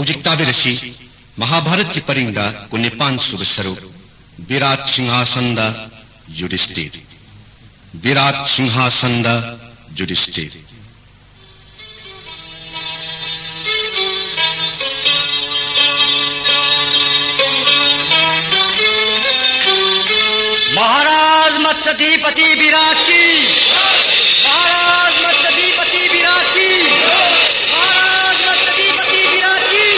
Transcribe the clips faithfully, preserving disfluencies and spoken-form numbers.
ꯍꯧꯖꯤꯛ ꯇꯥꯕꯤꯔꯁꯤ ꯃꯍꯥꯚꯥꯔꯠꯀꯤ ꯄꯔꯤꯡꯗ ꯀꯨꯟꯅꯤꯄꯥꯟ ꯁꯨꯕ ꯁꯔꯨꯛ, ꯕꯤꯔꯥꯠ ꯁꯤꯡꯍꯥꯁꯟꯗ ꯌꯨꯙꯤꯁꯇꯤꯔ꯫ ꯕꯤꯔꯥꯠ ꯁꯤꯡꯍꯥꯁꯟꯗ ꯌꯨꯙꯤꯁꯇꯤꯔ꯫ महाराज मत्स्याधिपति विराट की। महाराज मत्स्याधिपति विराट की। महाराज मत्स्याधिपति विराट की।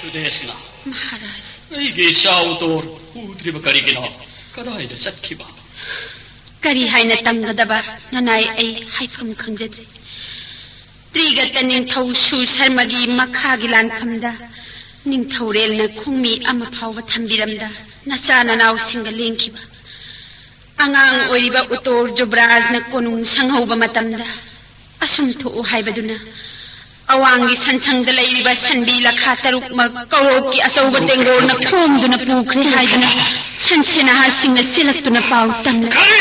ꯁꯨꯗꯦꯁꯅ, ꯃꯍꯥꯔꯥꯖ꯫ ꯑꯩꯒꯤ ꯏꯆꯥ ꯎꯇꯣꯔ ꯎꯗ꯭ꯔꯤꯕ ꯀꯔꯤꯒꯤꯅꯣ? ꯀꯗꯥꯏꯗ ꯆꯠꯈꯤꯕ? ꯀꯔꯤ ꯍꯥꯏꯅ ꯇꯝꯒꯗꯕ, ꯅꯅꯥꯏ, ꯑꯩ ꯍꯥꯏꯐꯝ ꯈꯪꯖꯗ꯭ꯔꯦ꯫ ꯇ꯭ꯔꯤꯒꯇ ꯅꯤꯡꯊꯧ ꯁꯨꯔ ꯁꯔꯃꯒꯤ ꯃꯈꯥꯒꯤ ꯂꯥꯟꯐꯝꯗ ꯅꯤꯡꯊꯧꯔꯦꯜꯅ ꯈꯣꯡꯃꯤ ꯑꯃ ꯐꯥꯎꯕ ꯊꯝꯕꯤꯔꯝꯗ ꯅꯆꯥ ꯅꯅꯥꯎꯁꯤꯡꯒ ꯂꯦꯡꯈꯤꯕ꯫ ꯑꯉꯥꯡ ꯑꯣꯏꯔꯤꯕ ꯎꯇꯣꯔ ꯖꯨꯕ꯭ꯔꯥꯖꯅ ꯀꯣꯅꯨꯡ ꯁꯪꯍꯧꯕ ꯃꯇꯝꯗ ꯑꯁꯨꯝ ꯊꯣꯛꯎ ꯍꯥꯏꯕꯗꯨꯅ ꯑꯋꯥꯡꯒꯤ ꯁꯟꯁꯪꯗ ꯂꯩꯔꯤꯕ ꯁꯟꯕꯤ ꯂꯈꯥ ꯇꯔꯨꯛꯃꯛ ꯀꯧꯔꯣꯛꯀꯤ ꯑꯆꯧꯕ ꯇꯦꯡꯒꯣꯔꯅ ꯈꯣꯝꯗꯨꯅ ꯄꯨꯈ꯭ꯔꯦ ꯍꯥꯏꯗꯨꯅ ꯁꯟꯁꯦꯅꯥꯍꯥꯁꯤꯡꯅ ꯆꯦꯜꯂꯛꯇꯨꯅ ꯄꯥꯎ ꯇꯝꯂꯛꯏ꯫ ꯀꯔꯤ?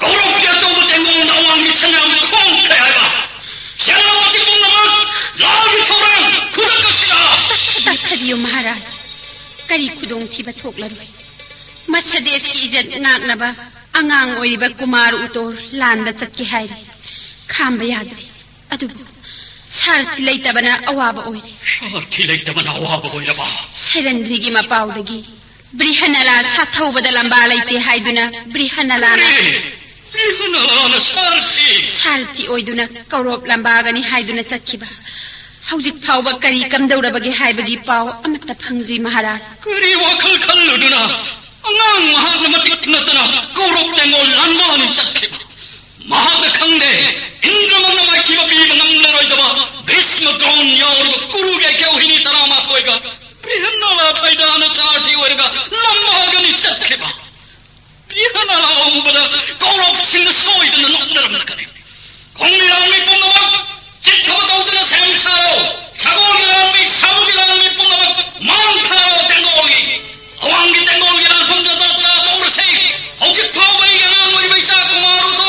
ꯀꯧꯔꯣꯛꯀꯤ ꯑꯆꯧꯕ ꯇꯦꯡꯒꯣꯔꯅ ꯑꯋꯥꯡꯒꯤ ꯁꯟꯌꯥꯝ ꯈꯣꯝꯈ꯭ꯔꯦ ꯍꯥꯏꯕ? ꯁꯦꯅꯥꯄꯇꯤ ꯄꯨꯝꯅꯃꯛ ꯂꯥꯜꯒꯤ ꯊꯧꯔꯥꯡ ꯈꯨꯗꯛ ꯑꯁꯤꯗ! ꯇꯞꯊꯕꯤꯌꯨ ꯃꯍꯥꯔꯥꯖ꯫ ꯀꯔꯤ ꯈꯨꯗꯣꯡꯊꯤꯕ ꯊꯣꯛꯂꯔꯣꯏ꯫ ꯃꯁꯗꯦꯁꯀꯤ ꯏꯖꯠ ꯉꯥꯛꯅꯕ ꯑꯉꯥꯡ ꯑꯣꯏꯔꯤꯕ ꯀꯨꯃꯥꯔ ꯎꯇꯣꯔ ꯂꯥꯟꯗ ꯆꯠꯀꯦ ꯍꯥꯏꯔꯤ꯫ ꯈꯥꯝꯕ ꯌꯥꯗ꯭ꯔꯦ꯫ ꯑꯗꯨꯕꯨ ꯁꯥꯔꯊꯤ ꯂꯩꯇꯕꯅ ꯑꯋꯥꯕ ꯑꯣꯏꯔꯦ꯫ ꯁꯥꯔꯊꯤ ꯂꯩꯇꯕꯅ ꯑꯋꯥꯕ ꯑꯣꯏꯔꯕ? ꯁꯩꯔꯟꯗ꯭ꯔꯤꯒꯤ ꯃꯄꯥꯎꯗꯒꯤ ꯕ꯭ꯔꯤꯍꯅꯂꯥ ꯁꯥꯊꯧꯕꯗ ꯂꯝꯕꯥ ꯂꯩꯇꯦ ꯍꯥꯏꯗꯨꯅ ꯕ꯭ꯔꯤꯍꯅꯂꯥꯅ ꯀꯔꯤ? ꯕ꯭ꯔꯤꯍꯅꯂꯥꯅ ꯁꯥꯔꯊꯤ? ꯁꯥꯔꯊꯤ ꯑꯣꯏꯗꯨꯅ ꯀꯧꯔꯣꯞ ꯂꯝꯕꯥꯒꯅꯤ ꯍꯥꯏꯗꯨꯅ ꯆꯠꯈꯤꯕ꯫ ꯍꯧꯖꯤꯛ ꯐꯥꯎꯕ ꯀꯔꯤ ꯀꯝꯗꯧꯔꯕꯒꯦ ꯍꯥꯏꯕꯒꯤ ꯄꯥꯎ ꯑꯃꯠꯇ ꯐꯪꯗ꯭ꯔꯤ ꯃꯍꯥꯔꯥꯖ꯫ ꯀꯔꯤ ꯋꯥꯈꯜ ꯈꯜꯂꯨꯗꯨꯅ ꯑꯉꯥꯡ ꯃꯍꯥꯛꯅ ꯃꯇꯤꯛ ꯅꯠꯇꯅ ꯀꯧꯔꯣꯞ ꯇꯦꯡꯒꯣꯜ ꯂꯥꯟꯕꯥꯅꯤ ꯆꯠꯈꯤꯕ? ꯃꯍꯥꯛꯅ ꯈꯪꯗꯦ, ꯏꯟꯗ꯭ꯔꯃꯛꯅ ꯃꯥꯏꯊꯤꯕ ꯄꯤꯕ ꯉꯝꯂꯔꯣꯏꯗꯕ ꯚꯤꯁꯃ ꯗ꯭ꯔꯣꯟ ꯌꯥꯎꯔꯤꯕ ꯀꯨꯔꯨꯒꯤ ꯑꯩꯀꯦ ꯋꯥꯍꯤꯅꯤ ꯇꯔꯥꯃꯥꯊꯣꯏꯒ ꯕ꯭ꯔꯤꯍꯟꯅꯂꯥ ꯐꯩꯗꯥꯅ ꯁꯥꯔꯊꯤ ꯑꯣꯏꯔꯒ ꯂꯝꯕꯥꯒꯅꯤ ꯆꯠꯈꯤꯕ꯫ ꯕ꯭ꯔꯤꯍꯟꯅꯂꯥ ꯎꯕꯗ ꯀꯧꯔꯣꯞꯁꯤꯡꯅ ꯁꯣꯏꯗꯅ ꯅꯣꯛꯅꯔꯝꯂꯒꯅꯤ꯫ ꯈꯣꯡꯃꯤ ꯂꯥꯟꯃꯤ ꯄꯨꯝꯅꯃꯛ ꯆꯤꯠꯊꯕ ꯇꯧꯗꯨꯅ ꯁꯦꯝ ꯁꯥꯔꯣ꯫ ꯁꯒꯣꯜꯒꯤ ꯂꯥꯟꯃꯤ, ꯁꯥꯃꯨꯒꯤ ꯂꯥꯟꯃꯤ ꯄꯨꯝꯅꯃꯛ ꯃꯥꯡ ꯊꯥꯔꯣ ꯇꯦꯡꯒꯣꯜꯒꯤ꯫ ꯑꯋꯥꯡꯒꯤ ꯇꯦꯡꯒꯣꯜꯒꯤ ꯂꯥꯟꯐꯝꯗ ꯖꯇ꯭ꯔꯥ ꯇꯧꯔꯁꯤ꯫ ꯍꯧꯖꯤꯛ ꯐꯥꯎꯕ ꯑꯩꯒꯤ ꯑꯉꯥꯡ ꯑꯣꯏꯔꯤꯕ ꯏꯆꯥ ꯀꯨꯃꯥꯔ ꯎꯇꯣ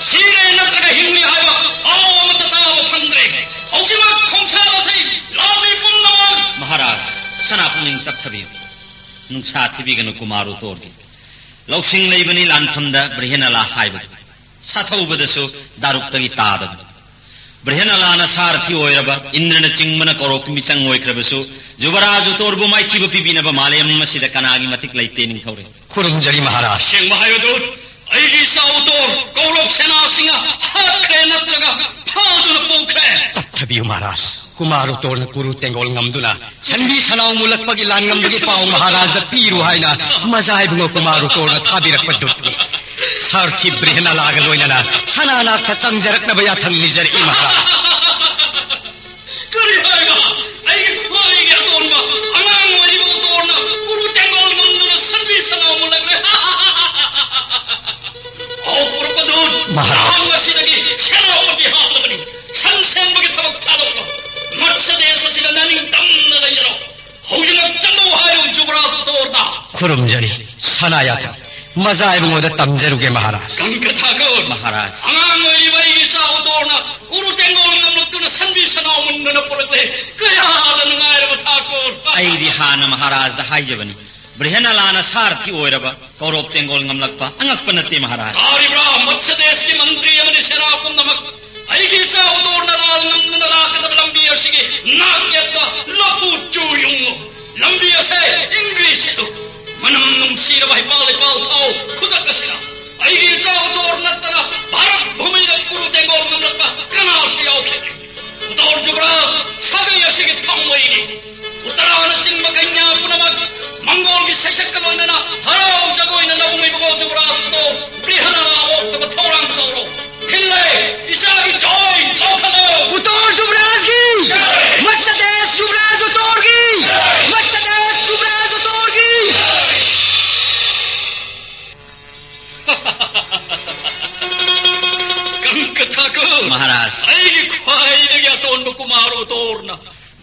ꯁꯤꯔꯦ ꯅꯠꯇ꯭ꯔꯒ ꯍꯤꯡꯂꯤ ꯍꯥꯏꯕ ꯄꯥꯎ ꯑꯃꯠꯇ ꯇꯥꯕ ꯐꯪꯗ꯭ꯔꯦ꯫ ꯍꯧꯖꯤꯛꯃꯛ ꯅꯨꯡꯁꯥ ꯊꯤꯕꯤꯒꯅꯨ ꯀꯨꯃꯥꯔ ꯎꯇꯣꯔꯒꯤ꯫ ꯂꯧꯁꯤꯡ ꯂꯩꯕꯅꯤ ꯂꯥꯟꯐꯝꯗ ꯕ꯭ꯔꯤꯍꯦꯅꯂꯥ ꯍꯥꯏꯕꯗꯨ꯫ ꯁꯥꯊꯧꯕꯗꯁꯨ ꯗꯥꯔꯨꯛꯇꯒꯤ ꯇꯥꯗꯕꯅꯤ꯫ ꯕ꯭ꯔꯤꯍꯦꯅꯂꯥꯅ ꯁꯥꯔꯊꯤ ꯑꯣꯏꯔꯕ ꯏꯟꯗ꯭ꯔꯅ ꯆꯤꯡꯕꯅ ꯀꯧꯔꯣꯞꯀꯤ ꯃꯤꯆꯪ ꯑꯣꯏꯈ꯭ꯔꯕꯁꯨ, ꯖꯨꯕꯔꯥꯖ ꯎꯇꯣꯔꯕꯨ ꯃꯥꯏꯊꯤꯕ ꯄꯤꯕꯤꯅꯕ ꯃꯥꯂꯦꯝ ꯑꯁꯤꯗ ꯀꯅꯥꯒꯤ ꯃꯇꯤꯛ ꯂꯩꯇꯦ ꯅꯤꯡꯊꯧꯔꯦꯜ? ꯈꯨꯔꯨꯝꯖꯔꯤ ꯃꯍꯥꯔꯥꯖ꯫ ꯑꯁꯦꯡꯕ ꯍꯥꯏꯌꯨ ꯎꯇꯣꯔ, ꯑꯩꯒꯤ ꯏꯆꯥ ꯎꯇꯣꯔ ꯀꯧꯔꯣꯞ ꯁꯦꯅꯥꯁꯤꯡꯅ ꯍꯥꯠꯈ꯭ꯔꯦ ꯅꯠꯇ꯭ꯔꯒ ꯐꯥꯗꯨꯅ ꯄꯨꯈ꯭ꯔꯦ? ꯇꯞꯊꯕꯤꯌꯨ ꯃꯍꯥꯔꯥꯖ꯫ ꯀꯨꯃꯥꯔ ꯎꯇꯣꯔꯅ ꯀꯨꯔꯨ ꯇꯦꯡꯒꯣꯜ ꯉꯝꯗꯨꯅ ꯁꯟꯕꯤ ꯁꯅꯥꯎ ꯃꯨꯜꯂꯛꯄꯒꯤ ꯂꯥꯟ ꯉꯝꯕꯒꯤ ꯄꯥꯎ ꯃꯍꯥꯔꯥꯖꯗ ꯄꯤꯔꯨ ꯍꯥꯏꯅ ꯃꯖꯥ ꯏꯕꯨꯡꯉꯣ ꯀꯨꯃꯥꯔ ꯎꯇꯣꯔꯅ ꯊꯥꯕꯤꯔꯛꯄ ꯗꯨꯠꯅꯤ꯫ ꯁꯥꯔꯊꯤ ꯕ꯭ꯔꯤꯍꯦꯅꯂꯥꯒ ꯂꯣꯏꯅꯅ ꯁꯅꯥꯅꯥꯛꯇ ꯆꯪꯖꯔꯛꯅꯕ ꯌꯥꯊꯪ ꯅꯤꯖꯔꯛꯏ ꯃꯍꯥꯔꯥꯖ꯫ ꯀꯔꯤ ꯍꯥꯏꯕ? ꯑꯩꯒꯤ ꯈ꯭ꯋꯥꯏꯒꯤ ꯑꯇꯣꯟꯕ ꯑꯉꯥꯡ ꯑꯣꯏꯔꯤꯕ ꯎꯇꯣꯔꯅ ꯀꯨꯔꯨ ꯇꯦꯡꯒꯣꯜ ꯉꯝꯗꯨꯅ ꯁꯟꯕꯤ ꯁꯅꯥꯎ ꯃꯨꯜꯂꯛꯂꯦ꯫ ꯑꯍꯧꯕ ꯄꯨꯔꯛꯄꯗꯨ ꯃꯍꯥꯔꯥꯖ꯫ ꯅꯍꯥꯛ ꯉꯁꯤꯗꯒꯤ ꯁꯦꯅꯥꯄꯇꯤ ꯍꯥꯞꯂꯕꯅꯤ꯫ ꯁꯟ ꯁꯦꯝꯕꯒꯤ ꯊꯕꯛ ꯊꯥꯗꯣꯛꯂꯣ꯫ ꯃꯠꯁ ꯗꯦꯁ ꯑꯁꯤꯗ ꯅꯅꯤꯡ ꯇꯝꯅ ꯂꯩꯖꯔꯣ꯫ ꯍꯧꯖꯤꯛꯃꯛ ꯆꯠꯂꯨ ꯍꯥꯏꯔꯨ ꯖꯨꯕꯔꯥꯖ ꯎꯇꯣꯔꯗ꯫ ꯈꯨꯔꯨꯝꯖꯔꯤ ꯁꯅꯥ ꯌꯥꯊꯪ꯫ ꯃꯖꯥ ꯏꯕꯨꯡꯉꯣꯗ ꯇꯝꯖꯔꯨꯒꯦ ꯃꯍꯥꯔꯥꯖ꯫ ꯀꯪꯀ ꯊꯥꯀꯨꯔ꯫ ꯃꯍꯥꯔꯥꯖ꯫ ꯑꯉꯥꯡ ꯑꯣꯏꯔꯤꯕ ꯑꯩꯒꯤ ꯏꯆꯥ ꯎꯇꯣꯔꯅ ꯀꯨꯔꯨ ꯇꯦꯡꯒꯣꯜ ꯉꯝꯂꯛꯇꯨꯅ ꯁꯟꯕꯤ ꯁꯅꯥꯎ ꯃꯨꯟꯗꯨꯅ ꯄꯨꯔꯛꯂꯦ꯫ ꯀꯌꯥꯗ ꯅꯨꯡꯉꯥꯏꯔꯕ ꯊꯥꯀꯨꯔ꯫ ꯑꯩꯗꯤ ꯍꯥꯟꯅ ꯃꯍꯥꯔꯥꯖꯗ ꯍꯥꯏꯖꯕꯅꯤ, ꯕ꯭ꯔꯤꯍꯦꯅꯂꯥꯅ ꯁꯥꯔꯊꯤ ꯑꯣꯏꯔꯕ ꯀꯧꯔꯣꯞ ꯇꯦꯡꯒꯣꯜ ꯉꯝꯂꯛꯄ ꯑꯉꯛꯄ ꯅꯠꯇꯦ ꯃꯍꯥꯔꯥꯖ꯫ ꯇꯥꯔꯤꯕ꯭ꯔꯥ? ꯃꯠꯁ ꯗꯦꯁꯀꯤ ꯃꯟꯇ꯭ꯔꯤ ꯑꯃꯗꯤ ꯁꯦꯅꯥ ꯄꯨꯝꯅꯃꯛ ꯑꯩꯒꯤ ꯏꯆꯥ ꯎꯇꯣꯔꯅ ꯂꯥꯜ ꯉꯝꯗꯨꯅ ꯂꯥꯛꯀꯗꯕ ꯂꯝꯕꯤ ꯑꯁꯤꯒꯤ ꯅꯥꯛ ꯌꯦꯠꯇ ꯂꯐꯨ ꯆꯨ ꯌꯨꯡꯉꯨ꯫ ꯂꯝꯕꯤ ꯑꯁꯦ ꯏꯪꯒ꯭ꯔꯤꯁꯤꯗꯨ ꯃꯅꯝ ꯅꯨꯡꯁꯤꯔꯕ ꯍꯩꯄꯥꯜ ꯂꯩꯄꯥꯜ ꯊꯥꯎ ꯈꯨꯗꯛ ꯑꯁꯤꯗ꯫ ꯑꯩꯒꯤ ꯏꯆꯥ ꯎꯇꯣꯔ ꯅꯠꯇꯅ ꯚꯥꯔꯠ ꯚꯨꯃꯤꯗ ꯀꯨꯔꯨ ꯇꯦꯡꯒꯣꯜ ꯉꯝꯂꯛꯄ ꯀꯅꯥꯁꯨ ꯌꯥꯎꯈꯤꯗ꯭ꯔꯤ꯫ ꯎꯇꯣꯔ ꯖꯨꯕꯔꯥꯖ ꯁꯥꯒꯩ ꯑꯁꯤꯒꯤ ꯊꯥꯡꯃꯩꯅꯤ꯫ ꯎꯠꯇꯔꯥꯅꯆꯤꯡꯕ ꯀꯩꯅ꯭ꯌꯥ ꯄꯨꯝꯅꯃꯛ ꯃꯪꯒꯣꯜꯒꯤ ꯁꯩꯁꯛꯀ ꯂꯣꯏꯅꯅ ꯍꯔꯥꯎ ꯖꯒꯣꯏꯅ ꯅꯕꯨꯡ ꯏꯕꯨꯡꯉꯣ ꯖꯨꯕꯔꯥꯖ ꯎꯇꯣꯔ ꯕ꯭ꯔꯤꯍꯅꯂꯥ ꯑꯣꯛꯅꯕ ꯊꯧꯔꯥꯡ ꯇꯧꯔꯣ꯫ ꯊꯤꯜꯂꯦ, ꯏꯆꯥꯒꯤ ꯖꯣꯏ ꯂꯧꯈꯠꯂꯣ꯫ ꯎꯇꯣꯔ ꯖꯨꯕꯔꯥꯖꯒꯤ! Much days ꯖꯨꯕꯔꯥꯖ ꯎꯇꯣꯔꯒꯤ! Much days ꯖꯨꯕꯔꯥꯖ ꯎꯇꯣꯔꯒꯤ! ꯀꯪꯀ Thakur! Maharaj. ꯑꯩꯒꯤ ꯈ꯭ꯋꯥꯏꯗꯒꯤ ꯑꯇꯣꯟꯕ ꯀꯨꯃꯥꯔ ꯎꯇꯣꯔꯅ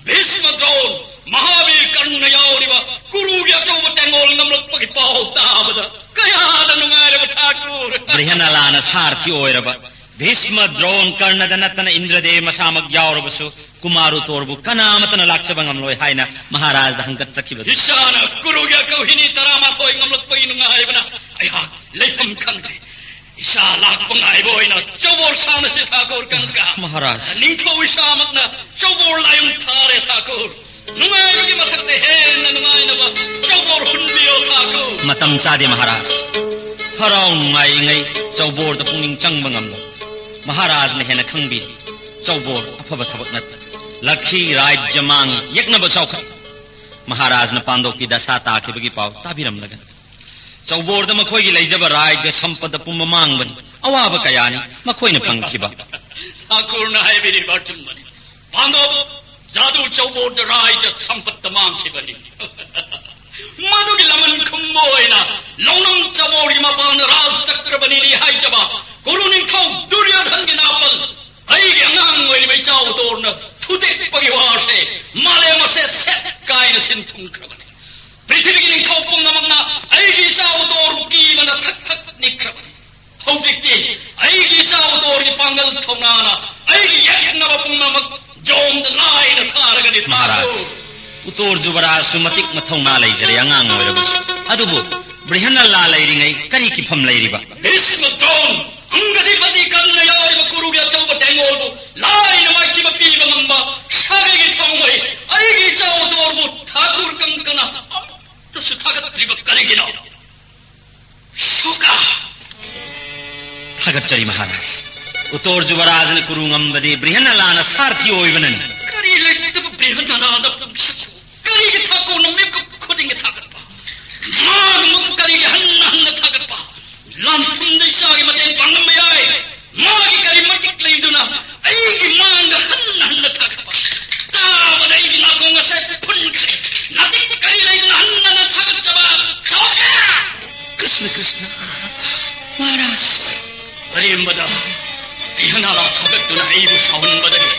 ꯚꯤꯁꯃ ꯗ꯭ꯔꯣꯟ, ꯃꯍꯥꯕꯤꯔ ꯀꯔꯅ ꯌꯥꯎꯔꯤꯕ ꯀꯨꯔꯨꯒꯤ ꯑꯆꯧꯕ ꯇꯦꯡꯒꯣꯜ ꯉꯝꯂꯛꯄꯒꯤ ꯄꯥꯎ ꯇꯥꯕꯗ ꯀꯌꯥꯗ ꯅꯨꯡꯉꯥꯏꯔꯕ ꯊꯥꯀꯨꯔ! ꯕ꯭ꯔꯤꯍꯅꯂꯥꯅ ꯁꯥꯔꯊꯤ ꯑꯣꯏꯔꯕ ꯚꯤꯁꯃ ꯗ꯭ꯔꯣꯟ ꯀꯔꯅꯗ ꯅꯠꯇꯅ ꯏꯟꯗ꯭ꯔꯗꯦꯕ ꯃꯁꯥꯃꯛ ꯌꯥꯎꯔꯕꯁꯨ ꯀꯨꯃꯥꯔ ꯎꯇꯣꯔꯕꯨ ꯀꯅꯥ ꯑꯃꯠꯇꯅ ꯂꯥꯛꯆꯕ ꯉꯝꯂꯣꯏ ꯍꯥꯏꯅ ꯃꯍꯥꯔꯥꯖꯗ ꯍꯪꯒꯠꯆꯈꯤꯕꯗꯨ꯫ ꯏꯁꯥꯅ ꯀꯨꯔꯨꯒꯤ ꯑꯀꯧꯍꯤꯅꯤ ꯇꯔꯥꯃꯥꯊꯣꯏ ꯉꯝꯂꯛꯄꯒꯤ ꯅꯨꯡꯉꯥꯏꯕꯅ ꯑꯩꯍꯥꯛ ꯂꯩꯐꯝ ꯈꯪꯗ꯭ꯔꯦ꯫ ꯏꯁꯥ ꯂꯥꯛꯄ ꯉꯥꯏꯕ ꯑꯣꯏꯅ ꯆꯧꯕꯣꯔ ꯁꯥꯟꯅꯁꯤ ꯊꯥꯀꯨꯔ ꯀꯪꯀ꯫ ꯃꯍꯥꯔꯥꯖ꯫ ꯅꯤꯡꯊꯧ ꯏꯁꯥꯃꯛꯅ ꯆꯧꯕꯣꯔ ꯂꯥꯏꯌꯣꯟ ꯊꯥꯔꯦ ꯊꯥꯀꯨꯔ꯫ ꯅꯨꯡꯉꯥꯏꯕꯒꯤ ꯃꯊꯛꯇ ꯍꯦꯟꯅ ꯅꯨꯡꯉꯥꯏꯅꯕ ꯆꯧꯕꯣꯔ ꯍꯨꯟꯕꯤꯌꯣ ꯊꯥꯀꯨꯔ꯫ ꯃꯇꯝ ꯆꯥꯗꯦ ꯃꯍꯥꯔꯥꯖ꯫ ꯍꯔꯥꯎ ꯅꯨꯡꯉꯥꯏꯔꯤꯉꯩ ꯆꯧꯕꯣꯔꯗ ꯄꯨꯛꯅꯤꯡ ꯆꯪꯕ ꯉꯝꯂꯣꯏ꯫ ꯃꯍꯥꯔꯥꯖꯅ ꯍꯦꯟꯅ ꯈꯪꯕꯤꯔꯤ꯫ ꯆꯧꯕꯣꯔ ꯑꯐꯕ ꯊꯕꯛ ꯅꯠꯇꯦ꯫ ꯂꯛꯈꯤ ꯔꯥꯖ꯭ꯌ ꯃꯥꯡꯉꯤ, ꯌꯦꯛꯅꯕ ꯆꯥꯎꯈꯠ꯫ ꯃꯍꯥꯔꯥꯖꯅ ꯄꯥꯟꯗꯣꯞꯀꯤ ꯗꯁꯥ ꯇꯥꯈꯤꯕꯒꯤ ꯄꯥꯎ ꯇꯥꯕꯤꯔꯝꯂꯒꯅꯤ꯫ ꯆꯧꯕꯣꯔꯗ ꯃꯈꯣꯏꯒꯤ ꯂꯩꯖꯕ ꯔꯥꯖ꯭ꯌ ꯁꯝꯄꯠ ꯑꯄꯨꯝꯕ ꯃꯥꯡꯕꯅꯤ꯫ ꯑꯋꯥꯕ ꯀꯌꯥꯅꯤ ꯃꯈꯣꯏꯅ ꯐꯪꯈꯤꯕ꯫ ꯊꯥꯀꯨꯔꯅ ꯍꯥꯏꯕꯤꯔꯤꯕ ꯑꯆꯨꯝꯕꯅꯤ꯫ ꯄꯥꯟꯗꯣꯞ ꯖꯥꯗꯨ ꯆꯧꯕꯣꯔꯗ ꯔꯥꯖ꯭ꯌ ꯁꯝꯄꯠꯇ ꯃꯥꯡꯈꯤꯕꯅꯤ꯫ ꯃꯗꯨꯒꯤ ꯂꯃꯟ ꯈꯨꯝꯕ ꯑꯣꯏꯅ ꯂꯧꯅꯝ ꯆꯧꯕꯣꯔꯒꯤ ꯃꯄꯥꯟꯅ ꯔꯥꯖ ꯆꯀ꯭ꯔꯕꯅꯤꯅꯤ ꯍꯥꯏꯖꯕ ꯀꯨꯔꯨ ꯅꯤꯡꯊꯧ ꯗꯨꯔꯌꯣꯙꯟꯒꯤ ꯅꯥꯄꯜ ꯑꯩꯒꯤ ꯑꯉꯥꯡ ꯑꯣꯏꯔꯤꯕ ꯏꯆꯥ ꯎꯇꯣꯔꯅ ꯊꯨꯗꯦꯛꯄꯒꯤ ꯋꯥꯁꯦ ꯃꯥꯂꯦꯝ ꯑꯁꯦ ꯁꯦꯠ ꯀꯥꯏꯅ ꯁꯤꯟ ꯊꯨꯡꯈ꯭ꯔꯕꯅꯤ꯫ ꯄ꯭ꯔꯤꯊꯤꯕꯤꯒꯤ ꯅꯤꯡꯊꯧ ꯄꯨꯝꯅꯃꯛꯅ ꯑꯩꯒꯤ ꯏꯆꯥ ꯎꯇꯣꯔꯕꯨ ꯀꯤꯕꯅ ꯊꯛ ꯊꯛ ꯅꯤꯛꯈ꯭ꯔꯕꯅꯤ꯫ ꯍꯧꯖꯤꯛꯇꯤ ꯑꯩꯒꯤ ꯏꯆꯥ ꯎꯇꯣꯔꯒꯤ ꯄꯥꯡꯒꯜ ꯊꯧꯅꯥꯅ ꯑꯩꯒꯤ ꯌꯦꯛꯅꯕ ꯄꯨꯝꯅꯃꯛ ꯖꯣꯝꯗ ꯂꯥꯏꯅ ꯊꯥꯔꯒꯅꯤ ꯊꯥꯀꯨꯔ꯫ ꯃꯍꯥꯔꯥꯖ, ꯎꯇꯣꯔ ꯖꯨꯕꯔꯥꯖꯁꯨ ꯃꯇꯤꯛ ꯃꯊꯧꯅꯥ ꯂꯩꯖꯔꯦ ꯑꯉꯥꯡ ꯑꯣꯏꯔꯕꯁꯨ꯫ ꯑꯗꯨꯕꯨ ꯕ꯭ꯔꯤꯍꯟꯅꯂꯥ ꯂꯩꯔꯤꯉꯩ ꯀꯔꯤ ꯀꯤꯐꯝ ꯂꯩꯔꯤꯕ? ꯚꯤꯁꯃ ꯗ꯭ꯔꯣꯟ, ꯑꯪꯒꯗꯤꯄꯇꯤ ꯀꯔꯅ ꯌꯥꯎꯔꯤꯕ ꯀꯨꯔꯨꯒꯤ ꯑꯆꯧꯕ ꯇꯦꯡꯒꯣꯜꯕꯨ ꯂꯥꯏꯅ ꯃꯥꯏꯊꯤꯕ ꯄꯤꯕ ꯉꯝꯕ ꯁꯥꯒꯩꯒꯤ ꯊꯥꯎꯃꯩ ꯑꯩꯒꯤ ꯏꯆꯥ ꯎꯇꯣꯔꯕꯨ ꯊꯥꯀꯨꯔ ꯀꯪꯀꯅ ꯑꯃꯨꯛꯇꯁꯨ ꯊꯥꯒꯠꯇ꯭ꯔꯤꯕ ꯀꯔꯤꯒꯤꯅꯣ? ꯁꯨꯀꯥ! ꯊꯥꯒꯠꯆꯔꯤ ꯃꯍꯥꯔꯥꯖ꯫ ꯎꯇꯣꯔ ꯖꯨꯕꯔꯥꯖꯅ ꯀꯨꯔꯨ ꯉꯝꯕꯗꯤ ꯕ꯭ꯔꯤꯍꯟꯅꯂꯥꯅ ꯁꯥꯔꯊꯤ ꯑꯣꯏꯕꯅꯅꯤ꯫ ꯀꯔꯤ ꯂꯩꯇꯕ ꯕ꯭ꯔꯤꯍꯟꯅꯂꯥꯅ ꯄꯨꯝꯁꯛ ꯀꯔꯤꯒꯤ ꯊꯥꯀꯨꯔꯅ ꯃꯤꯀꯨꯞ ꯈꯨꯗꯤꯡꯒꯤ ꯊꯥꯒꯠꯄ? ꯃꯥꯒꯤ ꯃꯕꯨꯛ ꯀꯔꯤꯒꯤ ꯍꯟꯅ ꯍꯟꯅ ꯊꯥꯒꯠꯄ? ꯂꯥꯟꯐꯝꯗ ꯏꯆꯥꯒꯤ ꯃꯇꯦꯡ ꯄꯥꯡꯂꯝꯕ ꯌꯥꯏ꯫ ꯃꯥꯒꯤ ꯀꯔꯤ ꯃꯇꯤꯛ ꯂꯩꯗꯨꯅ ꯑꯩꯒꯤ ꯃꯥꯡꯗ ꯍꯟꯅ ꯍꯟꯅ ꯊꯥꯒꯠꯄ? ꯇꯥꯕꯗ ꯑꯩꯒꯤ ꯅꯥꯀꯣꯡ ꯑꯁꯦ ꯐꯨꯟꯈ꯭ꯔꯦ꯫ ꯅꯥꯇꯤꯛ ꯀꯔꯤ ꯂꯩꯗꯨꯅ ꯍꯟꯅ ꯍꯟꯅ ꯊꯥꯒꯠꯆꯕ? ꯁꯣꯛꯀꯦ! ꯀ꯭ꯔꯤꯁꯅ, ꯀ꯭ꯔꯤꯁꯅ, ꯃꯍꯥꯔꯥꯖ꯫ ꯑꯔꯦꯝꯕꯗ ꯕ꯭ꯔꯤꯍꯟꯅꯂꯥ ꯊꯥꯒꯠꯇꯨꯅ ꯑꯩꯕꯨ ꯁꯥꯎꯍꯟꯕꯗꯒꯤ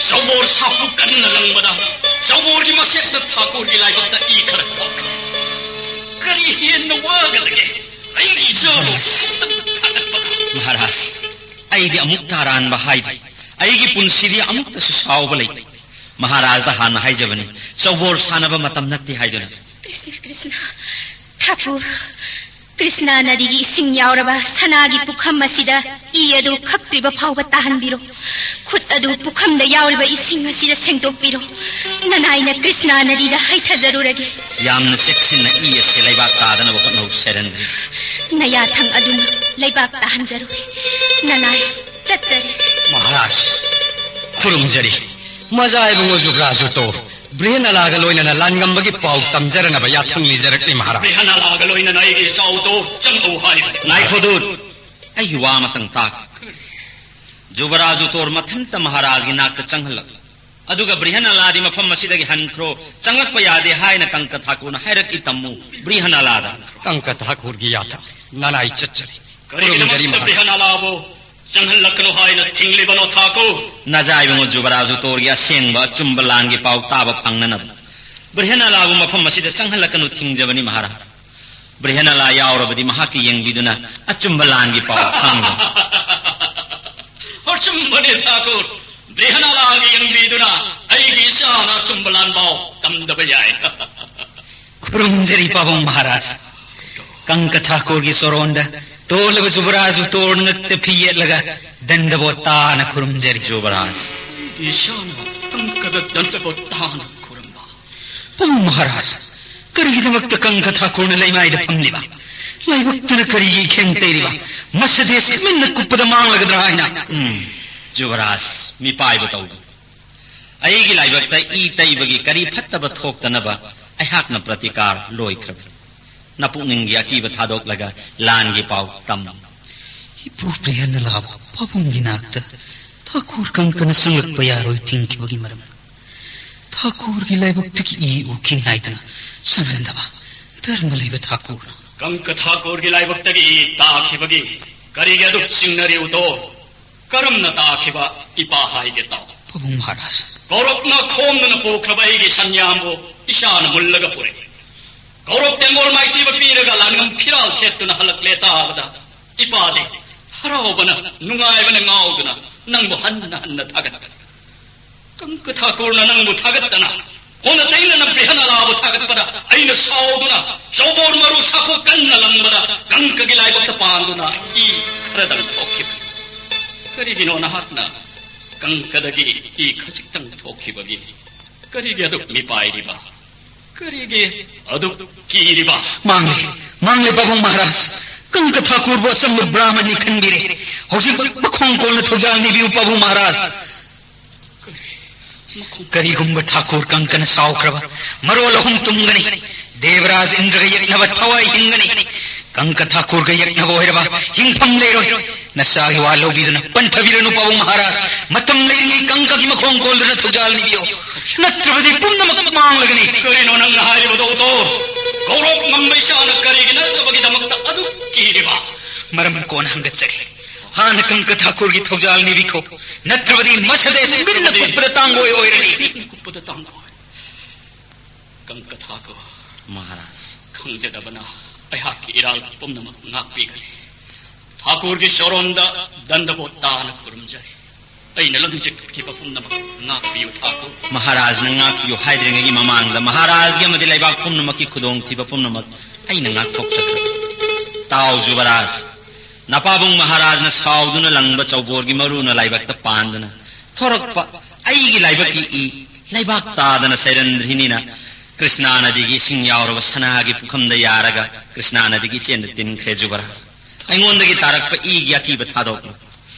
ꯆꯧꯕꯣꯔ ꯁꯥꯐꯨ ꯀꯟꯅ ꯂꯪꯕꯗ ꯆꯧꯕꯣꯔꯒꯤ ꯃꯁꯦꯛꯅ ꯊꯥꯀꯨꯔꯒꯤ ꯂꯥꯏꯕꯛꯇ ꯏ ꯈꯔ ꯊꯣꯛꯈ꯭ꯔꯦ꯫ ꯀꯔꯤ ꯍꯦꯟꯅ ꯋꯥꯒꯗꯒꯦ? ꯑꯩꯒꯤ ꯏꯆꯥꯕꯨ ꯊꯥꯒꯠꯄꯗ꯫ ꯃꯍꯥꯔꯥꯖ, ꯑꯩꯗꯤ ꯑꯃꯨꯛ ꯇꯥꯔꯥꯟꯕ ꯍꯥꯏꯗꯦ꯫ ꯑꯩꯒꯤ ꯄꯨꯟꯁꯤꯗꯤ ꯑꯃꯨꯛꯇꯁꯨ ꯁꯥꯎꯕ ꯂꯩꯇꯦ꯫ ꯃꯍꯥꯔꯥꯖꯗ ꯍꯥꯟꯅ ꯍꯥꯏꯖꯕꯅꯤ, ꯆꯧꯕꯣꯔ ꯁꯥꯟꯅꯕ ꯃꯇꯝ ꯅꯠꯇꯦ ꯍꯥꯏꯗꯨꯅ꯫ ꯀ꯭ꯔꯤꯁꯅ, ꯀ꯭ꯔꯤꯁꯅ, ꯊꯥꯀꯨꯔ, ꯀ꯭ꯔꯤꯁꯅ ꯅꯗꯤꯒꯤ ꯏꯁꯤꯡ ꯌꯥꯎꯔꯕ ꯁꯅꯥꯒꯤ ꯄꯨꯈꯝ ꯑꯁꯤꯗ ꯏ ꯑꯗꯨ ꯈꯛꯇ꯭ꯔꯤꯕ ꯐꯥꯎꯕ ꯇꯥꯍꯟꯕꯤꯔꯣ꯫ ꯈꯨꯠ ꯑꯗꯨ ꯄꯨꯈꯝꯗ ꯌꯥꯎꯔꯤꯕ ꯏꯁꯤꯡ ꯑꯁꯤꯗ ꯁꯦꯡꯗꯣꯛꯄꯤꯔꯣ꯫ ꯅꯅꯥꯏꯅ ꯀ꯭ꯔꯤꯁꯅ ꯅꯗꯤꯗ ꯍꯩꯊꯖꯔꯨꯔꯒꯦ꯫ ꯌꯥꯝꯅ ꯆꯦꯛꯁꯤꯟꯅ ꯏ ꯑꯁꯤ ꯂꯩꯕꯥꯛ ꯇꯥꯗꯅꯕ ꯍꯣꯠꯅꯧ, ꯁꯦꯔꯦꯟꯗ꯭ꯔꯤ꯫ ꯅꯌꯥꯊꯪ ꯑꯗꯨꯅ ꯂꯩꯕꯥꯛ ꯇꯥꯍꯟꯖꯔꯨꯔꯦ꯫ ꯅꯅꯥꯏ ꯆꯠꯆꯔꯦ꯫ ꯃꯍꯥꯔꯥꯖ, ꯈꯨꯔꯨꯝꯖꯔꯤ꯫ ꯃꯖꯥ ꯏꯕꯨꯡꯉꯣ ꯖꯨꯕ꯭ꯔꯥꯖꯨꯇꯣ ꯕ꯭ꯔꯤꯍꯟ ꯑꯂꯥꯒ ꯂꯣꯏꯅꯅ ꯂꯥꯟꯉꯝꯕꯒꯤ ꯄꯥꯎ ꯇꯝꯖꯔꯅꯕ ꯌꯥꯊꯪ ꯅꯤꯖꯔꯛꯂꯤ, ꯃꯍꯥꯔꯥꯖ꯫ ꯕ꯭ꯔꯤꯍꯟ ꯑꯂꯥꯒ ꯂꯣꯏꯅꯅ ꯑꯩꯒꯤ ꯏꯆꯥꯎꯗꯣ ꯆꯪꯉꯛꯎ ꯍꯥꯏꯕ꯫ ꯉꯥꯏꯈꯣ, ꯗꯨꯠ꯫ ꯑꯩꯒꯤ ꯋꯥ ꯑꯃꯇꯪ ꯇꯥꯈꯣ꯫ ꯖꯨꯕꯔꯥꯖꯨ ꯇꯣꯔ ꯃꯊꯟꯇ ꯃꯍꯥꯔꯥꯖꯒꯤ ꯅꯥꯛꯇ ꯆꯪꯍꯜꯂꯛꯂꯨ꯫ ꯑꯗꯨꯒ ꯕ꯭ꯔꯤꯍꯟ ꯑꯂꯥꯗꯤ ꯃꯐꯝ ꯑꯁꯤꯗꯒꯤ ꯍꯟꯈ꯭ꯔꯣ꯫ ꯆꯪꯂꯛꯄ ꯌꯥꯗꯦ ꯍꯥꯏꯅ ꯀꯪꯀ ꯊꯥꯀꯨꯔꯅ ꯍꯥꯏꯔꯛꯏ, ꯇꯝꯃꯨ ꯕ꯭ꯔꯤꯍꯟ ꯑꯂꯥꯗ꯫ ꯀꯪꯀ ꯊꯥꯀꯨꯔꯒꯤ ꯌꯥꯊꯪ꯫ ꯅꯅꯥꯏ ꯆꯠꯆꯔꯤ꯫ ꯈꯨꯔꯨꯝꯖꯔꯤ, ꯀꯔꯤꯒꯤꯗꯃꯛꯇ ꯃꯍꯥꯔꯥꯖ꯫ ꯕ꯭ꯔꯤꯍꯟ ꯑꯂꯥꯕꯨ ꯆꯪꯍꯜꯂꯛꯀꯅꯨ ꯍꯥꯏꯅ ꯊꯤꯡꯂꯤꯕꯅꯣ, ꯊꯥꯀꯨꯔ? ꯅꯖꯥꯏꯕꯉꯣ ꯖꯨꯕꯔꯥꯖꯨ ꯇꯣꯔꯒꯤ ꯑꯁꯦꯡꯕ ꯑꯆꯨꯝꯕ ꯂꯥꯟꯒꯤ ꯄꯥꯎ ꯇꯥꯕ ꯐꯪꯅꯅꯕ ꯕ꯭ꯔꯤꯍꯟ ꯑꯂꯥꯕꯨ ꯃꯐꯝ ꯑꯁꯤꯗ ꯆꯪꯍꯜꯂꯛꯀꯅꯨ ꯊꯤꯡꯖꯕꯅꯤ, ꯃꯍꯥꯔꯥꯖ꯫ ꯕ꯭ꯔꯤꯍꯟ ꯑꯂꯥ ꯌꯥꯎꯔꯕꯗꯤ ꯃꯍꯥꯛꯀꯤ ꯌꯦꯡꯕꯤꯗꯨꯅ ꯑꯆꯨꯝꯕ ꯂꯥꯟꯒꯤ ꯄꯥꯎ ꯈꯪꯒꯅꯤ꯫ ꯑꯆꯨꯝꯕꯅꯤ, ꯊꯥꯀꯨꯔ꯫ ꯕ꯭ꯔꯤꯍꯟ ꯑꯂꯥꯒꯤ ꯌꯦꯡꯕꯤꯗꯨꯅ ꯑꯩꯒꯤ ꯏꯆꯥꯅ ꯑꯆꯨꯝꯕ ꯂꯥꯟ ꯄꯥꯎ ꯇꯝꯗꯕ ꯌꯥꯏ꯫ ꯈꯨꯔꯨꯝꯖꯔꯤ, ꯄꯥꯕꯨꯡ ꯃꯍꯥꯔꯥꯖ꯫ ꯀꯪꯀ ꯊꯥꯀꯨꯔꯒꯤ ꯆꯣꯔꯣꯟꯗ ꯇꯣꯜꯂꯕ ꯖꯨꯕꯔꯥꯖꯨ ꯇꯣꯔ ꯉꯛꯇ ꯐꯤ ꯌꯦꯠꯂꯒ ꯗꯟꯗꯕꯣꯠ ꯇꯥꯅ ꯈꯨꯔꯨꯝꯖꯔꯤ꯫ ꯖꯨꯕꯔꯥꯖ꯫ ꯏꯁꯥꯅ ꯀꯪꯀꯗ ꯗꯟꯗꯕꯣꯠ ꯇꯥꯅ ꯈꯨꯔꯨꯝꯕ꯫ ꯄꯥꯕꯨꯡ ꯃꯍꯥꯔꯥꯖ, ꯀꯔꯤꯒꯤꯗꯃꯛꯇ ꯀꯪꯀ ꯊꯥꯀꯨꯔꯅ ꯂꯩꯃꯥꯏꯗ ꯐꯝꯂꯤꯕ? ꯂꯥꯏꯕꯛꯇꯨꯅ ꯀꯔꯤꯒꯤ ꯏꯈꯦꯡ ꯇꯩꯔꯤꯕ? ꯃꯁ ꯗꯦꯁ ꯃꯤꯠꯅ ꯀꯨꯞꯄꯗ ꯃꯥꯡꯂꯒꯗ꯭ꯔꯥ ꯍꯥꯏꯅ꯫ ꯎꯝ, ꯖꯨꯕꯔꯥꯖ, ꯃꯤꯄꯥꯏꯕ ꯇꯧꯒꯅꯨ꯫ ꯑꯩꯒꯤ ꯂꯥꯏꯕꯛꯇ ꯏ ꯇꯩꯕꯒꯤ ꯀꯔꯤ ꯐꯠꯇꯕ ꯊꯣꯛꯇꯅꯕ ꯑꯩꯍꯥꯛꯅ ꯄ꯭ꯔꯇꯤꯀꯥꯔ ꯂꯣꯏꯈ꯭ꯔꯕꯅꯤ꯫ ꯅꯄꯨꯛꯅꯤꯡꯒꯤ ꯑꯀꯤꯕ ꯊꯥꯗꯣꯛꯂꯒ ꯂꯥꯟꯒꯤ ꯄꯥꯎ ꯇꯝꯃꯨ꯫ ꯏꯄꯨ ꯄ꯭ꯔꯤꯌꯟꯅꯂꯥꯕꯨ ꯄꯥꯕꯨꯡꯒꯤ ꯅꯥꯛꯇ ꯊꯥꯀꯨꯔ ꯀꯪꯀꯅ ꯆꯪꯂꯛꯄ ꯌꯥꯔꯣꯏ ꯊꯤꯡꯈꯤꯕꯒꯤ ꯃꯔꯝ, ꯊꯥꯀꯨꯔꯒꯤ ꯂꯥꯏꯕꯛꯇꯒꯤ ꯏ ꯎꯈꯤꯅꯤ ꯍꯥꯏꯗꯨꯅ ꯆꯪꯍꯟꯗꯕ ꯙꯔꯃ ꯂꯩꯕ ꯊꯥꯀꯨꯔꯅ꯫ ꯀꯪꯀ ꯊꯥꯀꯨꯔꯒꯤ ꯂꯥꯏꯕꯛꯇꯒꯤ ꯏ ꯇꯥꯈꯤꯕꯒꯤ ꯀꯔꯤꯒꯤ ꯑꯗꯨꯛ ꯆꯤꯡꯅꯔꯤꯕꯗꯣ? ꯀꯔꯝꯅ ꯇꯥꯈꯤꯕ ꯏꯄꯥ ꯍꯥꯏꯒꯦ ꯇꯥꯎ꯫ ꯄꯥꯕꯨꯡ ꯃꯍꯥꯔꯥꯖ꯫ ꯀꯧꯔꯞꯅ ꯈꯣꯝꯗꯨꯅ ꯄꯨꯈ꯭ꯔꯕ ꯑꯩꯒꯤ ꯁꯟꯌꯥꯝꯕꯨ ꯏꯁꯥꯅ ꯃꯨꯜꯂꯒ ꯄꯨꯔꯛꯏ꯫ ꯀꯧꯔꯞ ꯇꯦꯡꯒꯣꯜ ꯃꯥꯏꯊꯤꯕ ꯄꯤꯔꯒ ꯂꯥꯟꯉꯝ ꯐꯤꯔꯥꯜ ꯊꯦꯠꯇꯨꯅ ꯍꯜꯂꯛꯂꯦ ꯇꯥꯕꯗ ꯏꯄꯥꯗꯤ ꯍꯔꯥꯎꯕꯅ, ꯅꯨꯡꯉꯥꯏꯕꯅ ꯉꯥꯎꯗꯨꯅ ꯅꯪꯕꯨ ꯍꯟꯅ ꯍꯟꯅ ꯊꯥꯒꯠꯄꯅꯤ꯫ ꯀꯪꯀ ꯊꯥꯀꯨꯔꯅ ꯅꯪꯕꯨ ꯊꯥꯒꯠꯇꯅ, ꯀꯣꯟꯅ ꯇꯩꯅꯅ ꯕ꯭ꯔꯤꯍꯅꯂꯥꯕꯨ ꯊꯥꯒꯠꯄꯗ ꯑꯩꯅ ꯁꯥꯎꯗꯨꯅ ꯆꯧꯕꯣꯔ ꯃꯔꯨ ꯁꯥꯐꯨ ꯀꯟꯅ ꯂꯪꯕꯗ ꯀꯪꯀꯒꯤ ꯂꯥꯏꯕꯛꯇ ꯄꯥꯟꯗꯨꯅ ꯏ ꯈꯔꯗꯪ ꯊꯣꯛꯈꯤꯕꯅꯤ꯫ ꯀꯔꯤꯒꯤꯅꯣ ꯅꯍꯥꯛꯅ ꯀꯪꯀꯗꯒꯤ ꯏ ꯈꯖꯤꯛꯇꯪ ꯊꯣꯛꯈꯤꯕꯒꯤ ꯀꯔꯤꯒꯤ ꯑꯗꯨꯛ ꯃꯤꯄꯥꯏꯔꯤꯕ? ꯀꯔꯤꯒꯤ ꯑꯗꯨꯛ ꯀꯤꯔꯤꯕ? ꯃꯥꯡꯂꯦ, ꯃꯥꯡꯂꯦ ꯄꯥꯕꯨꯡ ꯃꯍꯥꯔꯥꯖ꯫ ꯀꯪꯀ ꯊꯥꯀꯨꯔꯕꯨ ꯑꯆꯝꯕ ꯕ꯭ꯔꯥꯍꯃꯟꯅꯤ ꯈꯟꯕꯤꯔꯦ꯫ ꯍꯧꯖꯤꯛꯃꯛ ꯃꯈꯣꯡ ꯀꯣꯜꯅ ꯊꯧꯖꯥꯜ ꯅꯤꯕꯤꯌꯨ ꯄꯥꯕꯨꯡ ꯃꯍꯥꯔꯥꯖ꯫ ꯀꯔꯤꯒꯨꯝꯕ ꯊꯥꯀꯨꯔ ꯀꯪꯀꯅ ꯁꯥꯎꯈ꯭ꯔꯕ ꯃꯔꯣꯜ ꯑꯍꯨꯝ ꯇꯨꯝꯒꯅꯤ꯫ ꯗꯦꯕꯔꯥꯖ ꯏꯟꯗ꯭ꯔꯒ ꯌꯦꯛꯅꯕ ꯊꯋꯥꯏ ꯍꯤꯡꯒꯅꯤ꯫ ꯀꯪꯀ ꯊꯥꯀꯨꯔꯒ ꯌꯦꯛꯅꯕ ꯑꯣꯏꯔꯕ ꯍꯤꯡꯐꯝ ꯂꯩꯔꯣꯏ꯫ ꯅꯆꯥꯒꯤ ꯋꯥ ꯂꯧꯕꯤꯗꯨꯅ ꯄꯟꯊꯕꯤꯔꯅꯨ ꯄꯥꯕꯨꯡ ꯃꯍꯥꯔꯥꯖ꯫ ꯃꯇꯝ ꯂꯩꯔꯤꯉꯩ ꯀꯪꯀꯒꯤ ꯃꯈꯣꯡ ꯀꯣꯜꯗꯨꯅ ꯊꯧꯖꯥꯜ ꯅꯤꯕꯤꯌꯨ꯫ ꯅꯠꯇ꯭ꯔꯕꯗꯤ ꯄꯨꯝꯅꯃꯛ ꯃꯥꯡꯂꯒꯅꯤ꯫ ꯀꯔꯤꯅꯣ ꯅꯪꯅ ꯍꯥꯏꯔꯤꯕꯗꯣ, ꯇꯣ? ꯒꯧꯔꯕ ꯉꯝꯕ ꯏꯆꯥꯅ ꯀꯔꯤꯒꯤ ꯅꯠꯇꯕꯒꯤꯗꯃꯛꯇ ꯑꯗꯨꯛ ꯀꯤꯔꯤꯕ? ꯃꯔꯝ ꯀꯣꯟꯅ ꯍꯪꯒꯠꯆꯒꯦ꯫ ꯍꯥꯟꯅ ꯀꯪꯀ ꯊꯥꯀꯨꯔꯒꯤ ꯊꯧꯖꯥꯜ ꯅꯤꯕꯤꯈꯣ꯫ ꯅꯠꯇ꯭ꯔꯕꯗꯤ ꯃꯁꯗꯦꯁ ꯃꯤꯠꯅ ꯀꯨꯞꯄꯗ ꯇꯥꯡꯒꯣꯏ ꯑꯣꯏꯔꯅꯤ꯫ ꯀꯨꯞꯄꯗ ꯇꯥꯡꯒꯣꯏ꯫ ꯀꯪꯀ ꯊꯥꯀꯨꯔ꯫ ꯃꯍꯥꯔꯥꯖ꯫ ꯈꯪꯖꯗꯕꯅ ꯑꯩꯍꯥꯛꯀꯤ ꯏꯔꯥꯜ ꯄꯨꯝꯅꯃꯛ ꯉꯥꯛꯄꯤꯒꯅꯤ꯫ ꯊꯥꯀꯨꯔꯒꯤ ꯆꯣꯔꯣꯟꯗ ꯗꯟꯗꯕꯣꯠ ꯇꯥꯅ ꯈꯨꯔꯨꯝꯖꯔꯤ꯫ ꯑꯩꯅ ꯂꯪꯖꯈꯤꯕ ꯄꯨꯝꯅꯃꯛ ꯉꯥꯛꯄꯤꯌꯨ ꯊꯥꯀꯨꯔ꯫ ꯃꯍꯥꯔꯥꯖꯅ ꯉꯥꯛꯄꯤꯌꯨ ꯍꯥꯏꯗ꯭ꯔꯤꯉꯩꯒꯤ ꯃꯃꯥꯡꯗ ꯃꯍꯥꯔꯥꯖꯒꯤ ꯑꯃꯗꯤ ꯂꯩꯕꯥꯛ ꯄꯨꯝꯅꯃꯛꯀꯤ ꯈꯨꯗꯣꯡꯊꯤꯕ ꯄꯨꯝꯅꯃꯛ ꯑꯩꯅ ꯉꯥꯛꯊꯣꯛꯆꯈ꯭ꯔꯦ꯫ ꯇꯥꯎ ꯖꯨꯕꯔꯥꯖ, ꯅꯄꯥꯕꯨꯡ ꯃꯍꯥꯔꯥꯖꯅ ꯁꯥꯎꯗꯨꯅ ꯂꯪꯕ ꯆꯧꯕꯣꯔꯒꯤ ꯃꯔꯨꯅ ꯂꯥꯏꯕꯛꯇ ꯄꯥꯟꯗꯨꯅ ꯊꯣꯔꯛꯄ ꯑꯩꯒꯤ ꯂꯥꯏꯕꯛꯀꯤ ꯏ ꯂꯩꯕꯥꯛ ꯇꯥꯗꯅ ꯁꯩꯔꯟꯗ꯭ꯔꯤꯅꯤꯅ ꯀ꯭ꯔꯤꯁꯅꯥ ꯅꯗꯤꯒꯤ ꯏꯁꯤꯡ ꯌꯥꯎꯔꯕ ꯁꯅꯥꯒꯤ ꯄꯨꯈꯝꯗ ꯌꯥꯔꯒ ꯀ꯭ꯔꯤꯁꯅꯥ ꯅꯗꯤꯒꯤ ꯏꯆꯦꯟꯗ ꯇꯤꯟꯈ꯭ꯔꯦ ꯖꯨꯕꯔꯥꯖ꯫ ꯑꯩꯉꯣꯟꯗꯒꯤ ꯇꯥꯔꯛꯄ ꯏꯒꯤ ꯑꯀꯤꯕ ꯊꯥꯗꯣꯛꯂꯨ꯫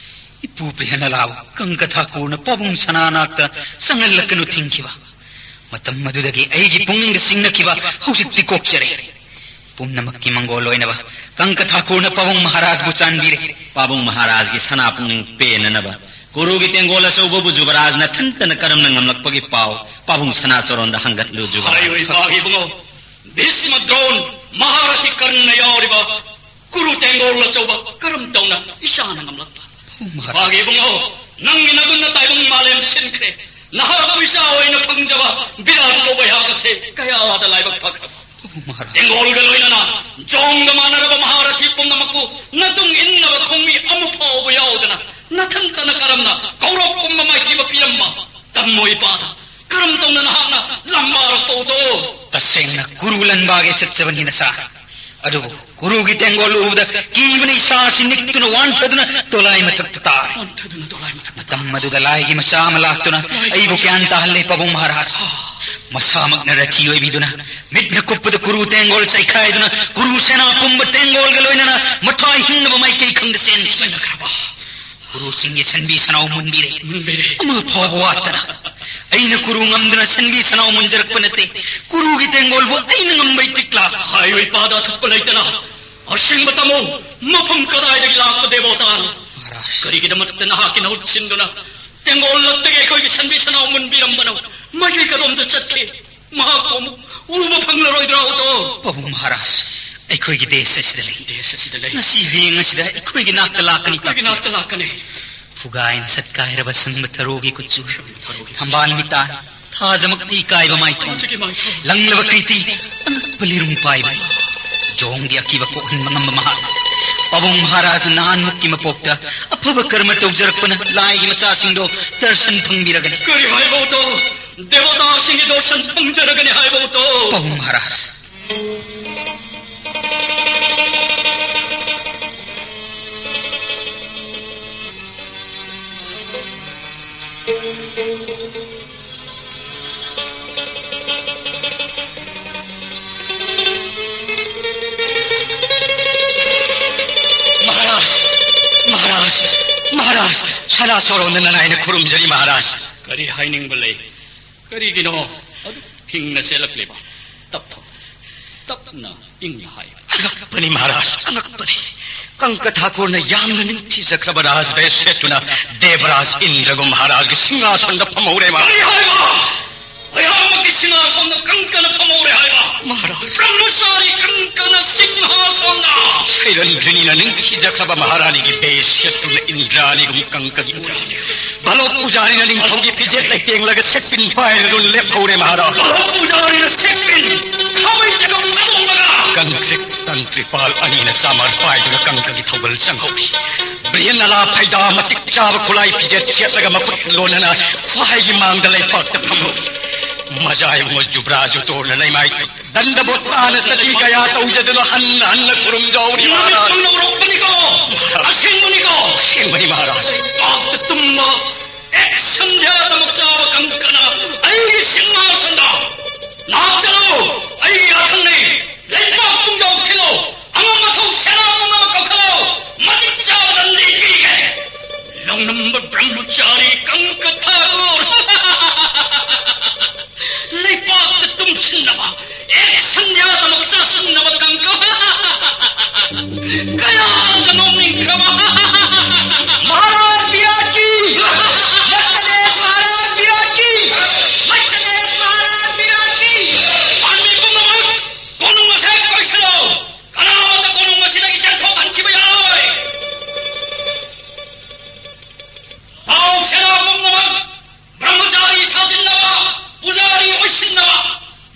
ꯏꯄꯨ ꯄ꯭ꯔꯤꯍꯅꯂꯥꯕꯨ ꯀꯪꯀ ꯊꯥꯀꯨꯔꯅ ꯄꯥꯕꯨꯡ ꯁꯅꯥꯅꯥꯛꯇ ꯆꯪꯍꯜꯂꯛꯀꯅꯨ ꯊꯤꯡꯈꯤꯕ꯫ ꯃꯇꯝ ꯑꯗꯨꯗꯒꯤ ꯑꯩꯒꯤ ꯄꯨꯛꯅꯤꯡꯗ ꯆꯤꯡꯅꯈꯤꯕ ꯍꯧꯖꯤꯛꯇꯤ ꯀꯣꯛꯆꯔꯦ꯫ ꯄꯨꯝꯅꯃꯛꯀꯤ ꯃꯪꯒꯣꯜ ꯑꯣꯏꯅꯕ ꯀꯪꯀ ꯊꯥꯀꯨꯔꯅ ꯄꯥꯕꯨꯡ ꯃꯍꯥꯔꯥꯖꯕꯨ ꯆꯥꯟꯕꯤꯔꯦ꯫ ꯄꯥꯕꯨꯡ ꯃꯍꯥꯔꯥꯖꯒꯤ ꯁꯅꯥ ꯄꯨꯛꯅꯤꯡ ꯄꯦꯟꯅꯅꯕ ꯀꯨꯔꯨꯒꯤ ꯇꯦꯡꯒꯣꯜ ꯑꯆꯧꯕꯕꯨ ꯖꯨꯕꯔꯥꯖ ꯅꯊꯟꯇꯅ ꯀꯔꯝꯅ ꯉꯝꯂꯛꯄꯒꯤ ꯄꯥꯎ ꯄꯥꯕꯨꯡ ꯁꯅꯥ ꯆꯣꯔꯣꯟꯗ ꯍꯪꯒꯠꯂꯨ ꯖꯨꯕꯔꯥꯖ꯫ ꯍꯥꯏꯌꯨ ꯏꯄꯥꯒꯤ ꯏꯕꯨꯡꯉꯣ, ꯚꯤꯁꯃ ꯗ꯭ꯔꯣꯟ, ꯃꯍꯥꯔꯊꯤ ꯀꯔꯅ ꯌꯥꯎꯔꯤꯕ ꯀꯨꯔꯨ ꯇꯦꯡꯒꯣꯜ ꯑꯆꯧꯕ ꯀꯔꯝ ꯇꯧꯅ ꯏꯆꯥꯅ ꯉꯝꯂꯛꯄ? ꯃꯍꯥꯔꯥꯖ꯫ ꯏꯄꯥꯒꯤ ꯏꯕꯨꯡꯉꯣ, ꯅꯪꯒꯤ ꯅꯒꯨꯟ ꯅꯇꯥꯏꯕꯪ ꯃꯥꯂꯦꯝ ꯁꯤꯟꯈ꯭ꯔꯦ꯫ ꯅꯍꯥꯛꯄꯨ ꯏꯆꯥ ꯑꯣꯏꯅ ꯐꯪꯖꯕ ꯕꯤꯔꯥꯠ ꯀꯧꯕ ꯑꯩꯍꯥꯛ ꯑꯁꯦ ꯀꯌꯥꯗ ꯂꯥꯏꯕꯛ ꯐꯈ꯭ꯔꯕ꯫ ꯃꯍꯥꯔꯥꯖ꯫ ꯇꯦꯡꯒꯣꯜꯒ ꯂꯣꯏꯅꯅ ꯖꯣꯝꯒ ꯃꯥꯟꯅꯔꯕ ꯃꯍꯥꯔꯊꯤ ꯄꯨꯝꯅꯃꯛꯄꯨ ꯅꯇꯨꯡ ꯏꯟꯅꯕ ꯈꯣꯡꯃꯤ ꯑꯃ ꯐꯥꯎꯕ ꯌꯥꯎꯗꯅ ꯅꯊꯟꯇꯅ ꯀꯔꯝꯅ ꯀꯧꯔꯣꯛ ꯀꯨꯝꯕ ꯃꯥꯏꯊꯤꯕ ꯄꯤꯔꯝꯕ ꯇꯝꯃꯣ ꯏꯄꯥꯗ? ꯀꯔꯝ ꯇꯧꯅ ꯅꯍꯥꯛꯅ ꯂꯝꯕꯥꯔꯛꯄꯧꯗꯣ? ꯇꯁꯦꯡꯅ ꯀꯨꯔꯨ ꯂꯟꯕꯥꯒꯤ ꯆꯠꯆꯕꯅꯤ ꯅꯆꯥ꯫ ꯑꯗꯨꯕꯨ ꯀꯨꯔꯨꯒꯤ ꯇꯦꯡꯒꯣꯜ ꯎꯕꯗ ꯀꯤꯕꯅ ꯏꯁꯥꯁꯤ ꯅꯤꯛꯇꯨꯅ ꯋꯥꯟꯊꯗꯨꯅ ꯗꯣꯂꯥꯏ ꯃꯊꯛꯇ ꯇꯥꯔꯦ꯫ ꯋꯥꯟꯊꯗꯨꯅ ꯗꯣꯂꯥꯏ ꯃꯊꯛꯇ ꯃꯇꯝ ꯑꯗꯨꯗ ꯂꯥꯏꯒꯤ ꯃꯆꯥ ꯑꯃ ꯂꯥꯛꯇꯨꯅ ꯑꯩꯕꯨ ꯒ꯭ꯌꯥꯟ ꯇꯥꯍꯜꯂꯦ, ꯄꯥꯕꯨꯡ ꯃꯍꯥꯔꯥꯖ꯫ ꯃꯁꯥꯃꯛꯅ ꯔꯊꯤ ꯑꯣꯏꯕꯤꯗꯨꯅ ꯃꯤꯠꯅ ꯀꯨꯞꯄꯗ ꯀꯨꯔꯨ ꯇꯦꯡꯒꯣꯜ ꯆꯩꯈꯥꯏꯗꯨꯅ ꯀꯨꯔꯨ ꯁꯦꯅꯥ ꯄꯨꯝꯕ ꯇꯦꯡꯒꯣꯜꯒ ꯂꯣꯏꯅꯅ ꯃꯊ꯭ꯋꯥꯏ ꯍꯤꯡꯅꯕ ꯃꯥꯏꯀꯩ ꯈꯪꯗ ꯆꯦꯟꯈꯤ꯫ ꯆꯦꯟꯅꯈ꯭ꯔꯕ꯫ ꯀꯨꯔꯨꯁꯤꯡꯒꯤ ꯁꯟꯕꯤ ꯁꯅꯥꯎ ꯃꯨꯟꯕꯤꯔꯦ꯫ ꯃꯨꯟꯕꯤꯔꯦ꯫ ꯑꯃ ꯐꯥꯎꯕ ꯋꯥꯠꯇꯅ꯫ ꯑꯩꯅ ꯀꯨꯔꯨ ꯉꯝꯗꯨꯅ ꯁꯟꯕꯤ ꯁꯅꯥꯎ ꯃꯨꯟꯖꯔꯛꯄ ꯅꯠꯇꯦ꯫ ꯀꯨꯔꯨꯒꯤ ꯇꯦꯡꯒꯣꯜꯕꯨ ꯑꯩꯅ ꯉꯝꯕꯩ ꯇꯤꯛꯂꯥ꯫ ꯍꯥꯏꯌꯨ ꯏꯄꯥꯗ ꯑꯊꯨꯞꯄ ꯂꯩꯇꯅ꯫ ꯑꯁꯦꯡꯕ ꯇꯝꯃꯨ, ꯃꯐꯝ ꯀꯗꯥꯏꯗꯒꯤ ꯂꯥꯛꯄ ꯗꯦꯕꯣꯇꯥꯅꯣ? ꯃꯍꯥꯔꯥꯖ꯫ ꯀꯔꯤꯒꯤꯗꯃꯛꯇ ꯅꯍꯥꯛꯀꯤ ꯅꯍꯨꯠ ꯁꯤꯟꯗꯨꯅ ꯇꯦꯡꯒꯣꯜ ꯂꯛꯇꯒꯤ ꯑꯩꯈꯣꯏꯒꯤ ꯁꯟꯕꯤ ꯁꯅꯥꯎ ꯃꯨꯟꯕꯤꯔꯝꯕꯅꯣ? ꯃꯥꯏꯀꯩ ꯀꯗꯣꯝꯗ ꯆꯠꯈꯤ? ꯃꯍꯥꯛꯄꯨ ꯑꯃꯨꯛ ꯎꯕ ꯐꯪꯂꯔꯣꯏꯗ꯭ꯔꯥ, ꯑꯣꯇꯣ? ꯄꯥꯕꯨꯡ ꯃꯍꯥꯔꯥꯖ, ꯑꯩꯈꯣꯏꯒꯤ ꯗꯦꯁ ꯑꯁꯤꯗ ꯂꯩ꯫ ꯗꯦꯁ ꯑꯁꯤꯗ ꯂꯩ꯫ ꯉꯁꯤ ꯍꯌꯦꯡ ꯑꯁꯤꯗ ꯑꯩꯈꯣꯏꯒꯤ ꯅꯥꯛꯇ ꯂꯥꯛꯀꯅꯤ꯫ ꯑꯩꯈꯣꯏꯒꯤ ꯅꯥꯛꯇ ꯂꯥꯛꯀꯅꯤ꯫ ꯐꯨꯒꯥꯏꯅ ꯁꯠꯀꯥꯏꯔꯕ ꯁꯪꯕ ꯊꯔꯣꯒꯤ ꯀꯨꯆꯨ, ꯊꯝꯕꯥꯜ ꯃꯤꯇꯥꯟ, ꯊꯥꯖꯃꯛꯅ ꯏꯀꯥꯏꯕ ꯃꯥꯏꯊꯣꯡ, ꯊꯥꯖꯒꯤ ꯃꯥꯏꯊꯣꯡ꯫ ꯂꯪꯂꯕ ꯀ꯭ꯔꯤꯇꯤ, ꯑꯉꯛꯄ ꯂꯤꯔꯨꯡ ꯄꯥꯏꯕ꯫ ꯖꯣꯡꯒꯤ ꯑꯀꯤꯕ ꯀꯣꯛꯍꯟꯕ ꯉꯝꯕ ꯃꯍꯥꯛ꯫ ꯄꯥꯕꯨꯡ ꯃꯍꯥꯔꯥꯖ ꯅꯍꯥꯟꯃꯨꯛꯀꯤ ꯃꯄꯣꯛꯇ ꯑꯐꯕ ꯀꯔꯃ ꯇꯧꯖꯔꯛꯄꯅ ꯂꯥꯏꯒꯤ ꯃꯆꯥꯁꯤꯡꯗꯣ ꯗꯔꯁꯟ ꯐꯪꯕꯤꯔꯒꯅꯤ꯫ ꯀꯔꯤ ꯍꯥꯏꯕ, ꯑꯣꯇꯣ? ꯗꯦꯕꯣꯇꯥꯁꯤꯡꯒꯤ ꯗꯔꯁꯟ ꯐꯪꯖꯔꯒꯅꯤ ꯍꯥꯏꯕ, ꯑꯣꯇꯣ? ꯄꯥꯕꯨꯡ ꯃꯍꯥꯔꯥꯖ꯫ ꯃꯍꯥꯔꯥꯖ, ꯃꯍꯥꯔꯥꯖ, ꯃꯍꯥꯔꯥꯖ, ꯁꯅꯥ ꯁꯣꯔꯣꯟꯗ ꯅꯅꯥꯏꯅ ꯈꯨꯔꯨꯝꯖꯔꯤ ꯃꯍꯥꯔꯥꯖ꯫ ꯀꯔꯤ ꯍꯥꯏꯅꯤꯡꯕ ꯂꯩ? ꯀꯔꯤꯒꯤꯅꯣ ꯑꯗꯨꯛ ꯊꯤꯡꯅ ꯆꯦꯜꯂꯛꯂꯤꯕ? ꯇꯞ ꯇꯞ, ꯇꯞꯅ ꯏꯪꯅ ꯍꯥꯏꯌꯨ꯫ ꯑꯉꯛꯄꯅꯤ ꯃꯍꯥꯔꯥꯖ, ꯑꯉꯛꯄꯅꯤ꯫ ꯀꯪꯀ ꯊꯥꯀꯨꯔꯅ ꯌꯥꯝꯅ ꯅꯤꯡꯊꯤꯖꯈ꯭ꯔꯕ ꯔꯥꯖꯚꯦꯁ ꯁꯦꯠꯇꯨꯅ ꯗꯦꯕꯔꯥꯖ ꯏꯟꯗ꯭ꯔꯒꯨ ꯃꯍꯥꯔꯥꯖꯒꯤ ꯁꯤꯡꯍꯥꯁꯟꯗ ꯐꯝꯍꯧꯔꯦ ꯃꯍꯥꯔꯥꯖ꯫ ꯀꯔꯤ ꯍꯥꯏꯕ? ꯑꯩꯍꯥꯛꯃꯛꯀꯤ ꯁꯤꯡꯍꯥꯁꯟꯗ ꯀꯪꯀꯅ ꯐꯝꯍꯧꯔꯦ ꯍꯥꯏꯕ? ꯃꯍꯥꯔꯥꯖ꯫ ꯕ꯭ꯔꯍ꯭ꯃꯆꯥꯔꯤ ꯀꯪꯀꯅ ꯁꯤꯡꯍꯥꯁꯟꯗ꯫ ꯁꯩꯔꯟꯗ꯭ꯔꯤꯅꯤꯅ ꯅꯤꯡꯊꯤꯖꯈ꯭ꯔꯕ ꯃꯍꯥꯔꯥꯅꯤꯒꯤ ꯚꯦꯁ ꯁꯦꯠꯇꯨꯅ ꯏꯟꯗ꯭ꯔꯥꯅꯤꯒꯨꯝ ꯀꯪꯀꯒꯤ ꯎꯔꯥꯅꯤ꯫ ꯚꯥꯂꯣꯛ ꯄꯨꯖꯥꯔꯤꯅ ꯅꯤꯡꯊꯧꯒꯤ ꯐꯤꯖꯦꯠ ꯂꯩꯇꯦꯡꯂꯒ ꯁꯦꯠꯄꯤꯟ ꯄꯥꯏꯔꯗꯨꯅ ꯂꯦꯞꯍꯧꯔꯦ ꯃꯍꯥꯔꯥꯖ꯫ ꯚꯥꯂꯣꯛ ꯄꯨꯖꯥꯔꯤꯅ ꯁꯦꯠꯄꯤꯟ ꯈꯥꯕꯩ ꯆꯒꯞ ꯊꯥꯗꯣꯛꯂꯒ꯫ ꯀꯪꯇ꯭ꯔꯤꯛ ꯇꯟꯇ꯭ꯔꯤꯄꯥꯜ ꯑꯅꯤꯅ ꯆꯥꯃꯔ ꯄꯥꯏꯗꯨꯅ ꯀꯪꯀꯒꯤ ꯊꯧꯒꯜ ꯆꯪꯍꯧꯔꯤ꯫ ꯕ꯭ꯔꯤꯍꯟ ꯑꯂꯥ ꯐꯩꯗꯥ ꯃꯇꯤꯛ ꯆꯥꯕ ꯈꯨꯠꯂꯥꯏ ꯐꯤꯖꯦꯠ ꯁꯦꯠꯂꯒ ꯃꯈꯨꯠ ꯂꯣꯟꯅꯅ ꯈ꯭ꯋꯥꯏꯒꯤ ꯃꯥꯡꯗ ꯂꯩꯄꯥꯛꯇ ꯐꯝꯂꯣ꯫ ꯃꯖꯥ ꯏꯕꯨꯡꯉꯣ ꯖꯨꯕ꯭ꯔꯥꯖ ꯎꯇꯣꯔꯅ ꯂꯩꯃꯥꯏ ꯊꯨ-, ꯗꯟꯗꯕꯣꯠꯇꯥꯅ ꯁꯇꯤ ꯀꯌꯥ ꯇꯧꯖꯗꯨꯅ ꯍꯟꯅ ꯍꯟꯅ ꯈꯨꯔꯨꯝꯖꯧꯔꯤ ꯃꯍꯥꯔꯥꯖ꯫ ꯃꯃꯤꯠꯃꯛꯅ ꯎꯔꯛꯄꯅꯤꯀꯣ꯫ ꯃꯍꯥꯔꯥꯖ꯫ ꯑꯁꯦꯡꯕꯅꯤꯀꯣ꯫ ꯑꯁꯦꯡꯕꯅꯤ ꯃꯍꯥꯔꯥꯖ꯫ ꯄꯥꯞꯇ ꯇꯨꯝꯕ ꯑꯦꯛ ꯁꯟꯙ꯭ꯌꯥꯗꯃꯛ ꯆꯥꯕ ꯀꯪꯀꯅ ꯑꯩꯒꯤ ꯁꯤꯡꯍꯥꯁꯟꯗ ꯂꯥꯛꯆꯔꯣ꯫ ꯑꯩꯒꯤ ꯌꯥꯊꯪꯅꯤ꯫ ꯂꯩꯄꯥꯛ ꯄꯨꯝꯖꯥꯎ ꯊꯤꯜꯂꯣ꯫ ꯑꯉꯝ ꯑꯊꯧ ꯁꯦꯅꯥ ꯄꯨꯝꯅꯃꯛ ꯀꯧꯈꯠꯂꯣ꯫ ꯃꯇꯤꯛ ꯆꯥꯕ ꯗꯟꯗꯤ ꯄꯤꯒꯦ꯫ ꯂꯧꯅꯝꯕ ꯕ꯭ꯔꯍ꯭ꯃꯆꯥꯔꯤ ꯀꯪꯀ ꯊꯥꯀꯨꯔ꯫ ꯂꯩꯄꯥꯛꯇ ꯇꯨꯝꯁꯤꯟꯅꯕ, ꯑꯦꯛ ꯁꯟꯙ꯭ꯌꯥꯗꯃꯛ ꯆꯥꯁꯤꯟꯅꯕ ꯀꯪꯀ꯫ ꯀꯌꯥꯗ ꯅꯣꯛꯅꯤꯡꯈ꯭ꯔꯕ! ꯃꯍꯥꯔꯥꯖ ꯕꯤꯔꯥꯠꯀꯤ! ꯃꯠꯁꯗꯦꯁ ꯃꯍꯥꯔꯥꯖ ꯕꯤꯔꯥꯠꯀꯤ! ꯃꯠꯁꯗꯦꯁ ꯃꯍꯥꯔꯥꯖ ꯕꯤꯔꯥꯠꯀꯤ! ꯄꯥꯟꯕꯤ ꯄꯨꯝꯅꯃꯛ ꯀꯣꯅꯨꯡ ꯑꯁꯦ ꯀꯣꯏꯁꯤꯜꯂꯣ! ꯀꯅꯥꯃꯠꯇ ꯀꯣꯅꯨꯡ ꯑꯁꯤꯗꯒꯤ ꯆꯦꯟꯊꯣꯛꯍꯟꯈꯤꯕ ꯌꯥꯔꯣꯏ! ꯄꯥꯎ ꯁꯦꯅꯥ ꯄꯨꯝꯅꯃꯛ ꯕ꯭ꯔꯍ꯭ꯃꯆꯥꯔꯤ ꯁꯥꯖꯤꯟꯅꯕ, ꯄꯨꯖꯥꯔꯤ ꯑꯣꯏꯁꯤꯟꯅꯕ,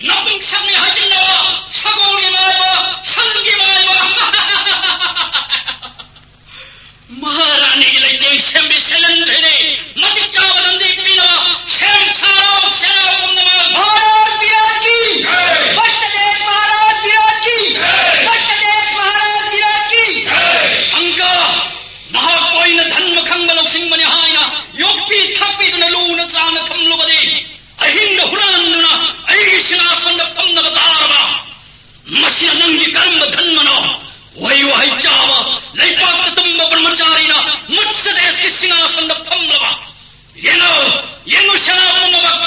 ꯅꯄꯨꯡꯁꯛꯅꯤ ꯍꯥꯏꯖꯤꯟꯅꯕ, ꯁꯒꯣꯜꯒꯤ ꯃꯥꯏꯕ, ꯁꯟꯒꯤ ꯃꯥꯏꯕ꯫ ꯃꯍꯥꯔꯥꯅꯤꯒꯤ ꯂꯩꯇꯦꯡ ꯁꯦꯝꯕꯤ ꯁꯦꯂꯟꯗ꯭ꯔꯤꯅꯤ꯫ ꯃꯇꯤꯛ ꯆꯥꯕ ꯂꯝꯗꯤ ꯄꯤꯅꯕ ꯁꯦꯝ ꯁꯥꯔꯣ, ꯁꯦꯅꯥ ꯄꯨꯝꯅꯃꯛ꯫ ꯃꯍꯥꯔꯥꯖ ꯕꯤꯔꯥꯠꯀꯤ! ꯖꯩ! ꯃꯠꯁꯗꯦꯁ ꯃꯍꯥꯔꯥꯖ ꯕꯤꯔꯥꯠꯀꯤ! ꯖꯩ! ꯃꯠꯁꯗꯦꯁ ꯃꯍꯥꯔꯥꯖ ꯕꯤꯔꯥꯠꯀꯤ! ꯖꯩ! ꯑꯪꯀ ꯅꯍꯥꯛ ꯑꯣꯏꯅ ꯙꯟꯃ ꯈꯪꯕ ꯂꯧꯁꯤꯡꯕꯅꯤ ꯍꯥꯏꯅ ꯌꯣꯛꯄꯤ ꯊꯥꯛꯄꯤꯗꯨꯅ ꯂꯨꯅ ꯆꯥꯅ ꯊꯝꯂꯨꯕꯗꯤ ꯑꯍꯤꯡꯗ ꯍꯨꯔꯥꯟꯗꯨꯅ ꯑꯩꯒꯤ ꯁꯤꯡꯍꯥꯁꯟꯗ ꯐꯝꯅꯕ ꯇꯥꯔꯕ꯫ ꯃꯁꯤꯅ ꯅꯪꯒꯤ ꯀꯔꯝꯕ ꯙꯟꯃꯅꯣ? ꯋꯥꯍꯩ ꯋꯥꯍꯩ ꯆꯥꯕ, ꯂꯩꯄꯥꯛꯇ ꯇꯨꯝꯕ ꯕ꯭ꯔꯍ꯭ꯃꯆꯥꯔꯤꯅ ꯃꯠꯁꯗꯦꯁꯀꯤ ꯁꯤꯡꯍꯥꯁꯟꯗ ꯐꯝꯂꯕ꯫ ꯌꯦꯡꯉꯨ, ꯌꯦꯡꯉꯨ, ꯁꯦꯅꯥ ꯄꯨꯝꯅꯃꯛ,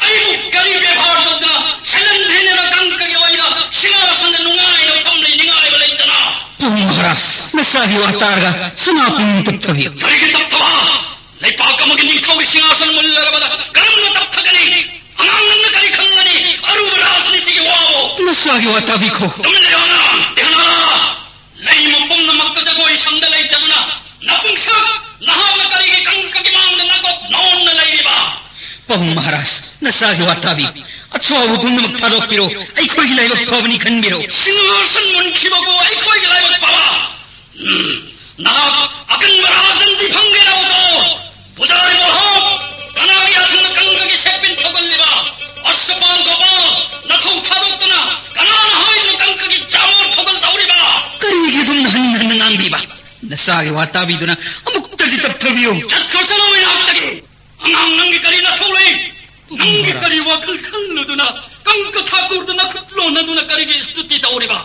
ꯑꯩꯕꯨ ꯀꯔꯤ ꯕꯦꯕꯥꯔ ꯇꯧꯗꯅ ꯁꯦꯂꯟꯗ꯭ꯔꯤꯅꯤꯅ ꯀꯪꯀꯒꯤ ꯑꯣꯏꯅ ꯁꯤꯡꯍꯥꯁꯟꯗ ꯅꯨꯡꯉꯥꯏꯅ ꯐꯝꯂꯤ ꯅꯤꯡꯉꯥꯏꯕ ꯂꯩꯇꯅ? ꯄ꯭ꯔꯚꯨ ꯃꯍꯥꯔꯥꯖ, ꯅꯆꯥꯒꯤ ꯋꯥ ꯇꯥꯔꯒ ꯁꯅꯥ ꯄꯨꯝꯅꯃꯛ ꯇꯞꯊꯕꯤꯌꯨ꯫ ꯀꯔꯤꯒꯤ ꯇꯞꯊꯕ? ꯂꯩꯄꯥꯛ ꯑꯃꯒꯤ ꯅꯤꯡꯊꯧꯒꯤ ꯁꯤꯡꯍꯥꯁꯟ ꯃꯨꯜꯂꯔꯕꯗ ꯀꯔꯝꯅ ꯇꯞꯊꯒꯅꯤ? ꯑꯉꯥꯡ ꯅꯪꯅ ꯀꯔꯤ ꯈꯪꯒꯅꯤ ꯑꯔꯨꯕ ꯔꯥꯖꯅꯤꯇꯤꯒꯤ ꯋꯥꯕꯨ? ꯅꯆꯥꯒꯤ ꯋꯥ ꯇꯥꯕꯤꯈꯣ꯫ ꯇꯨꯃꯤꯟ ꯂꯩꯌꯨ ꯑꯉꯥꯡ! ꯏꯍꯅꯥ! ꯂꯩꯃ ꯄꯨꯝꯅꯃꯛꯇ ꯖꯒꯣꯏ ꯁꯪꯗ ꯂꯩꯇꯗꯨꯅ ꯅꯄꯨꯡꯁꯛ ꯅꯍꯥꯛꯅ ꯀꯔꯤꯒꯤ ꯀꯪꯀꯒꯤ ꯃꯥꯡꯗ ꯅꯀꯣꯛ ꯅꯣꯟꯅ ꯂꯩꯔꯤꯕ? ꯄ꯭ꯔꯚꯨ ꯃꯍꯥꯔꯥꯖ, ꯅꯆꯥꯒꯤ ꯋꯥ ꯇꯥꯕꯤꯌꯨ꯫ ꯑꯊꯨꯕ ꯄꯨꯝꯅꯃꯛ ꯊꯥꯗꯣꯛꯄꯤꯔꯣ꯫ ꯑꯩꯈꯣꯏꯒꯤ ꯂꯥꯏꯕꯛ ꯐꯕꯅꯤ ꯈꯟꯕꯤꯔꯣ꯫ ꯁꯤꯡꯍꯥꯁꯟ ꯃꯨꯟꯈꯤꯕꯕꯨ ꯑꯩꯈꯣꯏꯒꯤ ꯂꯥꯏꯕꯛ ꯐꯕ? ꯎꯝ꯫ ꯅꯍꯥꯛ ꯑꯀꯟꯕ ꯔꯥꯖꯗꯟꯗꯤ ꯐꯪꯒꯦꯔꯥ, ꯎꯇꯣ? ꯄꯨꯖꯥꯔꯤ ꯃꯣꯍꯣꯛ, ꯀꯅꯥꯒꯤ ꯑꯊꯨꯝꯅ ꯀꯪꯀꯒꯤ ꯁꯦꯠꯄꯤꯟ ꯊꯧꯒꯜꯂꯤꯕ? ꯑꯁ꯭ꯋꯄꯥꯜ ꯒꯣꯄꯥꯜ, ꯅꯊꯧ ꯊꯥꯗꯣꯛꯇꯨꯅ ꯀꯅꯥꯅ ꯍꯥꯏꯗꯨꯅ ꯀꯪꯀꯒꯤ ꯆꯥꯃꯣꯔ ꯊꯧꯒꯜ ꯇꯧꯔꯤꯕ? ꯀꯔꯤꯒꯤ ꯑꯗꯨꯝ ꯍꯟꯅ ꯍꯟꯅ ꯉꯥꯡꯕꯤꯕ? ꯅꯆꯥꯒꯤ ꯋꯥ ꯇꯥꯕꯤꯗꯨꯅ ꯑꯃꯨꯛꯇꯗꯤ ꯇꯞꯊꯕꯤꯌꯨ꯫ ꯆꯠꯈ꯭ꯔꯣ, ꯆꯠꯂꯣ ꯏꯅꯥꯛꯇꯒꯤ꯫ ꯑꯉꯥꯡ, ꯅꯪꯒꯤ ꯀꯔꯤ ꯅꯊꯧ ꯂꯩ? ꯅꯪꯒꯤ ꯀꯔꯤ ꯋꯥꯈꯜ ꯈꯜꯂꯨꯗꯨꯅ ꯀꯪꯀ ꯊꯥꯀꯨꯔꯗ ꯅꯈꯨꯠ ꯂꯣꯟꯅꯗꯨꯅ ꯀꯔꯤꯒꯤ ꯁ꯭ꯇꯨꯇꯤ ꯇꯧꯔꯤꯕ?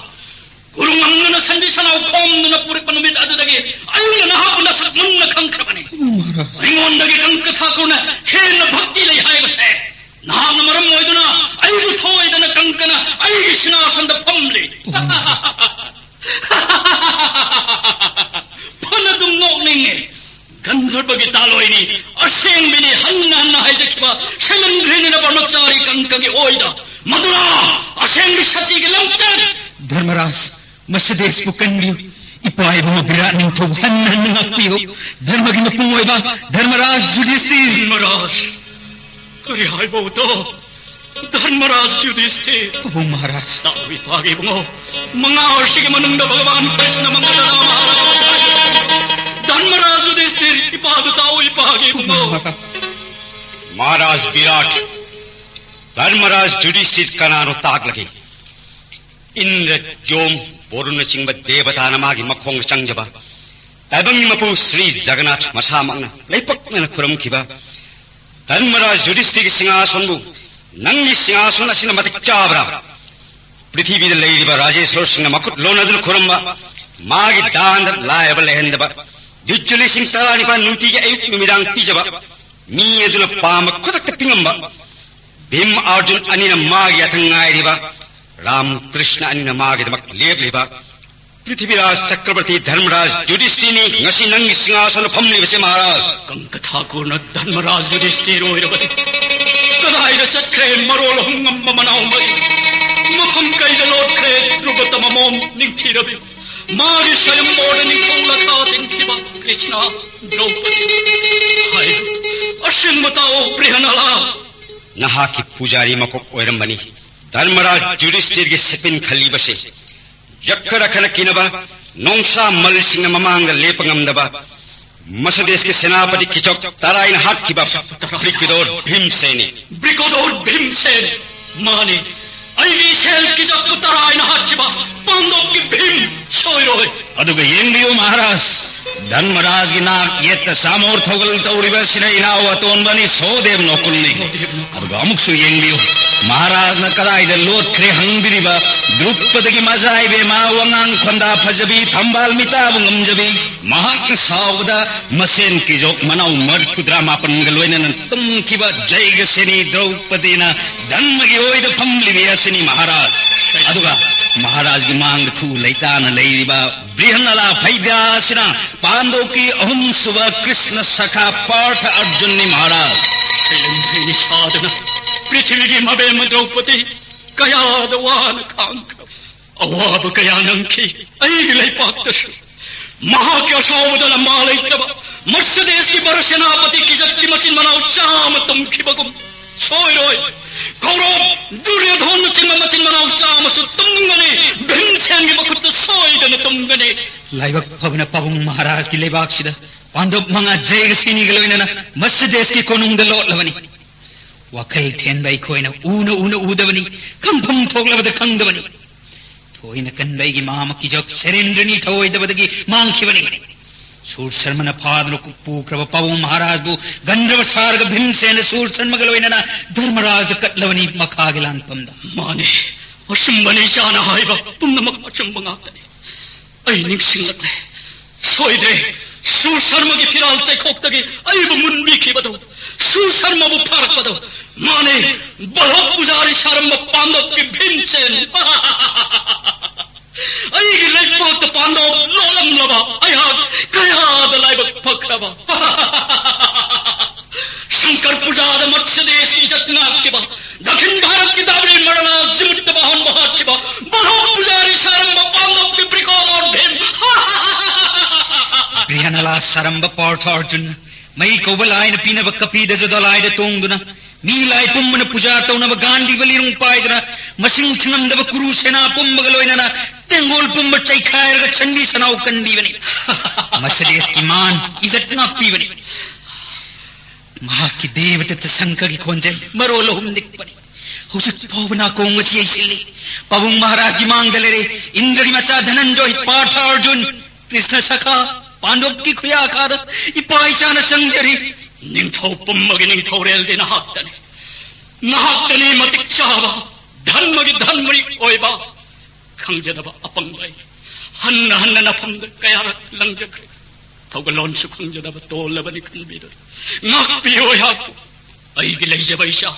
ꯀꯨꯔꯨꯡ ꯑꯪꯅꯅ ꯁꯟꯕꯤ ꯁꯟꯅꯥꯎ ꯈꯣꯝꯗꯨꯅ ꯄꯨꯔꯛꯄ ꯅꯨꯃꯤꯠ ꯑꯗꯨꯗꯒꯤ ꯑꯩꯅ ꯅꯍꯥꯛꯄꯨ ꯅꯁꯛ ꯃꯨꯟꯅ ꯈꯪꯈ꯭ꯔꯕꯅꯤ꯫ ꯃꯍꯥꯔꯥꯖ꯫ ꯑꯩꯉꯣꯟꯗꯒꯤ ꯀꯪꯀ ꯊꯥꯀꯨꯔꯅ ꯍꯦꯟꯅ ꯚꯛꯇꯤ ꯂꯩ ꯍꯥꯏꯕꯁꯦ ꯅꯍꯥꯛꯅ ꯃꯔꯝ ꯑꯣꯏꯗꯨꯅ ꯑꯩꯕꯨ ꯊꯧꯑꯣꯏꯗꯅ ꯀꯪꯀꯅ ꯑꯩꯒꯤ ꯁꯤꯅꯥꯁꯟꯗ ꯐꯝꯂꯤ꯫ ꯐꯅꯗꯨꯝ ꯅꯣꯛꯅꯤꯡꯉꯦ꯫ ꯒꯟꯙꯔꯕꯒꯤ ꯇꯥꯂꯣꯏꯅꯤ, ꯑꯁꯦꯡꯕꯤꯅꯤ, ꯍꯟꯅ ꯍꯟꯅ ꯍꯥꯏꯖꯈꯤꯕ ꯁꯩꯂꯦꯟꯗ꯭ꯔꯤꯅꯤꯅ ꯕ꯭ꯔꯍ꯭ꯃꯆꯥꯔꯤ ꯀꯪꯀꯒꯤ ꯑꯣꯏꯗ꯫ ꯃꯗꯨꯔꯥ ꯑꯁꯦꯡꯕꯤ ꯁꯇꯤꯒꯤ ꯂꯝꯆꯠ꯫ ꯙꯔꯃꯔꯥꯖ, ꯃꯁꯤꯗꯦꯁꯄꯨ ꯀꯟꯕꯤꯌꯨ꯫ ꯏꯄꯥ ꯏꯕꯨꯡꯉꯣ ꯕꯤꯔꯥꯠ ꯅꯤꯡꯊꯧꯕꯨ ꯍꯟꯅ ꯍꯟꯅ ꯉꯥꯛꯄꯤꯌꯨ꯫ ꯙꯔꯃꯒꯤ ꯃꯄꯨꯡ ꯑꯣꯏꯕ ꯙꯔꯃꯔꯥꯖ ꯌꯨꯙꯤꯁꯇꯤꯔ꯫ ꯙꯔꯃꯔꯥꯖ, ꯀꯔꯤ ꯍꯥꯏꯕ ꯎꯇꯣ? ꯙꯔꯃꯔꯥꯖ ꯌꯨꯙꯤꯁꯇꯤꯔ꯫ ꯄꯥꯕꯨꯡ ꯃꯍꯥꯔꯥꯖ꯫ ꯇꯥꯛꯎ ꯏꯄꯥꯒꯤ ꯏꯕꯨꯡꯉꯣ, ꯃꯉꯥ ꯑꯁꯤꯒꯤ ꯃꯅꯨꯡꯗ ꯚꯒꯋꯥꯟ ꯀ꯭ꯔꯤꯁꯅ ꯃꯪꯒꯂꯥ ꯃꯍꯥꯔꯥꯖ ꯍꯥꯏꯕ ꯙꯔꯃꯔꯥꯖ ꯌꯨꯙꯤꯁꯇꯤꯔ, ꯏꯄꯥꯗꯨ ꯇꯥꯛꯎ ꯏꯄꯥꯒꯤ ꯏꯕꯨꯡꯉꯣ꯫ ꯃꯍꯥꯔꯥꯖ ꯕꯤꯔꯥꯠ, ꯙꯔꯃꯔꯥꯖ ꯌꯨꯙꯤꯁꯇꯤꯔ ꯀꯅꯥꯅꯣ ꯇꯥꯛꯂꯒꯦ? ꯏꯟꯗ꯭ꯔ, ꯌꯣꯝ, ꯕꯣꯔꯨꯟꯅꯆꯤꯡꯕ ꯗꯦꯕꯇꯥꯅ ꯃꯥꯒꯤ ꯃꯈꯣꯡꯗ ꯆꯪꯖꯕ, ꯇꯥꯏꯕꯪꯒꯤ ꯃꯄꯨ ꯁ꯭ꯔꯤ ꯖꯒꯟꯅꯥꯊ ꯃꯁꯥꯃꯛꯅ ꯂꯩꯄꯛꯅꯅ ꯈꯨꯔꯨꯝꯈꯤꯕ ꯙꯔꯃꯔꯥꯖ ꯌꯨꯙꯤꯁꯇꯤꯔꯒꯤ ꯁꯤꯡꯍꯥꯁꯣꯟꯕꯨ ꯅꯪꯒꯤ ꯁꯤꯡꯍꯥꯁꯣꯟ ꯑꯁꯤꯅ ꯃꯇꯤꯛ ꯆꯥꯕ꯭ꯔꯥ? ꯄ꯭ꯔꯤꯊꯤꯕꯤꯗ ꯂꯩꯔꯤꯕ ꯔꯥꯖꯦꯁ꯭ꯋꯔꯁꯤꯡꯅ ꯃꯈꯨꯠ ꯂꯣꯟꯅꯗꯨꯅ ꯈꯨꯔꯨꯝꯕ, ꯃꯥꯒꯤ ꯗꯥꯟꯗ ꯂꯥꯏꯔꯕ ꯂꯩꯍꯟꯗꯕ, ꯗ꯭ꯌꯨꯠꯆꯨꯂꯤꯁꯤꯡ ꯇꯔꯥꯅꯤꯄꯥꯜ ꯅꯨꯡꯇꯤꯒꯤ ꯑꯌꯨꯛ ꯅꯨꯃꯤꯗꯥꯡ ꯄꯤꯖꯕ, ꯃꯤ ꯑꯗꯨꯅ ꯄꯥꯝꯕ ꯈꯨꯗꯛꯇ ꯄꯤꯉꯝꯕ, ꯚꯤꯝ ꯑꯔꯖꯨꯟ ꯑꯅꯤꯅ ꯃꯥꯒꯤ ꯌꯥꯊꯪ ꯉꯥꯏꯔꯤꯕ, ꯔꯥꯝ ꯀ꯭ꯔꯤꯁꯅ ꯑꯅꯤꯅ ꯃꯥꯒꯤꯗꯃꯛ ꯂꯦꯞꯂꯤꯕ, ꯄ꯭ꯔꯤꯊꯤꯕꯤꯔꯥꯖ ꯆꯀ꯭ꯔꯕꯔꯇꯤ ꯙꯔꯃꯔꯥꯖ ꯌꯨꯙꯤꯁꯇꯤꯔꯅꯤ ꯉꯁꯤ ꯅꯪꯒꯤ ꯁꯤꯡꯍꯥꯁꯅ ꯐꯝꯂꯤꯕꯁꯦ, ꯃꯍꯥꯔꯥꯖ꯫ ꯀꯪꯀ ꯊꯥꯀꯨꯔꯅ ꯙꯔꯃꯔꯥꯖ ꯌꯨꯙꯤꯁꯇꯤꯔ ꯑꯣꯏꯔꯕꯗꯤ ꯀꯗꯥꯏꯗ ꯆꯠꯈ꯭ꯔꯦ ꯃꯔꯣꯜ ꯑꯍꯨꯝ ꯉꯝꯕ ꯃꯅꯥꯎ ꯃꯔꯤ? ꯃꯐꯝ ꯀꯩꯗ ꯂꯣꯠꯈ꯭ꯔꯦ ꯙ꯭ꯔꯨꯕ ꯇꯃꯃꯣꯝ ꯅꯤꯡꯊꯤꯔꯕꯤ? ꯃꯥꯒꯤ ꯁ꯭ꯋꯌꯝꯕꯣꯔꯗ ꯅꯤꯡꯊꯧ ꯂꯈꯥ ꯇꯤꯡꯈꯤꯕ ꯀ꯭ꯔꯤꯁꯅ, ꯗ꯭ꯔꯧꯄꯗꯤ? ꯍꯥꯏꯌꯨ, ꯑꯁꯦꯡꯕ ꯇꯥꯛꯑꯣ ꯕ꯭ꯔꯤꯍꯅꯂꯥ꯫ ꯅꯍꯥꯛꯀꯤ ꯄꯨꯖꯥꯔꯤ ꯃꯀꯣꯛ ꯑꯣꯏꯔꯝꯕꯅꯤ ꯙꯔꯃꯔꯥꯖ ꯌꯨꯙꯤꯁꯇꯤꯔꯒꯤ ꯁꯦꯄꯤꯟ ꯈꯜꯂꯤꯕꯁꯦ꯫ ꯌꯛꯈꯔꯈꯅ ꯀꯤꯅꯕ ꯅꯣꯡꯁꯥ ꯃꯜꯁꯤꯡꯅ ꯃꯃꯥꯡꯗ ꯂꯦꯞꯄ ꯉꯝꯗꯕ ꯃꯁꯗꯦꯁꯀꯤ ꯁꯦꯅꯥꯄꯇꯤ ꯀꯤꯆꯣꯛ ꯇꯔꯥꯏꯅ ꯍꯥꯠꯈꯤꯕ ꯕ꯭ꯔꯤꯀꯤꯗꯣꯔ ꯚꯤꯝꯁꯦꯅꯤ꯫ ꯕ꯭ꯔꯤꯀꯣꯗꯣꯔ ꯚꯤꯝꯁꯦꯟ꯫ ꯃꯥꯅꯤ, ꯑꯩꯒꯤ ꯏꯁꯦꯜ ꯀꯤꯆꯣꯛꯄꯨ ꯇꯔꯥꯏꯅ ꯍꯥꯠꯈꯤꯕ ꯄꯥꯟꯗꯣꯞꯀꯤ ꯚꯤꯝ ꯁꯣꯏꯔꯣꯏ꯫ ꯑꯗꯨꯒ ꯌꯦꯡꯕꯤꯌꯨ ꯃꯍꯥꯔꯥꯖ, ꯙꯔꯃꯔꯥꯖꯒꯤ ꯅꯥꯛ ꯌꯦꯠꯇ ꯆꯥꯃꯣꯔ ꯊꯧꯒꯜ ꯇꯧꯔꯤꯕ ꯑꯁꯤꯅ ꯏꯅꯥꯎ ꯑꯇꯣꯟꯕꯅꯤ, ꯁꯣꯗꯦꯕ ꯅꯣꯀꯨꯜꯅꯤ꯫ ꯁꯣꯗꯦꯕ ꯅꯣꯀꯨꯜ꯫ ꯑꯗꯨꯒ ꯑꯃꯨꯛꯁꯨ ꯌꯦꯡꯕꯤꯌꯨ, ꯃꯍꯥꯔꯥꯖꯅ ꯀꯗꯥꯏꯗ ꯂꯣꯠꯈ꯭ꯔꯦ ꯍꯪꯕꯤꯔꯤꯕ ꯗ꯭ꯔꯨꯄꯗꯒꯤ ꯃꯆꯥ ꯏꯕꯦꯝꯃ, ꯋꯥꯉꯥꯡ ꯈꯣꯟꯗꯥ ꯐꯖꯕꯤ, ꯊꯝꯕꯥꯜ ꯃꯤꯇꯥꯕꯨ ꯉꯝꯖꯕꯤ, ꯃꯍꯥꯛꯅ ꯁꯥꯎꯕꯗ ꯃꯁꯦꯟ ꯀꯤꯖꯣꯛ ꯃꯅꯥꯎ ꯃꯔꯤꯐꯨꯇꯔꯥ ꯃꯥꯄꯟꯒ ꯂꯣꯏꯅꯅ ꯇꯨꯝꯈꯤꯕ ꯖꯩꯒꯁꯦꯅꯤ ꯗ꯭ꯔꯧꯄꯗꯤꯅ ꯙꯔꯃꯒꯤ ꯑꯣꯏꯗ ꯐꯝꯂꯤꯕꯤ ꯑꯁꯤꯅꯤ ꯃꯍꯥꯔꯥꯖ꯫ ꯑꯗꯨꯒ ꯃꯍꯥꯔꯥꯖꯒꯤ ꯃꯥꯡꯗ ꯈꯨ ꯂꯩꯇꯥꯅ ꯂꯩꯔꯤꯕ ꯕ꯭ꯔꯤꯍꯟꯅꯂꯥ ꯐꯩꯗ꯭ꯌꯥ ꯑꯁꯤꯅ ꯄꯥꯟꯗꯧꯀꯤ ꯑꯍꯨꯝꯁꯨꯕ ꯀ꯭ꯔꯤꯁꯅ ꯁꯈꯥ ꯄꯥꯔꯊ ꯑꯔꯖꯨꯟꯅꯤ ꯃꯍꯥꯔꯥꯖ꯫ ꯁꯩꯂꯦꯡ ꯐꯩꯅꯤ ꯁꯥꯗꯨꯅ ꯄ꯭ꯔꯤꯊꯤꯕꯤꯒꯤ ꯃꯕꯦꯝꯃ ꯗ꯭ꯔꯧꯄꯗꯤ ꯀꯌꯥꯗ ꯋꯥꯅ ꯈꯥꯡꯈ꯭ꯔꯕ, ꯑꯋꯥꯕ ꯀꯌꯥ ꯅꯪꯈꯤ ꯑꯩꯒꯤ ꯂꯩꯄꯥꯛꯇꯁꯨ꯫ ꯃꯍꯥꯛꯀꯤ ꯑꯁꯥꯎꯕꯗ ꯂꯝꯕꯥ ꯂꯩꯇ꯭ꯔꯕ ꯃꯔꯁꯗꯦꯁꯀꯤ ꯕꯔ ꯁꯦꯅꯥꯄꯇꯤ ꯀꯤꯖꯠꯀꯤ ꯃꯆꯤꯟ ꯃꯅꯥꯎ ꯆꯥꯝꯃ ꯇꯨꯝꯈꯤꯕꯒꯨꯝ ꯁꯣꯏꯔꯣꯏ꯫ ꯀꯧꯔꯣꯞ ꯗꯨꯔꯌꯣꯙꯣꯟꯅꯆꯤꯡꯕ ꯃꯆꯤꯟ ꯃꯅꯥꯎ ꯆꯥꯝꯃꯁꯨ ꯇꯨꯝꯒꯅꯤ꯫ ꯚꯤꯝꯁꯦꯟꯒꯤ ꯃꯈꯨꯠꯇ ꯁꯣꯏꯗꯅ ꯇꯨꯝꯒꯅꯤ꯫ ꯂꯥꯏꯕꯛ ꯐꯕꯅ ꯄꯥꯕꯨꯡ ꯃꯍꯥꯔꯥꯖꯀꯤ ꯂꯩꯕꯥꯛꯁꯤꯗ ꯄꯥꯟꯗꯣꯞ ꯃꯉꯥ ꯖꯩꯒꯁꯤꯅꯤꯒ ꯂꯣꯏꯅꯅ ꯃꯁꯗꯦꯁꯀꯤ ꯀꯣꯅꯨꯡꯗ ꯂꯣꯠꯂꯕꯅꯤ꯫ ꯋꯥꯈꯜ ꯊꯦꯟꯕ ꯑꯩꯈꯣꯏꯅ ꯎꯅ ꯎꯅ ꯎꯗꯕꯅꯤ, ꯈꯪꯐꯝ ꯊꯣꯛꯂꯕꯗ ꯈꯪꯗꯕꯅꯤ꯫ ꯊꯣꯏꯅ ꯀꯟꯕ ꯑꯩꯒꯤ ꯃꯥꯃ ꯀꯤꯖꯣꯛ ꯁꯦꯔꯦꯟꯗ꯭ꯔꯅꯤ ꯊꯧꯑꯣꯏꯗꯕꯗꯒꯤ ꯃꯥꯡꯈꯤꯕꯅꯤ꯫ ꯁꯨꯔ ꯁꯔꯃꯅ ꯐꯥꯗꯨꯅ ꯄꯨꯈ꯭ꯔꯕ ꯄꯥꯕꯨꯡ ꯃꯍꯥꯔꯥꯖꯕꯨ ꯒꯟꯙꯔꯕ ꯁꯥꯔꯒ ꯚꯤꯝꯁꯦꯟꯅ ꯁꯨꯔ ꯁꯔꯃꯒ ꯂꯣꯏꯅꯅ ꯙꯔꯃꯔꯥꯖꯗ ꯀꯠꯂꯕꯅꯤ ꯃꯈꯥꯒꯤ ꯂꯥꯟꯐꯝꯗ꯫ ꯃꯥꯅꯤ, ꯑꯆꯨꯝꯕꯅꯤ ꯏꯆꯥꯅ ꯍꯥꯏꯕ ꯄꯨꯝꯅꯃꯛ ꯑꯆꯨꯝꯕ ꯉꯥꯛꯇꯅꯤ꯫ ꯑꯩ ꯅꯤꯡꯁꯤꯡꯂꯛꯂꯦ꯫ ꯁꯣꯏꯗ꯭ꯔꯦ, ꯁꯨꯔ ꯁꯔꯃꯒꯤ ꯐꯤꯔꯥꯜ ꯆꯩꯈꯣꯛꯇꯒꯤ ꯑꯩꯕꯨ ꯃꯨꯟꯕꯤꯈꯤꯕꯗꯣ, ꯁꯨꯔ ꯁꯔꯃꯕꯨ ꯐꯥꯔꯛꯄꯗꯣ꯫ ꯃꯥꯅꯦ, ꯕꯂꯣꯛ ꯄꯨꯖꯥꯔꯤ ꯁꯥꯔꯝꯕ ꯄꯥꯟꯗꯣꯞꯀꯤ ꯚꯤꯝꯁꯦꯟ꯫ ꯑꯩꯒꯤ ꯂꯩꯄꯥꯛꯇ ꯄꯥꯟꯗꯣꯞ ꯂꯣꯠꯂꯝꯂꯕ ꯑꯩꯍꯥꯛ ꯀꯌꯥꯗ ꯂꯥꯏꯕꯛ ꯐꯈ꯭ꯔꯕ꯫ ꯁꯪꯀꯔ ꯄꯨꯖꯥꯗ ꯃꯠꯁ ꯗꯦꯁꯀꯤ ꯏꯖꯠ ꯉꯥꯛꯈꯤꯕ, ꯗꯈꯤꯟ ꯚꯥꯔꯠꯀꯤ ꯗꯥꯕ꯭ꯔꯤ ꯃꯔꯅꯥ ꯖꯤꯃꯨꯠꯇ ꯕꯥꯍꯟꯕ ꯍꯥꯠꯈꯤꯕ, ꯕꯂꯣꯛ ꯄꯨꯖꯥꯔꯤ ꯁꯥꯔꯝꯕ ꯄꯥꯟꯗꯣꯞꯀꯤ ꯕ꯭ꯔꯤꯀꯣꯗꯣꯔ ꯚꯤꯝ꯫ ꯕ꯭ꯔꯤꯍꯅꯂꯥ ꯁꯥꯔꯝꯕ ꯄꯥꯔꯊ ꯑꯔꯖꯨꯟ, ꯃꯩ ꯀꯧꯕ ꯂꯥꯏꯅ ꯄꯤꯅꯕ ꯀꯄꯤꯗ ꯖꯗꯣꯂꯥꯏꯗ ꯇꯣꯡꯗꯨꯅ, ꯃꯤ ꯂꯥꯏ ꯄꯨꯝꯕꯅ ꯄꯨꯖꯥ ꯇꯧꯅꯕ ꯒꯥꯟꯙꯤ ꯕꯂꯤꯔꯨꯡ ꯄꯥꯏꯗꯨꯅ, ꯃꯁꯤꯡ ꯊꯤꯉꯝꯗꯕ ꯀꯨꯔꯨ ꯁꯦꯅꯥ ꯄꯨꯝꯕꯒ ꯂꯣꯏꯅꯅ ꯇꯦꯡꯒꯣꯜ ꯄꯨꯝꯕ ꯆꯩꯈꯥꯏꯔꯒ ꯆꯟꯕꯤ ꯁꯅꯥꯎ ꯀꯟꯕꯤꯕꯅꯤ꯫ ꯃꯁꯤꯗꯦꯁꯀꯤ ꯃꯥꯟ ꯏꯖꯠ ꯉꯥꯛꯄꯤꯕꯅꯤ꯫ ꯃꯍꯥꯛꯀꯤ ꯗꯦꯕꯗꯠꯇ ꯁꯪꯀꯒꯤ ꯈꯣꯟꯖꯦꯜ ꯃꯔꯣꯜ ꯑꯍꯨꯝ ꯅꯤꯛꯄꯅꯤ꯫ ꯍꯧꯖꯤꯛ ꯐꯥꯎꯕ ꯅꯥꯀꯣꯡ ꯑꯁꯤ ꯌꯩꯁꯤꯜꯂꯤ꯫ ꯄꯥꯕꯨꯡ ꯃꯍꯥꯔꯥꯖꯒꯤ ꯃꯥꯡꯗ ꯂꯩꯔꯦ꯫ ꯏꯟꯗ꯭ꯔꯒꯤ ꯃꯆꯥ ꯙꯅꯟꯖꯣꯏ, ꯄꯥꯔꯊ ꯑꯔꯖꯨꯟ, ꯀ꯭ꯔꯤꯁꯅ ꯁꯈꯥ, ꯄꯥꯟꯗꯣꯞꯀꯤ ꯈꯨꯌꯥꯈꯥꯗ ꯏꯄꯥ ꯏꯆꯥꯅ ꯆꯪꯖꯔꯤ꯫ ꯅꯤꯡꯊꯧ ꯄꯨꯝꯕꯒꯤ ꯅꯤꯡꯊꯧꯔꯦꯜꯗꯤ ꯅꯍꯥꯛꯇꯅꯤ꯫ ꯅꯍꯥꯛꯇꯅꯤ ꯃꯇꯤꯛ ꯆꯥꯕ, ꯙꯔꯃꯒꯤ ꯙꯔꯃꯔꯤ ꯑꯣꯏꯕ꯫ ꯈꯪꯖꯗꯕ ꯑꯄꯪꯕ ꯑꯩ ꯍꯟꯅ ꯍꯟꯅ ꯅꯐꯝꯗ ꯀꯌꯥꯔꯛ ꯂꯪꯖꯈ꯭ꯔꯦ꯫ ꯊꯧꯒꯜꯂꯣꯟꯁꯨ ꯈꯪꯖꯗꯕ ꯇꯣꯜꯂꯕꯅꯤ ꯈꯟꯕꯤꯗꯨꯅ ꯉꯥꯛꯄꯤꯌꯨ ꯑꯩꯍꯥꯛꯄꯨ꯫ ꯑꯩꯒꯤ ꯂꯩꯖꯕ ꯏꯆꯥ,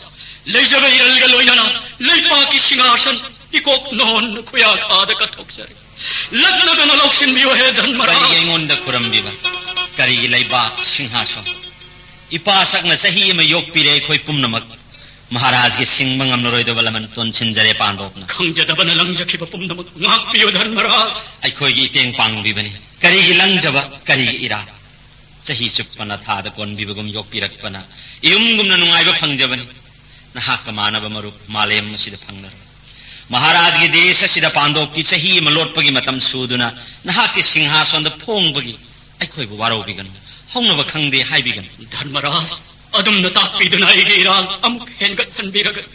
ꯂꯩꯖꯕ ꯏꯔꯜꯒ ꯂꯣꯏꯅꯅ ꯂꯩꯄꯥꯛꯀꯤ ꯁꯤꯡꯍꯥꯁꯟ ꯏꯀꯣꯛ ꯅꯣꯟꯅ ꯈꯨꯌꯥꯈꯥꯗ ꯀꯠꯊꯣꯛꯆꯔꯤ꯫ ꯂꯛꯅꯗꯅ ꯂꯧꯁꯤꯟꯕꯤꯌꯨ ꯍꯦ ꯙꯔꯃꯔꯥꯖ꯫ ꯀꯔꯤꯒꯤ ꯑꯩꯉꯣꯟꯗ ꯈꯨꯔꯝꯕꯤꯕ? ꯀꯔꯤꯒꯤ ꯂꯩꯕꯥꯛ ꯁꯤꯡꯍꯥꯁꯟ? ꯏꯄꯥ ꯁꯛꯅ ꯆꯍꯤ ꯑꯃ ꯌꯣꯛꯄꯤꯔꯦ ꯑꯩꯈꯣꯏ ꯄꯨꯝꯅꯃꯛ꯫ ꯃꯍꯥꯔꯥꯖꯒꯤ ꯁꯤꯡꯕ ꯉꯝꯂꯔꯣꯏꯗꯕ ꯂꯃꯟ ꯇꯣꯟꯁꯤꯟꯖꯔꯦ ꯄꯥꯟꯗꯣꯞꯅ꯫ ꯈꯪꯖꯗꯕꯅ ꯂꯪꯖꯈꯤꯕ ꯄꯨꯝꯅꯃꯛ ꯉꯥꯛꯄꯤꯌꯨ ꯙꯔꯃꯔꯥꯖ꯫ ꯑꯩꯈꯣꯏꯒꯤ ꯏꯇꯦꯡ ꯄꯥꯡꯕꯤꯕꯅꯤ꯫ ꯀꯔꯤꯒꯤ ꯂꯪꯖꯕ, ꯀꯔꯤꯒꯤ ꯏꯔꯥ? ꯆꯍꯤ ꯆꯨꯞꯄꯅ ꯊꯥꯗ ꯀꯣꯟꯕꯤꯕꯒꯨꯝ ꯌꯣꯛꯄꯤꯔꯛꯄꯅ ꯏꯌꯨꯝꯒꯨꯝꯅ ꯅꯨꯡꯉꯥꯏꯕ ꯐꯪꯖꯕꯅꯤ꯫ ꯅꯍꯥꯛꯀ ꯃꯥꯟꯅꯕ ꯃꯔꯨꯞ ꯃꯥꯂꯦꯝ ꯑꯁꯤꯗ ꯐꯪꯂꯔꯣꯏ꯫ ꯃꯍꯥꯔꯥꯖꯒꯤ ꯗꯦꯁ ꯑꯁꯤꯗ ꯄꯥꯟꯗꯣꯞꯀꯤ ꯆꯍꯤ ꯑꯃ ꯂꯣꯠꯄꯒꯤ ꯃꯇꯝ ꯁꯨꯗꯨꯅ ꯅꯍꯥꯛꯀꯤ ꯁꯤꯡꯍꯥꯁꯣꯟꯗ ꯐꯣꯡꯕꯒꯤ ꯑꯩꯈꯣꯏꯕꯨ ꯋꯥꯔꯧꯕꯤꯒꯅꯨ꯫ ꯍꯧꯅꯕ ꯈꯪꯗꯦ ꯍꯥꯏꯕꯤꯒꯅꯨ꯫ ꯙꯔꯃꯔꯥꯖ, ꯑꯗꯨꯝꯅ ꯇꯥꯛꯄꯤꯗꯨꯅ ꯑꯩꯒꯤ ꯏꯔꯥꯜ ꯑꯃꯨꯛ ꯍꯦꯟꯒꯠꯍꯟꯕꯤꯔꯒꯅꯨ꯫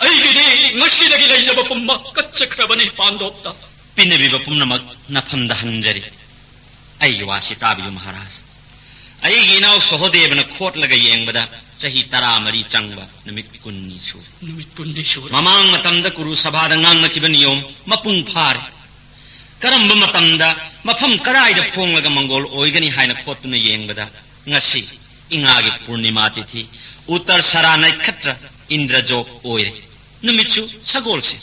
ꯑꯩꯒꯤꯗꯤ ꯉꯁꯤꯗꯒꯤ ꯂꯩꯖꯕ ꯄꯨꯝꯕ ꯀꯠꯆꯈ꯭ꯔꯕꯅꯤ ꯄꯥꯟꯗꯣꯞꯇ꯫ ꯄꯤꯅꯕꯤꯕ ꯄꯨꯝꯅꯃꯛ ꯅꯐꯝꯗ ꯍꯟꯖꯔꯤ꯫ ꯑꯩꯒꯤ ꯋꯥꯁꯤ ꯇꯥꯕꯤꯌꯨ ꯃꯍꯥꯔꯥꯖ꯫ ꯑꯩꯒꯤ ꯏꯅꯥꯎ ꯁꯣꯍꯣꯗꯦꯕꯅ ꯈꯣꯠꯂꯒ ꯌꯦꯡꯕꯗ ꯆꯍꯤ ꯇꯔꯥꯃꯔꯤ ꯆꯪꯕ ꯅꯨꯃꯤꯠ ꯀꯨꯟꯅꯤ ꯁꯨꯔꯦ꯫ ꯅꯨꯃꯤꯠ ꯀꯨꯟꯅꯤ ꯁꯨꯔꯦ꯫ ꯃꯃꯥꯡ ꯃꯇꯝꯗ ꯀꯨꯔꯨ ꯁꯚꯥꯗ ꯉꯥꯡꯅꯈꯤꯕ ꯅꯤꯌꯣꯝ ꯃꯄꯨꯡ ꯐꯥꯔꯦ꯫ ꯀꯔꯝꯕ ꯃꯇꯝꯗ ꯃꯐꯝ ꯀꯗꯥꯏꯗ ꯐꯣꯡꯂꯒ ꯃꯪꯒꯣꯜ ꯑꯣꯏꯒꯅꯤ ꯍꯥꯏꯅ ꯈꯣꯠꯇꯨꯅ ꯌꯦꯡꯕꯗ ꯉꯁꯤ ꯏꯉꯥꯒꯤ ꯄꯨꯔꯅꯤꯃꯥ ꯇꯤꯊꯤ ꯎꯠꯇꯔ ꯁꯔꯥ ꯅꯩꯈꯠꯇ꯭ꯔ ꯏꯟꯗ꯭ꯔꯖꯣꯛ ꯑꯣꯏꯔꯦ꯫ ꯅꯨꯃꯤꯠꯁꯨ ꯁꯒꯣꯜꯁꯦ,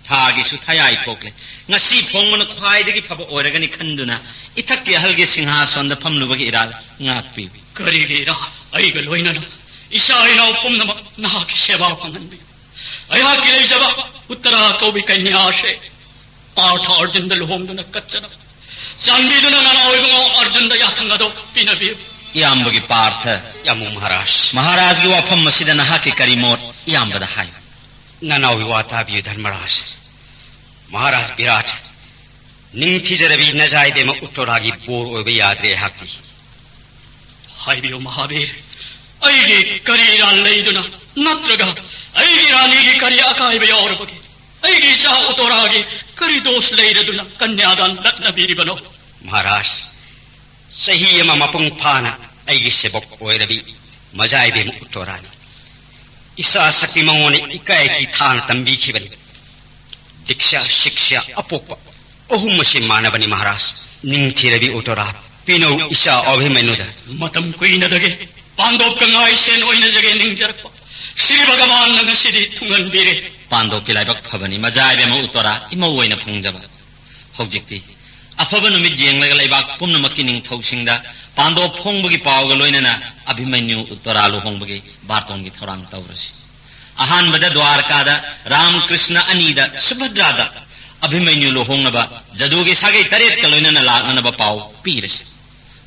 ꯊꯥꯒꯤꯁꯨ ꯊꯌꯥꯏ ꯊꯣꯛꯂꯦ꯫ ꯉꯁꯤ ꯐꯣꯡꯕꯅ ꯈ꯭ꯋꯥꯏꯗꯒꯤ ꯐꯕ ꯑꯣꯏꯔꯒꯅꯤ ꯈꯟꯗꯨꯅ ꯏꯊꯛꯀꯤ ꯑꯍꯜꯒꯤ ꯁꯤꯡꯍꯥꯁꯣꯟꯗ ꯐꯝꯂꯨꯕꯒꯤ ꯏꯔꯥꯜ ꯉꯥꯛꯄꯤꯌꯨ꯫ ꯀꯔꯤꯒꯤ ꯏꯔꯥꯜ? ꯑꯩꯒ ꯂꯣꯏꯅꯅ ꯏꯆꯥ ꯏꯅꯥꯎ ꯄꯨꯝꯅꯃꯛ ꯅꯍꯥꯛꯀꯤ ꯁꯦꯕꯥ ꯐꯪꯍꯟꯕꯤꯌꯨ꯫ ꯑꯩꯍꯥꯛꯀꯤ ꯂꯩꯖꯕ ꯎꯠꯇꯔꯥ ꯀꯧꯕꯤ ꯀꯩꯅ꯭ꯌꯥꯁꯦ ꯄꯥꯔꯊ ꯑꯔꯖꯨꯟꯗ ꯂꯨꯍꯣꯡꯗꯨꯅ ꯀꯠꯆꯅꯕ ꯆꯥꯟꯕꯤꯗꯨꯅ ꯅꯅꯥꯎ ꯏꯕꯨꯡꯉꯣ ꯑꯔꯖꯨꯟꯗ ꯌꯥꯊꯪ ꯑꯗꯨ ꯄꯤꯅꯕꯤꯌꯨ꯫ ꯏꯌꯥꯝꯕꯒꯤ ꯄꯥꯔꯊ꯫ ꯌꯥꯝꯕꯨꯡ ꯃꯍꯥꯔꯥꯖ꯫ ꯃꯍꯥꯔꯥꯖꯒꯤ ꯋꯥꯐꯝ ꯑꯁꯤꯗ ꯅꯍꯥꯛꯀꯤ ꯀꯔꯤ ꯃꯣꯠ ꯏꯌꯥꯝꯕꯗ ꯍꯥꯏꯌꯨ꯫ ꯅꯅꯥꯎꯒꯤ ꯋꯥ ꯇꯥꯕꯤꯌꯨ ꯙꯔꯃꯔꯥꯖ꯫ ꯃꯍꯥꯔꯥꯖ ꯕꯤꯔꯥꯠ, ꯅꯤꯡꯊꯤꯖꯔꯕꯤ ꯅꯖꯥꯏꯕꯦꯝꯃ ꯎꯠꯇꯣꯔꯥꯒꯤ ꯕꯣꯔ ꯑꯣꯏꯕ ꯌꯥꯗ꯭ꯔꯦ ꯑꯩꯍꯥꯛꯇꯤ꯫ ꯍꯥꯏꯕꯤꯌꯨ ꯃꯍꯥꯕꯤꯔ, ꯑꯩꯒꯤ ꯀꯔꯤ ꯏꯔꯥꯜ ꯂꯩꯗꯨꯅ, ꯅꯠꯇ꯭ꯔꯒ ꯑꯩꯒꯤ ꯔꯥꯅꯤꯒꯤ ꯀꯔꯤ ꯑꯀꯥꯏꯕ ꯌꯥꯎꯔꯕꯒꯦ? ꯑꯩꯒꯤ ꯏꯆꯥ ꯎꯠꯇꯣꯔꯥꯒꯤ ꯀꯔꯤ ꯗꯣꯁ ꯂꯩꯔꯗꯨꯅ ꯀꯟꯌꯥꯗꯥꯟ ꯂꯛꯅꯕꯤꯔꯤꯕꯅꯣ? ꯃꯍꯥꯔꯥꯖ, ꯆꯍꯤ ꯑꯃ ꯃꯄꯨꯡ ꯐꯥꯅ ꯑꯩꯒꯤ ꯁꯦꯕꯣꯛ ꯑꯣꯏꯔꯕꯤ ꯃꯖꯥꯏꯕꯦꯝꯃ ꯎꯠꯇꯣꯔꯥꯅꯤ꯫ ꯏꯆꯥ ꯁꯛꯇꯤ ꯃꯉꯣꯟꯗ ꯏꯀꯥꯏ ꯊꯥꯅ ꯇꯝꯕꯤꯈꯤꯕꯅꯤ꯫ ꯗꯤꯛꯁꯥ, ꯁꯤꯛꯁꯥ, ꯑꯄꯣꯛꯄ ꯑꯍꯨꯝ ꯑꯁꯤ ꯃꯥꯟꯅꯕꯅꯤ ꯃꯍꯥꯔꯥꯖ꯫ ꯅꯤꯡꯊꯤꯔꯕꯤ ꯎꯇꯣꯔꯥ, ꯄꯤꯅꯧ ꯏꯆꯥ ꯑꯚꯤꯃꯟꯌꯨꯗ꯫ ꯃꯇꯝ ꯀꯨꯏꯅꯗꯒꯤ ꯄꯥꯟꯗꯣꯞꯀ ꯉꯥꯏꯁꯦꯟ ꯑꯣꯏꯅꯖꯒꯦ ꯅꯤꯡꯖꯔꯛꯄ ꯁ꯭ꯔꯤ ꯚꯒꯋꯥꯟꯅ ꯉꯁꯤꯗꯤ ꯊꯨꯡꯍꯟꯕꯤꯔꯦ꯫ ꯄꯥꯟꯗꯣꯞꯀꯤ ꯂꯥꯏꯕꯛ ꯐꯕꯅꯤ ꯃꯖꯥ ꯏꯕꯦꯝꯃ ꯎꯇꯣꯔꯥ ꯏꯃꯧ ꯑꯣꯏꯅ ꯐꯪꯖꯕ꯫ ꯍꯧꯖꯤꯛꯇꯤ ꯑꯐꯕ ꯅꯨꯃꯤꯠ ꯌꯦꯡꯂꯒ ꯂꯩꯕꯥꯛ ꯄꯨꯝꯅꯃꯛꯀꯤ ꯅꯤꯡꯊꯧꯁꯤꯡꯗ ꯄꯥꯟꯗꯣꯞ ꯐꯣꯡꯕꯒꯤ ꯄꯥꯎꯒ ꯂꯣꯏꯅꯅ ꯑꯚꯤꯃꯟꯌꯨ ꯎꯇꯣꯔꯥ ꯂꯨꯍꯣꯡꯕꯒꯤ ꯕꯥꯔꯇꯣꯟꯒꯤ ꯊꯧꯔꯥꯡ ꯇꯧꯔꯁꯤ꯫ ꯑꯍꯥꯟꯕꯗ ꯗ꯭ꯋꯥꯔꯀꯥꯗ ꯔꯥꯝ ꯀ꯭ꯔꯤꯁꯅ ꯑꯅꯤꯗ ꯁꯨꯚꯗ꯭ꯔꯥꯗ ꯑꯚꯤꯃꯟꯌꯨ ꯂꯨꯍꯣꯡꯅꯕ ꯖꯗꯨꯒꯤ ꯁꯥꯒꯩ ꯇꯔꯦꯠꯀ ꯂꯣꯏꯅꯅ ꯂꯥꯛꯅꯅꯕ ꯄꯥꯎ ꯄꯤꯔꯁꯤ꯫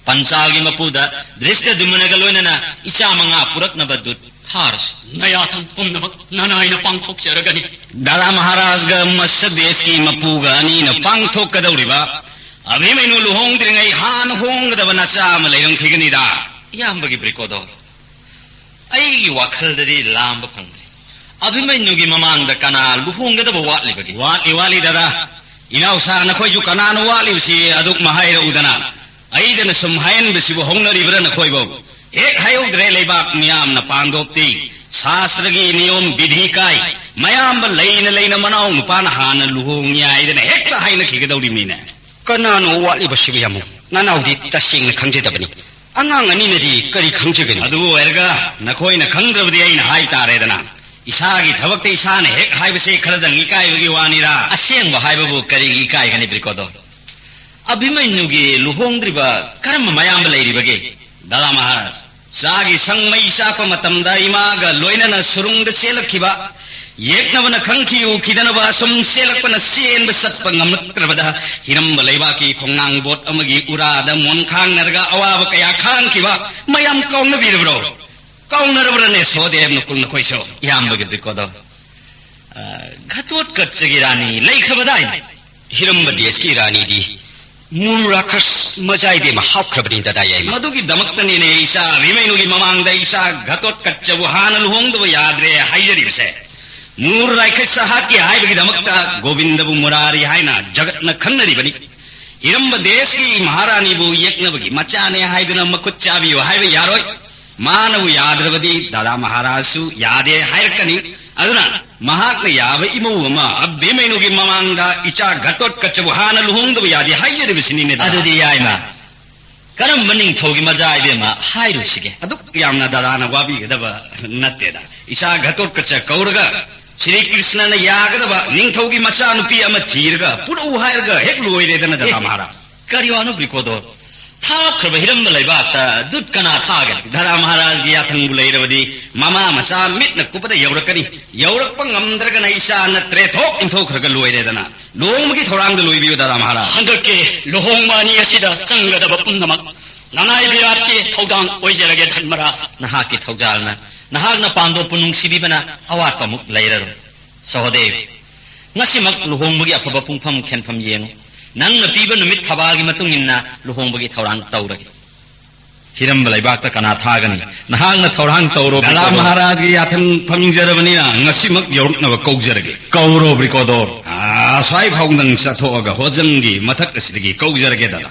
ꯄꯟꯆꯥꯜꯒꯤ ꯃꯄꯨꯗ ꯗ꯭ꯔꯤꯁꯇ ꯗꯨꯃꯅꯒ ꯂꯣꯏꯅꯅ ꯏꯆꯥ ꯃꯉꯥ ꯄꯨꯔꯛꯅꯕ ꯗꯨꯠ ꯊꯥꯔꯁꯤ꯫ ꯅꯌꯥꯊꯪ ꯄꯨꯝꯅꯃꯛ ꯅꯅꯥꯏꯅ ꯄꯥꯡꯊꯣꯛꯆꯔꯒꯅꯤ꯫ ꯗꯥꯗꯥ ꯃꯍꯥꯔꯥꯖꯒ ꯃꯁꯗꯦꯁꯀꯤ ꯃꯄꯨꯒ ꯑꯅꯤꯅ ꯄꯥꯡꯊꯣꯛꯀꯗꯧꯔꯤꯕ ꯑꯚꯤꯃꯟꯌꯨ ꯂꯨꯍꯣꯡꯗ꯭ꯔꯤꯉꯩ ꯍꯥꯟꯅ ꯍꯣꯡꯒꯗꯕ ꯅꯆꯥ ꯑꯃ ꯂꯩꯔꯝꯈꯤꯒꯅꯤꯗ꯫ ꯏꯌꯥꯝꯕꯒꯤ ꯕ꯭ꯔꯤꯀꯣꯗꯣ, ꯑꯩꯒꯤ ꯋꯥꯈꯜꯗꯗꯤ ꯂꯥꯝꯕ ꯐꯪꯗ꯭ꯔꯤ꯫ ꯑꯚꯤꯃꯟꯌꯨꯒꯤ ꯃꯃꯥꯡꯗ ꯀꯅꯥ ꯂꯨꯍꯣꯡꯒꯗꯕ ꯋꯥꯠꯂꯤꯕꯒꯦ? ꯋꯥꯠꯂꯤ, ꯋꯥꯠꯂꯤ, ꯗꯥꯗꯥ꯫ ꯏꯅꯥꯎꯁꯥ, ꯅꯈꯣꯏꯁꯨ ꯀꯅꯥꯅꯣ ꯋꯥꯠꯂꯤꯕꯁꯤ ꯑꯗꯨꯛ ꯃꯍꯥꯏꯔꯛꯎꯗꯅ꯫ ꯑꯩꯗꯅ ꯁꯨꯝ ꯍꯥꯏꯍꯟꯕꯁꯤꯕꯨ ꯍꯧꯅꯔꯤꯕ꯭ꯔꯥ ꯅꯈꯣꯏꯕꯨ? ꯍꯦꯛ ꯍꯥꯏꯍꯧꯗ꯭ꯔꯦ ꯂꯩꯕꯥꯛ ꯃꯤꯌꯥꯝꯅ ꯄꯥꯟꯗꯣꯞꯇꯤ꯫ ꯁꯥꯁꯇ꯭ꯔꯒꯤ ꯅꯤꯌꯣꯝ ꯕꯤꯙꯤ ꯀꯥꯏ꯫ ꯃꯌꯥꯝꯕ ꯂꯩꯅ ꯂꯩꯅ ꯃꯅꯥꯎ ꯅꯨꯄꯥꯅ ꯍꯥꯟꯅ ꯂꯨꯍꯣꯡꯉꯤ ꯍꯥꯏꯗꯅ ꯍꯦꯛꯇ ꯍꯥꯏꯅꯈꯤꯒꯗꯧꯔꯤꯃꯤꯅꯦ꯫ ꯀꯅꯥꯅꯣ ꯋꯥꯠꯂꯤꯕꯁꯤꯕꯨ ꯌꯥꯝꯃꯨ? ꯅꯅꯥꯎꯗꯤ ꯇꯁꯦꯡꯅ ꯈꯪꯖꯗꯕꯅꯤ꯫ ꯑꯉꯥꯡ ꯑꯅꯤꯅꯗꯤ ꯀꯔꯤ ꯈꯪꯖꯒꯅꯤ? ꯑꯗꯨ ꯑꯣꯏꯔꯒ ꯅꯈꯣꯏꯅ ꯈꯪꯗ꯭ꯔꯕꯗꯤ ꯑꯩꯅ ꯍꯥꯏ ꯇꯥꯔꯦꯗꯅ꯫ ꯏꯁꯥꯒꯤ ꯊꯕꯛꯇ ꯏꯁꯥꯅ ꯍꯦꯛ ꯍꯥꯏꯕꯁꯦ ꯈꯔꯗꯪ ꯏꯀꯥꯏꯕꯒꯤ ꯋꯥꯅꯤꯗ꯫ ꯑꯁꯦꯡꯕ ꯍꯥꯏꯕꯕꯨ ꯀꯔꯤꯒꯤ ꯏꯀꯥꯏꯒꯅꯤ, ꯕ꯭ꯔꯤꯀꯣꯗꯣ? ꯑꯚꯤꯃꯟꯌꯨꯒꯤ ꯂꯨꯍꯣꯡꯗ꯭ꯔꯤꯕ ꯀꯔꯝꯕ ꯃꯌꯥꯝꯕ ꯂꯩꯔꯤꯕꯒꯦ? ꯗꯥꯗꯥ ꯃꯍꯥꯔꯥꯖ, ꯆꯥꯒꯤ ꯁꯪ ꯃꯩ ꯆꯥꯛꯄ ꯃꯇꯝꯗ ꯏꯃꯥꯒ ꯂꯣꯏꯅꯅ ꯁꯨꯔꯨꯡꯗ ꯆꯦꯜꯂꯛꯈꯤꯕ, ꯌꯦꯛꯅꯕꯅ ꯈꯪꯈꯤ ꯎꯈꯤꯗꯅꯕ ꯑꯁꯨꯝ ꯆꯦꯜꯂꯛꯄꯅ ꯆꯦꯟꯕ ꯆꯠꯄ ꯉꯝꯂꯛꯇ꯭ꯔꯕꯗ, ꯍꯤꯔꯝꯕ ꯂꯩꯕꯥꯛꯀꯤ ꯈꯣꯡꯅꯥꯡ ꯕꯣꯠ ꯑꯃꯒꯤ ꯎꯔꯥꯗ ꯃꯣꯟ ꯈꯥꯡꯅꯔꯒ ꯑꯋꯥꯕ ꯀꯌꯥ ꯈꯥꯡꯈꯤꯕ ꯃꯌꯥꯝ ꯀꯥꯎꯅꯕꯤꯔꯕ꯭ꯔꯣ? ꯀꯥꯎꯅꯔꯕ꯭ꯔꯅꯦ ꯁꯣꯗꯦꯕ ꯅꯀꯨꯜ ꯅꯈꯣꯏꯁꯨ? ꯏꯌꯥꯝꯕꯒꯤ ꯕ꯭ꯔꯤꯀꯣꯗꯣ, ꯑ, ꯘꯇꯣꯠꯀꯆꯒꯤ ꯔꯥꯅꯤ ꯂꯩꯈ꯭ꯔꯕꯗꯥꯏꯅꯦ? ꯍꯤꯔꯝꯕ ꯗꯦꯁꯀꯤ ꯔꯥꯅꯤꯗꯤ ꯃꯨꯔ ꯔꯥꯈꯁ ꯃꯖꯥꯏꯕꯤ ꯑꯃ ꯍꯥꯞꯈ꯭ꯔꯕꯅꯤ, ꯗꯗꯥ ꯌꯥꯏꯃ꯫ ꯃꯗꯨꯒꯤꯗꯃꯛꯇꯅꯤꯅꯦ ꯏꯆꯥ ꯑꯚꯤꯃꯩꯅꯨꯒꯤ ꯃꯃꯥꯡꯗ ꯏꯆꯥ ꯘꯇꯣꯠꯀꯆꯕꯨ ꯍꯥꯟꯅ ꯂꯨꯍꯣꯡꯗꯕ ꯌꯥꯗ꯭ꯔꯦ ꯍꯥꯏꯖꯔꯤꯕꯁꯦ꯫ ꯃꯨꯔ ꯔꯥꯈꯁ ꯍꯥꯠꯀꯦ ꯍꯥꯏꯕꯒꯤꯗꯃꯛꯇ ꯒꯣꯕꯤꯟꯗꯕꯨ ꯃꯨꯔꯥꯔꯤ ꯍꯥꯏꯅ ꯖꯒꯠꯅ ꯈꯟꯅꯔꯤꯕꯅꯤ꯫ ꯍꯤꯔꯝꯕ ꯗꯦꯁꯀꯤ ꯃꯍꯥꯔꯥꯅꯤꯕꯨ ꯌꯦꯛꯅꯕꯒꯤ ꯃꯆꯥꯅꯦ ꯍꯥꯏꯗꯨꯅ ꯃꯈꯨꯠ ꯆꯥꯕꯤꯌꯨ ꯍꯥꯏꯕ ꯌꯥꯔꯣꯏ꯫ ꯃꯥꯅꯕꯨ ꯌꯥꯗ꯭ꯔꯕꯗꯤ ꯗꯗꯥ ꯃꯍꯥꯔꯥꯖꯁꯨ ꯌꯥꯗꯦ ꯍꯥꯏꯔꯛꯀꯅꯤ꯫ ꯑꯗꯨꯅ ꯃꯍꯥꯛꯅ ꯌꯥꯕ ꯏꯃꯧ ꯑꯃ ꯑꯚꯤꯃꯩꯅꯨꯒꯤ ꯃꯃꯥꯡꯗ ꯏꯆꯥ ꯘꯇꯣꯠꯀꯆꯕꯨ ꯍꯥꯟꯅ ꯂꯨꯍꯣꯡꯗꯕ ꯌꯥꯗꯦ ꯍꯥꯏꯖꯔꯤꯕꯁꯤꯅꯤꯅꯦ, ꯗꯗꯥ꯫ ꯑꯗꯨꯗꯤ ꯌꯥꯏꯃ, ꯀꯔꯝꯕ ꯅꯤꯡꯊꯧꯒꯤ ꯃꯆꯥ ꯏꯕꯦꯝꯃ ꯍꯥꯏꯔꯨꯁꯤꯒꯦ? ꯑꯗꯨꯛ ꯌꯥꯝꯅ ꯗꯗꯥꯅ ꯋꯥꯕꯤꯒꯗꯕ ꯅꯠꯇꯦꯗ꯫ ꯏꯆꯥ ꯘꯇꯣꯠꯀꯆ ꯀꯧꯔꯒ ꯁ꯭ꯔꯤ ꯀ꯭ꯔꯤꯁꯅꯅ ꯌꯥꯒꯗꯕ ꯅꯤꯡꯊꯧꯒꯤ ꯃꯆꯥꯅꯨꯄꯤ ꯑꯃ ꯊꯤꯔꯒ ꯄꯨꯔꯛꯎ ꯍꯥꯏꯔꯒ ꯍꯦꯛ ꯂꯣꯏꯔꯦꯗꯅ, ꯗꯗꯥ ꯑꯦ, ꯃꯍꯥꯔꯥꯖ꯫ ꯀꯔꯤꯋꯥꯅꯣ ꯕ꯭ꯔꯤꯀꯣꯗꯣꯔ? ꯊꯥꯞꯈ꯭ꯔꯕ ꯍꯤꯔꯝꯕ ꯂꯩꯕꯥꯛꯇ ꯗꯨꯠ ꯀꯅꯥ ꯊꯥꯒꯅꯤ? ꯗꯗꯥ ꯃꯍꯥꯔꯥꯖꯒꯤ ꯌꯥꯊꯪꯕꯨ ꯂꯩꯔꯕꯗꯤ ꯃꯃꯥ ꯃꯆꯥ ꯃꯤꯠꯅ ꯀꯨꯞꯄꯗ ꯌꯧꯔꯛꯀꯅꯤ꯫ ꯌꯧꯔꯛꯄ ꯉꯝꯗ꯭ꯔꯒꯅ ꯏꯆꯥ ꯅꯠꯇ꯭ꯔꯦ ꯊꯣꯛ ꯏꯟꯊꯣꯛꯈ꯭ꯔꯒ ꯂꯣꯏꯔꯦꯗꯅ꯫ ꯂꯨꯍꯣꯡꯕꯒꯤ ꯊꯧꯔꯥꯡꯗ ꯂꯣꯏꯕꯤꯌꯨ, ꯗꯗꯥ ꯃꯍꯥꯔꯥꯖ꯫ ꯍꯟꯗꯛꯀꯤ ꯂꯨꯍꯣꯡꯕ ꯑꯅꯤ ꯑꯁꯤꯗ ꯆꯪꯒꯗꯕ ꯄꯨꯝꯅꯃꯛ ꯅꯅꯥꯏ ꯕꯤꯔꯥꯠꯀꯤ ꯊꯧꯗꯥꯡ ꯑꯣꯏꯖꯔꯒꯦ, ꯙꯔꯃꯔꯥꯖ꯫ ꯅꯍꯥꯛꯀꯤ ꯊꯧꯖꯥꯜꯅ, ꯅꯍꯥꯛꯅ ꯄꯥꯟꯗꯣꯞꯄꯨ ꯅꯨꯡꯁꯤꯕꯤꯕꯅ ꯑꯋꯥꯠꯄ ꯑꯃꯨꯛ ꯂꯩꯔꯔꯣꯏ꯫ ꯁꯍꯣꯗꯦꯕ, ꯉꯁꯤꯃꯛ ꯂꯨꯍꯣꯡꯕꯒꯤ ꯑꯐꯕ ꯄꯨꯡꯐꯝ ꯈꯦꯟꯐꯝ ꯌꯦꯡꯉꯨ꯫ ꯅꯪꯅ ꯄꯤꯕ ꯅꯨꯃꯤꯠ ꯊꯕꯥꯜꯒꯤ ꯃꯇꯨꯡ ꯏꯟꯅ ꯂꯨꯍꯣꯡꯕꯒꯤ ꯊꯧꯔꯥꯡ ꯇꯧꯔꯒꯦ꯫ ꯍꯤꯔꯝꯕ ꯂꯩꯕꯥꯛꯇ ꯀꯅꯥ ꯊꯥꯒꯅꯤ? ꯅꯍꯥꯛꯅ ꯊꯧꯔꯥꯡ ꯇꯧꯔꯣ, ꯗꯂꯥ ꯕ꯭ꯔꯤꯀꯣꯗꯣꯔ꯫ ꯃꯍꯥꯔꯥꯖꯒꯤ ꯌꯥꯊꯪ ꯐꯪꯖꯔꯕꯅꯤꯅ ꯉꯁꯤꯃꯛ ꯌꯧꯔꯛꯅꯕ ꯀꯧꯖꯔꯒꯦ꯫ ꯀꯧꯔꯣ, ꯕ꯭ꯔꯤꯀꯣꯗꯣꯔ꯫ ꯑꯥ, ꯑꯁ꯭ꯋꯥꯏ ꯐꯥꯎꯗꯪ ꯆꯠꯊꯣꯛꯑꯒ ꯍꯣꯖꯪꯒꯤ ꯃꯊꯛ ꯑꯁꯤꯗꯒꯤ ꯀꯧꯖꯔꯒꯦ, ꯗꯂꯥ꯫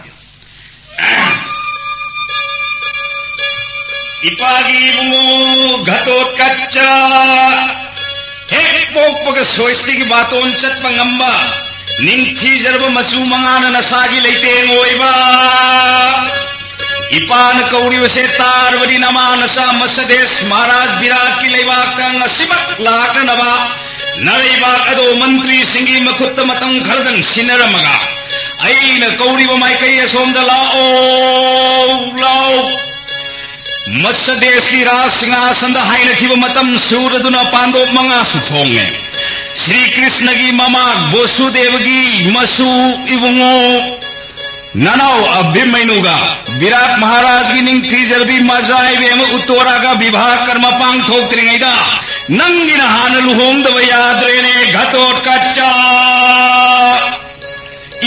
ꯏꯄꯥꯒꯤ ꯏꯕꯨꯡꯉꯣ ꯘꯇꯣꯠꯀꯆ, ꯍꯦꯛ ꯄꯣꯛꯄꯒ ꯁꯣꯏꯁꯇꯒꯤ ꯕꯥꯇꯣꯟ ꯆꯠꯄ ꯉꯝꯕ, ꯅꯤꯡꯊꯤꯖꯔꯕ ꯃꯆꯨ ꯃꯉꯥꯅ ꯅꯁꯥꯒꯤ ꯂꯩꯇꯦꯡ ꯑꯣꯏꯕ, ꯏꯄꯥꯅ ꯀꯧꯔꯤꯕꯁꯦ ꯇꯥꯔꯕꯗꯤ ꯅꯃꯥ ꯅꯆꯥ ꯃꯁꯗꯦꯁ ꯃꯍꯥꯔꯥꯖ ꯕꯤꯔꯥꯠꯀꯤ ꯂꯩꯕꯥꯛꯇ ꯉꯁꯤꯃꯛ ꯂꯥꯛꯅꯅꯕ ꯅꯔꯩꯕꯥꯛ ꯑꯗꯣ ꯃꯟꯇ꯭ꯔꯤꯁꯤꯡꯒꯤ ꯃꯈꯨꯠꯇ ꯃꯇꯝ ꯈꯔꯗꯪ ꯁꯤꯟꯅꯔꯝꯃꯒ ꯑꯩꯅ ꯀꯧꯔꯤꯕ ꯃꯥꯏꯀꯩ ꯑꯁꯣꯝꯗ ꯂꯥꯛꯑꯣ, ꯂꯥꯛꯑꯣ꯫ ꯃꯁꯗꯦꯁꯀꯤ ꯔꯥꯖ ꯁꯤꯡꯍꯥꯁꯟꯗ ꯍꯥꯏꯅꯈꯤꯕ ꯃꯇꯝ ꯁꯨꯔꯗꯨꯅ ꯄꯥꯟꯗꯣꯞ ꯃꯉꯥꯁꯨ ꯐꯣꯡꯉꯦ꯫ ꯁ꯭ꯔꯤ ꯀ꯭ꯔꯤꯁꯅꯒꯤ ꯃꯃꯥ ꯕꯣꯁꯨꯗꯦꯕꯒꯤ ꯃꯁꯨ ꯏꯕꯨꯡꯉꯣ ꯅꯅꯥꯎ ꯑꯚꯤꯃꯩꯅꯨꯒ ꯕꯤꯔꯥꯠ ꯃꯍꯥꯔꯥꯖꯒꯤ ꯅꯤꯡꯊꯤꯖꯔꯕꯤ ꯃꯖꯥ ꯏꯕꯦꯝꯃ ꯎꯠꯇꯣꯔꯥꯒ ꯕꯤꯚꯥ ꯀꯔꯃ ꯄꯥꯡꯊꯣꯛꯇ꯭ꯔꯤꯉꯩꯗ ꯅꯪꯒꯤꯅ ꯍꯥꯟꯅ ꯂꯨꯍꯣꯡꯗꯕ ꯌꯥꯗ꯭ꯔꯦꯅꯦ, ꯘꯇꯣꯠꯀꯆ꯫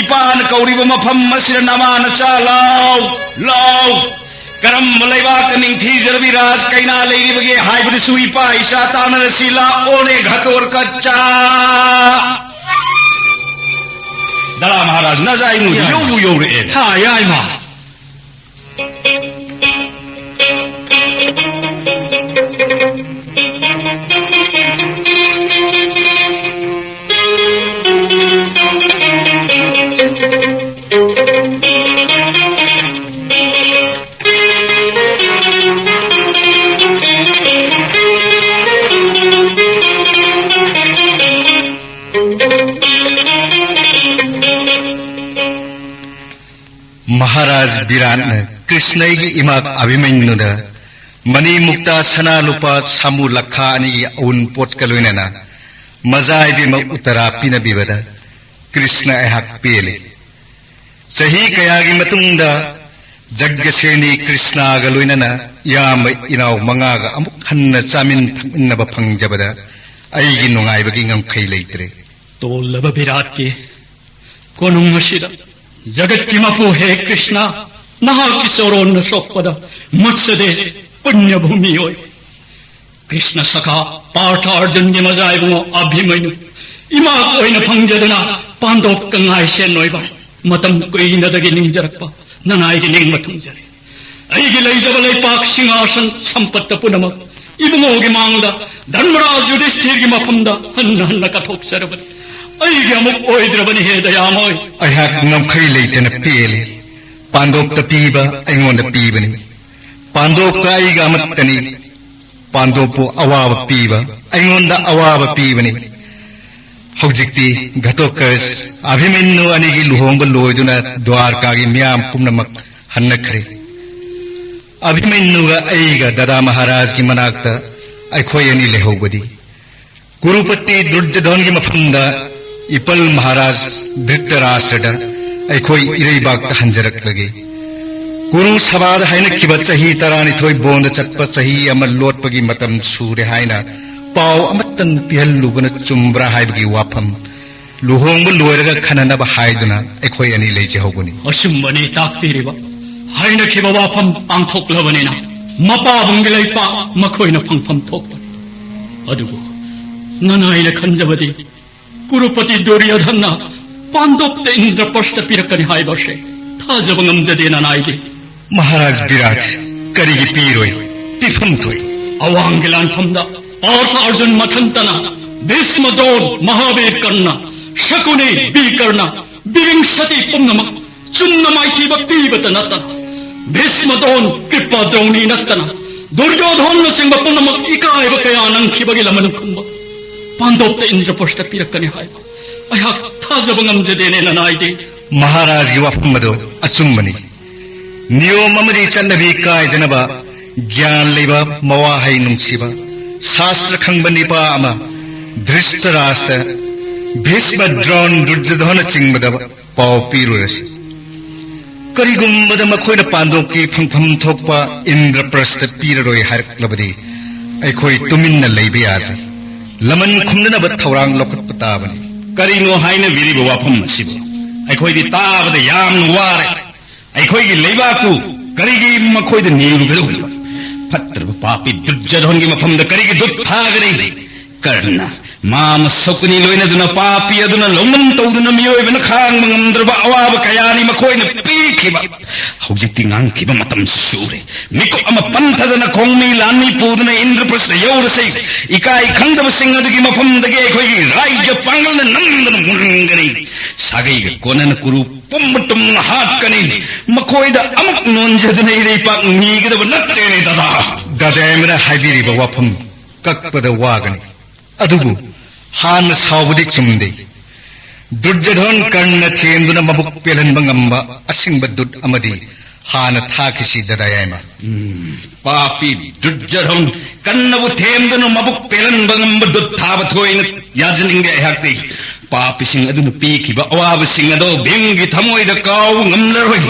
ꯏꯄꯥꯅ ꯀꯧꯔꯤꯕ ꯃꯐꯝ ꯑꯁꯤꯗ ꯅꯃꯥ ꯅꯆꯥ ꯂꯥꯎ, ꯂꯥꯎ꯫ ꯀꯔꯝꯕ ꯂꯩꯕꯥꯛꯇ ꯅꯤꯡꯊꯤꯖꯔꯕꯤ ꯔꯥꯖ ꯀꯩꯅꯥ ꯂꯩꯔꯤꯕꯒꯦ ꯍꯥꯏꯕꯗꯨꯁꯨ ꯏꯄꯥ ꯏꯆꯥ ꯇꯥꯟꯅꯔꯁꯤ ꯂꯥꯛꯑꯣꯅꯦ ꯘꯇꯣꯔꯀꯆꯥ꯫ ꯗꯥꯔꯥ ꯃꯍꯥꯔꯥꯖ ꯅꯖꯥꯏꯃꯨꯗꯤ ꯌꯧꯕꯨ ꯌꯧꯔꯛꯑꯦ꯫ ꯍꯥ, ꯌꯥꯏꯃ꯫ ꯃꯍꯥꯔꯥꯖ ꯕꯤꯔꯥꯠꯅ ꯀ꯭ꯔꯤꯁꯅꯒꯤ ꯏꯃꯥ ꯑꯚꯤꯃꯟꯌꯨꯗ ꯃꯅꯤ ꯃꯨꯛꯇꯥ ꯁꯅꯥ ꯂꯨꯄꯥ ꯁꯥꯃꯨ ꯂꯈꯥ ꯑꯅꯤꯒꯤ ꯑꯎꯟꯄꯣꯠꯀ ꯂꯣꯏꯅꯅ ꯃꯖꯥ ꯏꯕꯦꯝꯃ ꯎꯠꯇꯔꯥ ꯄꯤꯅꯕꯤꯕꯗ ꯀ꯭ꯔꯤꯁꯅ ꯑꯩꯍꯥꯛ ꯄꯦꯜꯂꯤ꯫ ꯆꯍꯤ ꯀꯌꯥꯒꯤ ꯃꯇꯨꯡꯗ ꯖꯒ꯭ꯒꯁꯦꯅꯤ ꯀ꯭ꯔꯤꯁꯅꯒ ꯂꯣꯏꯅꯅ ꯏꯌꯥꯝꯕ ꯏꯅꯥꯎ ꯃꯉꯥꯒ ꯑꯃꯨꯛ ꯍꯟꯅ ꯆꯥꯃꯤꯟ ꯊꯛꯃꯤꯟꯅꯕ ꯐꯪꯖꯕꯗ ꯑꯩꯒꯤ ꯅꯨꯡꯉꯥꯏꯕꯒꯤ ꯉꯝꯈꯩ ꯂꯩꯇ꯭ꯔꯦ꯫ ꯇꯣꯜꯂꯕ ꯕꯤꯔꯥꯠꯀꯤ ꯀꯣꯅꯨꯡ ꯑꯁꯤꯗ ꯖꯒꯠꯀꯤ ꯃꯄꯨ ꯍꯦ ꯀ꯭ꯔꯤꯁꯅ, ꯅꯍꯥꯛꯀꯤ ꯆꯣꯔꯣꯟꯅ ꯁꯣꯛꯄꯗ ꯃꯠꯁꯗꯦꯁ ꯄꯨꯅ꯭ꯌ ꯚꯨꯃꯤ ꯑꯣꯏ꯫ ꯀ꯭ꯔꯤꯁꯅ ꯁꯈꯥ ꯄꯥꯔꯊ ꯑꯔꯖꯨꯟꯒꯤ ꯃꯖꯥ ꯏꯕꯨꯡꯉꯣ ꯑꯚꯤꯃꯟꯌꯨ ꯏꯃꯥ ꯑꯣꯏꯅ ꯐꯪꯖꯗꯨꯅ ꯄꯥꯟꯗꯣꯞꯀ ꯉꯥꯏꯁꯦꯟ ꯑꯣꯏꯕ ꯃꯇꯝ ꯀꯨꯏꯅꯗꯒꯤ ꯅꯤꯡꯖꯔꯛꯄ ꯅꯅꯥꯏꯒꯤ ꯅꯤꯡꯕ ꯊꯨꯡꯖꯔꯤ꯫ ꯑꯩꯒꯤ ꯂꯩꯖꯕ ꯂꯩꯄꯥꯛ ꯁꯤꯡꯍꯥꯁꯟ ꯁꯝꯄꯠꯇ ꯄꯨꯝꯅꯃꯛ ꯏꯕꯨꯡꯉꯣꯒꯤ ꯃꯥꯡꯗ ꯙꯔꯃꯔꯥꯖ ꯌꯨꯙꯤꯁꯊꯤꯔꯒꯤ ꯃꯐꯝꯗ ꯍꯟꯅ ꯍꯟꯅ ꯀꯠꯊꯣꯛꯆꯔꯕꯅꯤ꯫ ꯑꯩꯒꯤ ꯑꯃꯨꯛ ꯑꯣꯏꯗ꯭ꯔꯕꯅꯤ ꯍꯦ ꯗꯌꯥꯃꯣꯏ꯫ ꯑꯩꯍꯥꯛ ꯉꯝꯈꯩ ꯂꯩꯇꯅ ꯄꯦꯜꯂꯤ꯫ ꯄꯥꯟꯗꯣꯞꯇ ꯄꯤꯕ ꯑꯩꯉꯣꯟꯗ ꯄꯤꯕꯅꯤ꯫ ꯄꯥꯟꯗꯣꯞꯀ ꯑꯩꯒ ꯑꯃꯠꯇꯅꯤ꯫ ꯄꯥꯟꯗꯣꯞꯄꯨ ꯑꯋꯥꯕ ꯄꯤꯕ ꯑꯩꯉꯣꯟꯗ ꯑꯋꯥꯕ ꯄꯤꯕꯅꯤ꯫ ꯍꯧꯖꯤꯛꯇꯤ ꯘꯇꯣꯠꯀꯆ ꯑꯚꯤꯃꯟꯌꯨ ꯑꯅꯤꯒꯤ ꯂꯨꯍꯣꯡꯕ ꯂꯣꯏꯗꯨꯅ ꯗ꯭ꯋꯥꯔꯀꯥꯒꯤ ꯃꯤꯌꯥꯝ ꯄꯨꯝꯅꯃꯛ ꯍꯟꯅꯈ꯭ꯔꯦ꯫ ꯑꯚꯤꯃꯟꯌꯨꯒ ꯑꯩꯒ ꯗꯗꯥ ꯃꯍꯥꯔꯥꯖꯒꯤ ꯃꯅꯥꯛꯇ ꯑꯩꯈꯣꯏ ꯑꯅꯤ ꯂꯩꯍꯧꯕꯗꯤ ꯀꯨꯔꯨꯄꯇꯤ ꯗꯨꯔꯖꯣꯙꯟꯒꯤ ꯃꯐꯝꯗ ꯏꯄꯜ ꯃꯍꯥꯔꯥꯖ ꯙ꯭ꯔꯤꯇꯔꯥꯁ꯭ꯇ꯭ꯔꯗ ꯑꯩꯈꯣꯏ ꯏꯔꯩꯕꯥꯛꯇ ꯍꯟꯖꯔꯛꯂꯒꯦ꯫ ꯀꯨꯔꯨ ꯁꯚꯥꯗ ꯍꯥꯏꯅꯈꯤꯕ ꯆꯍꯤ ꯇꯔꯥꯅꯤꯊꯣꯏ ꯕꯣꯟꯗ ꯆꯠꯄ ꯆꯍꯤ ꯑꯃ ꯂꯣꯠꯄꯒꯤ ꯃꯇꯝ ꯁꯨꯔꯦ ꯍꯥꯏꯅ ꯄꯥꯎ ꯑꯃꯠꯇꯪ ꯄꯤꯍꯜꯂꯨꯕꯅ ꯆꯨꯝꯕ꯭ꯔꯥ ꯍꯥꯏꯕꯒꯤ ꯋꯥꯐꯝ ꯂꯨꯍꯣꯡꯕ ꯂꯣꯏꯔꯒ ꯈꯟꯅꯅꯕ ꯍꯥꯏꯗꯨꯅ ꯑꯩꯈꯣꯏ ꯑꯅꯤ ꯂꯩꯖꯍꯧꯕꯅꯤ꯫ ꯑꯆꯨꯝꯕꯅꯤ ꯇꯥꯛꯄꯤꯔꯤꯕ꯫ ꯍꯥꯏꯅꯈꯤꯕ ꯋꯥꯐꯝ ꯄꯥꯡꯊꯣꯛꯂꯕꯅꯤꯅ ꯃꯄꯥꯕꯨꯡꯒꯤ ꯂꯩꯄꯥꯛ ꯃꯈꯣꯏꯅ ꯐꯪꯐꯝ ꯊꯣꯛꯄꯅꯤ꯫ ꯑꯗꯨꯕꯨ ꯅꯅꯥꯏꯅ ꯈꯟꯖꯕꯗꯤ ꯀꯨꯔꯨꯄꯇꯤ ꯗꯨꯔꯌꯣꯙꯟꯅ ꯄꯥꯟꯗꯣꯞꯇ ꯏꯟꯗ꯭ꯔꯄ꯭ꯔꯁꯇ ꯄꯤꯔꯛꯀꯅꯤ ꯍꯥꯏꯕꯁꯦ ꯊꯥꯖꯕ ꯉꯝꯖꯗꯦ ꯅꯅꯥꯏꯗꯤ꯫ ꯃꯍꯥꯔꯥꯖ ꯕꯤꯔꯥꯠ, ꯀꯔꯤꯒꯤ ꯄꯤꯔꯣꯏ? ꯄꯤꯐꯝ ꯊꯣꯛꯏ꯫ ꯑꯋꯥꯡꯒꯤ ꯂꯥꯟꯐꯝꯗ ꯑꯥꯔꯊ ꯑꯔꯖꯨꯟ ꯃꯊꯟꯇꯅ ꯚꯤꯁꯃ ꯗ꯭ꯔꯣꯟ, ꯃꯍꯥꯕꯤꯔ ꯀꯔꯅ, ꯁꯀꯨꯅꯤ, ꯕꯤꯀꯔꯅ, ꯕꯤꯕꯤꯡꯁꯇꯤ ꯄꯨꯝꯅꯃꯛ ꯆꯨꯝꯅ ꯃꯥꯏꯊꯤꯕ ꯄꯤꯕꯇ ꯅꯠꯇꯅ ꯚꯤꯁꯃ ꯗ꯭ꯔꯣꯟ, ꯀ꯭ꯔꯤꯄꯥ ꯗ꯭ꯔꯣꯅꯤ ꯅꯠꯇꯅ ꯗꯨꯔꯌꯣꯙꯣꯟꯅꯆꯤꯡꯕ ꯄꯨꯝꯅꯃꯛ ꯏꯀꯥꯏꯕ ꯀꯌꯥ ꯅꯪꯈꯤꯕꯒꯤ ꯂꯃꯟ ꯈꯨꯝꯕ ꯄꯥꯟꯗꯣꯞꯇ ꯏꯟꯗ꯭ꯔꯄ꯭ꯔꯁꯇ ꯄꯤꯔꯛꯀꯅꯤ ꯍꯥꯏꯕ ꯑꯩꯍꯥꯛ ꯊꯥꯖꯕ ꯉꯝꯖꯗꯦꯅꯦ ꯅꯅꯥꯏꯗꯤ꯫ ꯃꯍꯥꯔꯥꯖꯒꯤ ꯋꯥꯐꯝ ꯑꯗꯨ ꯑꯆꯨꯝꯕꯅꯤ꯫ ꯅꯤꯌꯣꯝ ꯑꯃꯗꯤ ꯆꯠꯅꯕꯤ ꯀꯥꯏꯗꯅꯕ ꯒ꯭ꯌꯥꯟ ꯂꯩꯕ, ꯃꯋꯥꯍꯩ ꯅꯨꯡꯁꯤꯕ, ꯁꯥꯁꯇ꯭ꯔ ꯈꯪꯕ ꯅꯤꯄꯥ ꯑꯃ ꯙ꯭ꯔꯤꯁꯇꯔꯥꯁꯇ ꯚꯤꯁꯃ, ꯗ꯭ꯔꯣꯟ, ꯗꯨꯔꯖꯣꯙꯅꯆꯤꯡꯕꯗ ꯄꯥꯎ ꯄꯤꯔꯨꯔꯁꯤ꯫ ꯀꯔꯤꯒꯨꯝꯕꯗ ꯃꯈꯣꯏꯅ ꯄꯥꯟꯗꯣꯞꯀꯤ ꯐꯪꯐꯝ ꯊꯣꯛꯄ ꯏꯟꯗ꯭ꯔꯄ꯭ꯔꯁꯇ ꯄꯤꯔꯔꯣꯏ ꯍꯥꯏꯔꯛꯂꯕꯗꯤ ꯑꯩꯈꯣꯏ ꯇꯨꯃꯤꯟꯅ ꯂꯩꯕ ꯌꯥꯗ꯭ꯔꯦ꯫ ꯂꯃꯟ ꯈꯨꯝꯅꯅꯕ ꯊꯧꯔꯥꯡ ꯂꯧꯈꯠꯄ ꯇꯥꯕꯅꯤ꯫ ꯀꯔꯤꯅꯣ ꯍꯥꯏꯅꯕꯤꯔꯤꯕ ꯋꯥꯐꯝ ꯑꯁꯤꯕꯨ? ꯑꯩꯈꯣꯏꯗꯤ ꯇꯥꯕꯗ ꯌꯥꯝꯅ ꯋꯥꯔꯦ꯫ ꯑꯩꯈꯣꯏꯒꯤ ꯂꯩꯕꯥꯛꯄꯨ ꯀꯔꯤꯒꯤ ꯃꯈꯣꯏꯗ ꯅꯤꯔꯨꯒꯗꯧꯔꯤꯕ? ꯐꯠꯇ꯭ꯔꯕ ꯄꯥꯄꯤ ꯗꯨꯔꯖꯣꯙꯟꯒꯤ ꯃꯐꯝꯗ ꯀꯔꯤꯒꯤ ꯗꯨꯠ ꯊꯥꯒꯅꯤ? ꯀꯔꯅ, ꯃꯥ ꯑꯃ ꯁꯀꯨꯅꯤ ꯂꯣꯏꯅꯗꯨꯅ ꯄꯥꯄꯤ ꯑꯗꯨꯅ ꯂꯧꯅꯝ ꯇꯧꯗꯨꯅ ꯃꯤꯑꯣꯏꯕꯅ ꯈꯥꯡꯕ ꯉꯝꯗ꯭ꯔꯕ ꯑꯋꯥꯕ ꯀꯌꯥꯅꯤ ꯃꯈꯣꯏꯅ ꯄꯤꯈꯤꯕ꯫ ꯍꯧꯖꯤꯛꯇꯤ ꯉꯥꯡꯈꯤꯕ ꯃꯇꯝ ꯁꯨꯔꯦ꯫ ꯃꯤꯀꯨꯞ ꯑꯃ ꯄꯟꯊꯗꯅ ꯈꯣꯡꯃꯤ ꯂꯥꯟꯃꯤ ꯄꯨꯗꯨꯅ ꯏꯟꯗ꯭ꯔꯄ꯭ꯔꯁꯇ ꯌꯧꯔꯁꯤ꯫ ꯏꯀꯥꯏ ꯈꯪꯗꯕꯁꯤꯡ ꯑꯗꯨꯒꯤ ꯃꯐꯝꯗꯒꯤ ꯑꯩꯈꯣꯏꯒꯤ ꯔꯥꯏꯖ ꯄꯥꯡꯒꯜꯅ ꯅꯝꯗꯅ ꯃꯨꯟꯒꯅꯤ꯫ ꯁꯥꯒꯩꯒ ꯀꯣꯟꯅꯅ ꯀꯨꯔꯨ ꯄꯨꯝꯕ ꯇꯨꯝꯅ ꯍꯥꯠꯀꯅꯤ꯫ ꯃꯈꯣꯏꯗ ꯑꯃꯨꯛ ꯅꯣꯟꯖꯗꯨꯅ ꯏꯔꯩꯄꯥꯛ ꯅꯤꯒꯗꯕ ꯅꯠꯇꯦꯅꯦ, ꯗꯗꯥ꯫ ꯗꯗꯥ ꯑꯃꯅ ꯍꯥꯏꯕꯤꯔꯤꯕ ꯋꯥꯐꯝ ꯀꯛꯄꯗ ꯋꯥꯒꯅꯤ꯫ ꯑꯗꯨꯕꯨ ꯍꯥꯟꯅ ꯁꯥꯎꯕꯗꯤ ꯆꯨꯝꯗꯦ꯫ ꯗꯨꯔꯖꯣꯙꯟ ꯀꯔꯅ ꯊꯦꯝꯗꯨꯅ ꯃꯕꯨꯛ ꯄꯦꯜꯍꯟꯕ ꯉꯝꯕ ꯑꯁꯤꯡꯕ ꯗꯨꯠ ꯑꯃꯗꯤ ꯍꯥꯟꯅ ꯊꯥꯈꯤꯁꯤ, ꯗꯗꯥ ꯌꯥꯏꯃ꯫ ꯎꯝ, ꯄꯥꯄꯤ ꯗꯨꯔꯖꯣꯙꯟ ꯀꯔꯅꯕꯨ ꯊꯦꯝꯗꯨꯅ ꯃꯕꯨꯛ ꯄꯦꯜꯍꯟꯕ ꯉꯝꯕ ꯗꯨꯠ ꯊꯥꯕ ꯊꯣꯏꯅ ꯌꯥꯖꯅꯤꯡꯗꯦ ꯑꯩꯍꯥꯛꯇꯤ꯫ ꯄꯥꯄꯤꯁꯤꯡ ꯑꯗꯨꯅ ꯄꯤꯈꯤꯕ ꯑꯋꯥꯕꯁꯤꯡ ꯑꯗꯣ ꯚꯤꯝꯒꯤ ꯊꯃꯣꯏꯗ ꯀꯥꯎꯕ ꯉꯝꯂꯔꯣꯏ꯫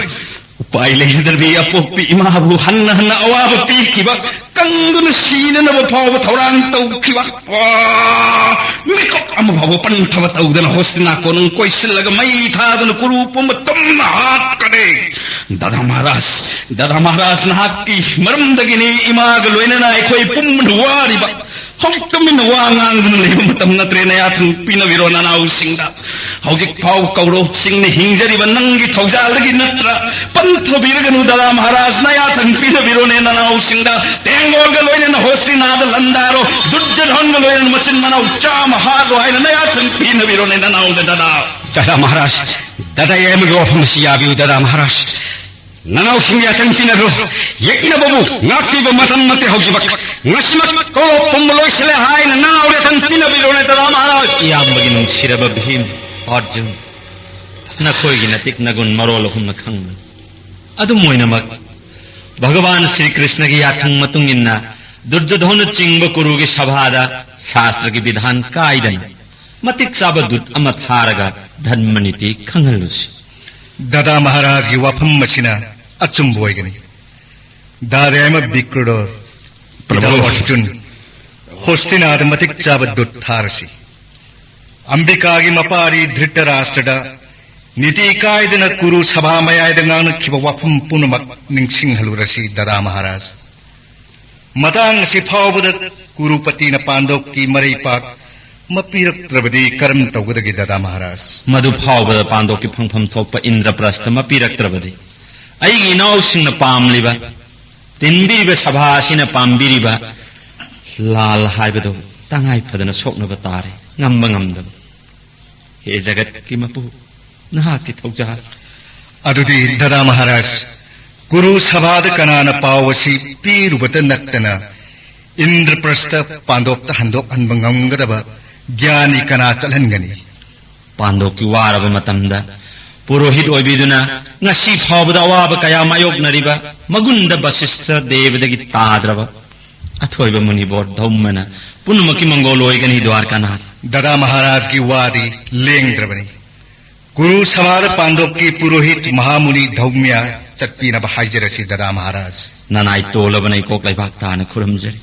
ꯎꯄꯥꯏ ꯂꯩꯖꯗ꯭ꯔꯕꯤ ꯑꯄꯣꯛꯄꯤ ꯏꯃꯥꯕꯨ ꯍꯟꯅ ꯍꯟꯅ ꯑꯋꯥꯕ ꯄꯤꯈꯤꯕ, ꯀꯪꯗꯨꯅ ꯁꯤꯅꯅꯕ ꯐꯥꯎꯕ ꯊꯧꯔꯥꯡ ꯇꯧꯈꯤꯕ꯫ ꯑꯥ! ꯃꯤꯀꯨꯞ ꯑꯃ ꯐꯥꯎꯕ ꯄꯟꯊꯕ ꯇꯧꯗꯅ ꯍꯣꯁꯇꯤꯅꯥ ꯀꯣꯅꯨꯡ ꯀꯣꯏꯁꯤꯜꯂꯒ ꯃꯩ ꯊꯥꯗꯨꯅ ꯀꯨꯔꯨ ꯄꯨꯝꯕ ꯇꯨꯝꯅ ꯍꯥꯠꯀꯅꯤ꯫ ꯗꯥꯗꯥ ꯃꯍꯥꯔꯥꯖ, ꯗꯥꯗꯥ ꯃꯍꯥꯔꯥꯖ, ꯅꯍꯥꯛꯀꯤ ꯃꯔꯝꯗꯒꯤꯅꯤ ꯏꯃꯥꯒ ꯂꯣꯏꯅꯅ ꯑꯩꯈꯣꯏ ꯄꯨꯝꯕꯅ ꯋꯥꯔꯤꯕ꯫ ꯍꯧꯖꯤꯛ ꯇꯨꯃꯤꯟꯅ ꯋꯥ ꯉꯥꯡꯗꯨꯅ ꯂꯩꯕ ꯃꯇꯝ ꯅꯠꯇ꯭ꯔꯦ꯫ ꯅꯌꯥꯊꯪ ꯄꯤꯅꯕꯤꯔꯣ ꯅꯅꯥꯎꯁꯤꯡꯗ꯫ ꯍꯧꯖꯤꯛ ꯐꯥꯎ ꯀꯧꯔꯧꯁꯤꯡꯅ ꯍꯤꯡꯖꯔꯤꯕ ꯅꯪꯒꯤ ꯊꯧꯖꯥꯜꯗꯒꯤ ꯅꯠꯇ꯭ꯔꯥ? ꯄꯟꯊꯕꯤꯔꯒꯅꯨ ꯗꯥꯗꯥ ꯃꯍꯥꯔꯥꯖ, ꯅꯌꯥꯊꯪ ꯄꯤꯅꯕꯤꯔꯣꯅꯦ ꯅꯅꯥꯎꯁꯤꯡꯗ꯫ ꯇꯦꯡꯒꯣꯜꯒ ꯂꯣꯏꯅꯅ ꯍꯣꯁꯇꯤꯅꯥꯗ ꯂꯥꯟꯗꯥꯔꯣ꯫ ꯗꯨꯔꯖꯣꯙꯟꯒ ꯂꯣꯏꯅꯅ ꯃꯆꯤꯟ ꯃꯅꯥꯎ ꯆꯥꯝꯃ ꯍꯥꯠꯂꯣ ꯍꯥꯏꯅ ꯅꯌꯥꯊꯪ ꯄꯤꯅꯕꯤꯔꯣꯅꯦ ꯅꯅꯥꯎꯗ ꯗꯥꯗꯥ꯫ ꯗꯥꯗꯥ ꯃꯍꯥꯔꯥꯖ, ꯗꯥꯗꯥ ꯌꯥꯏꯃꯒꯤ ꯋꯥꯐꯝ ꯑꯁꯤ ꯌꯥꯕꯤꯌꯨ ꯗꯥꯗꯥ ꯃꯍꯥꯔꯥꯖ꯫ ꯅꯅꯥꯎꯁꯤꯡ ꯌꯥꯊꯪ ꯄꯤꯅꯈ꯭ꯔꯣ꯫ ꯌꯦꯛꯅꯕꯕꯨ ꯉꯥꯛꯄꯤꯕ ꯃꯇꯝ ꯅꯠꯇꯦ ꯍꯧꯖꯤꯛꯃꯛ꯫ ꯉꯁꯤꯃꯛ ꯀꯧꯔꯣ ꯄꯨꯝꯕ ꯂꯣꯏꯁꯤꯜꯂꯦ ꯍꯥꯏꯅ ꯅꯅꯥꯎ ꯌꯥꯊꯪ ꯄꯤꯅꯕꯤꯔꯣꯅꯦ ꯗꯥꯗꯥ ꯃꯍꯥꯔꯥꯖ꯫ ꯏꯌꯥꯝꯕꯒꯤ ꯅꯨꯡꯁꯤꯔꯕ ꯚꯤꯝ, ꯑꯔꯖꯨꯟ, ꯅꯈꯣꯏꯒꯤ ꯅꯇꯤꯛ ꯅꯒꯨꯟ ꯃꯔꯣꯜ ꯑꯍꯨꯝꯅ ꯈꯪꯕꯅꯤ꯫ ꯑꯗꯨꯝ ꯑꯣꯏꯅꯃꯛ, ꯚꯒꯋꯥꯟ ꯁ꯭ꯔꯤ ꯀ꯭ꯔꯤꯁꯅꯒꯤ ꯌꯥꯊꯪ ꯃꯇꯨꯡ ꯏꯟꯅ ꯗꯨꯔꯖꯣꯙꯟꯅꯆꯤꯡꯕ ꯀꯨꯔꯨꯒꯤ ꯁꯚꯥꯗ ꯁꯥꯁꯇ꯭ꯔꯒꯤ ꯕꯤꯙꯥꯟ ꯀꯥꯏꯗꯅ ꯃꯇꯤꯛ ꯆꯥꯕ ꯗꯨꯠ ꯑꯃ ꯊꯥꯔꯒ ꯙꯔꯃ ꯅꯤꯇꯤ ꯈꯪꯍꯜꯂꯨꯁꯤ꯫ ꯗꯥꯗꯥ ꯃꯍꯥꯔꯥꯖꯒꯤ ꯋꯥꯐꯝ ꯑꯁꯤꯅ ꯑꯆꯨꯝꯕ ꯑꯣꯏꯒꯅꯤ꯫ ꯗꯥꯗꯥ ꯑꯃ ꯕꯤꯀ꯭ꯔꯗꯣꯔ, ꯄ꯭ꯔꯚꯨ꯫ ꯄꯤꯇꯥ ꯑꯔꯖꯨꯟ, ꯍꯣꯁꯇꯤꯅꯥꯗ ꯃꯇꯤꯛ ꯆꯥꯕ ꯗꯨꯠ ꯊꯥꯔꯁꯤ꯫ ꯑꯝꯕꯤꯀꯥꯒꯤ ꯃꯄꯥꯔꯤ ꯙ꯭ꯔꯤꯇꯔꯥꯁꯇ꯭ꯔꯗ ꯅꯤꯇꯤ ꯀꯥꯏꯗꯅ ꯀꯨꯔꯨ ꯁꯚꯥ ꯃꯌꯥꯏꯗ ꯉꯥꯡꯅꯈꯤꯕ ꯋꯥꯐꯝ ꯄꯨꯝꯅꯃꯛ ꯅꯤꯡꯁꯤꯡꯍꯜꯂꯨꯔꯁꯤ ꯗꯥꯗꯥ ꯃꯍꯥꯔꯥꯖ꯫ ꯃꯇꯥꯡ ꯑꯁꯤ ꯐꯥꯎꯕꯗ ꯀꯨꯔꯨꯄꯇꯤꯅ ꯄꯥꯟꯗꯣꯞꯀꯤ ꯃꯔꯩꯄꯥꯛ ꯃꯄꯤꯔꯛꯇ꯭ꯔꯕꯗꯤ ꯀꯔꯝ ꯇꯧꯒꯗꯒꯦ ꯗꯥꯗꯥ ꯃꯍꯥꯔꯥꯖ? ꯃꯗꯨ ꯐꯥꯎꯕꯗ ꯄꯥꯟꯗꯣꯞꯀꯤ ꯐꯪꯐꯝ ꯊꯣꯛꯄ ꯏꯟꯗ꯭ꯔꯄ꯭ꯔꯁꯇ ꯃꯄꯤꯔꯛꯇ꯭ꯔꯕꯗꯤ ꯑꯩꯒꯤ ꯏꯅꯥꯎꯁꯤꯡꯅ ꯄꯥꯝꯂꯤꯕ, ꯇꯤꯟꯕꯤꯔꯤꯕ ꯁꯚꯥ ꯑꯁꯤꯅ ꯄꯥꯝꯕꯤꯔꯤꯕ ꯂꯥꯜ ꯍꯥꯏꯕꯗꯨ ꯇꯉꯥꯏ ꯐꯗꯅ ꯁꯣꯛꯅꯕ ꯇꯥꯔꯦ꯫ ꯉꯝꯕ ꯉꯝꯗꯕ꯫ ꯍꯦ ꯖꯒꯠꯀꯤ ꯃꯄꯨ, ꯅꯍꯥꯛꯀꯤ ꯊꯧꯖꯥꯜ꯫ ꯑꯗꯨꯗꯤ ꯗꯥꯗꯥ ꯃꯍꯥꯔꯥꯖ, ꯀꯨꯔꯨ ꯁꯚꯥꯗ ꯀꯅꯥꯅ ꯄꯥꯎ ꯑꯁꯤ ꯄꯤꯔꯨꯕꯇ ꯅꯠꯇꯅ ꯏꯟꯗ꯭ꯔꯄ꯭ꯔꯁꯇ ꯄꯥꯟꯗꯣꯞꯇ ꯍꯟꯗꯣꯛꯍꯟꯕ ꯉꯝꯒꯗꯕ ꯒ꯭ꯌꯥꯅꯤ ꯀꯅꯥ ꯆꯠꯍꯟꯒꯅꯤ? ꯄꯥꯟꯗꯣꯞꯀꯤ ꯋꯥꯔꯕ ꯃꯇꯝꯗ ꯄꯨꯔꯣꯍꯤꯠ ꯑꯣꯏꯕꯤꯗꯨꯅ ꯉꯁꯤ ꯐꯥꯎꯕꯗ ꯑꯋꯥꯕ ꯀꯌꯥ ꯃꯥꯌꯣꯛꯅꯔꯤꯕ ꯃꯒꯨꯟꯗ ꯕꯁꯤꯁꯊ ꯗꯦꯕꯗꯒꯤ ꯇꯥꯗ꯭ꯔꯕ ꯑꯊꯣꯏꯕ ꯃꯨꯅꯤꯕꯣꯔ ꯙꯧꯃꯅ ꯄꯨꯝꯅꯃꯛꯀꯤ ꯃꯪꯒꯣꯜ ꯑꯣꯏꯒꯅꯤ ꯗ꯭ꯋꯥꯔꯀꯥꯅꯥꯊ꯫ ꯗꯥꯗꯥ ꯃꯍꯥꯔꯥꯖꯒꯤ ꯋꯥꯗꯤ ꯂꯦꯡꯗ꯭ꯔꯕꯅꯤ꯫ ꯀꯨꯔꯨ ꯁꯚꯥꯗ ꯄꯥꯟꯗꯣꯞꯀꯤ ꯄꯨꯔꯣꯍꯤꯠ ꯃꯍꯥꯃꯨꯅꯤ ꯙꯧꯃ꯭ꯌ ꯆꯠꯄꯤꯅꯕ ꯍꯥꯏꯖꯔꯁꯤ ꯗꯥꯗꯥ ꯃꯍꯥꯔꯥꯖ꯫ ꯅꯅꯥꯏ ꯇꯣꯜꯂꯕꯅ ꯏꯀꯣꯛ ꯂꯩꯕꯥꯛ ꯇꯥꯅ ꯈꯨꯔꯨꯝꯖꯔꯤ꯫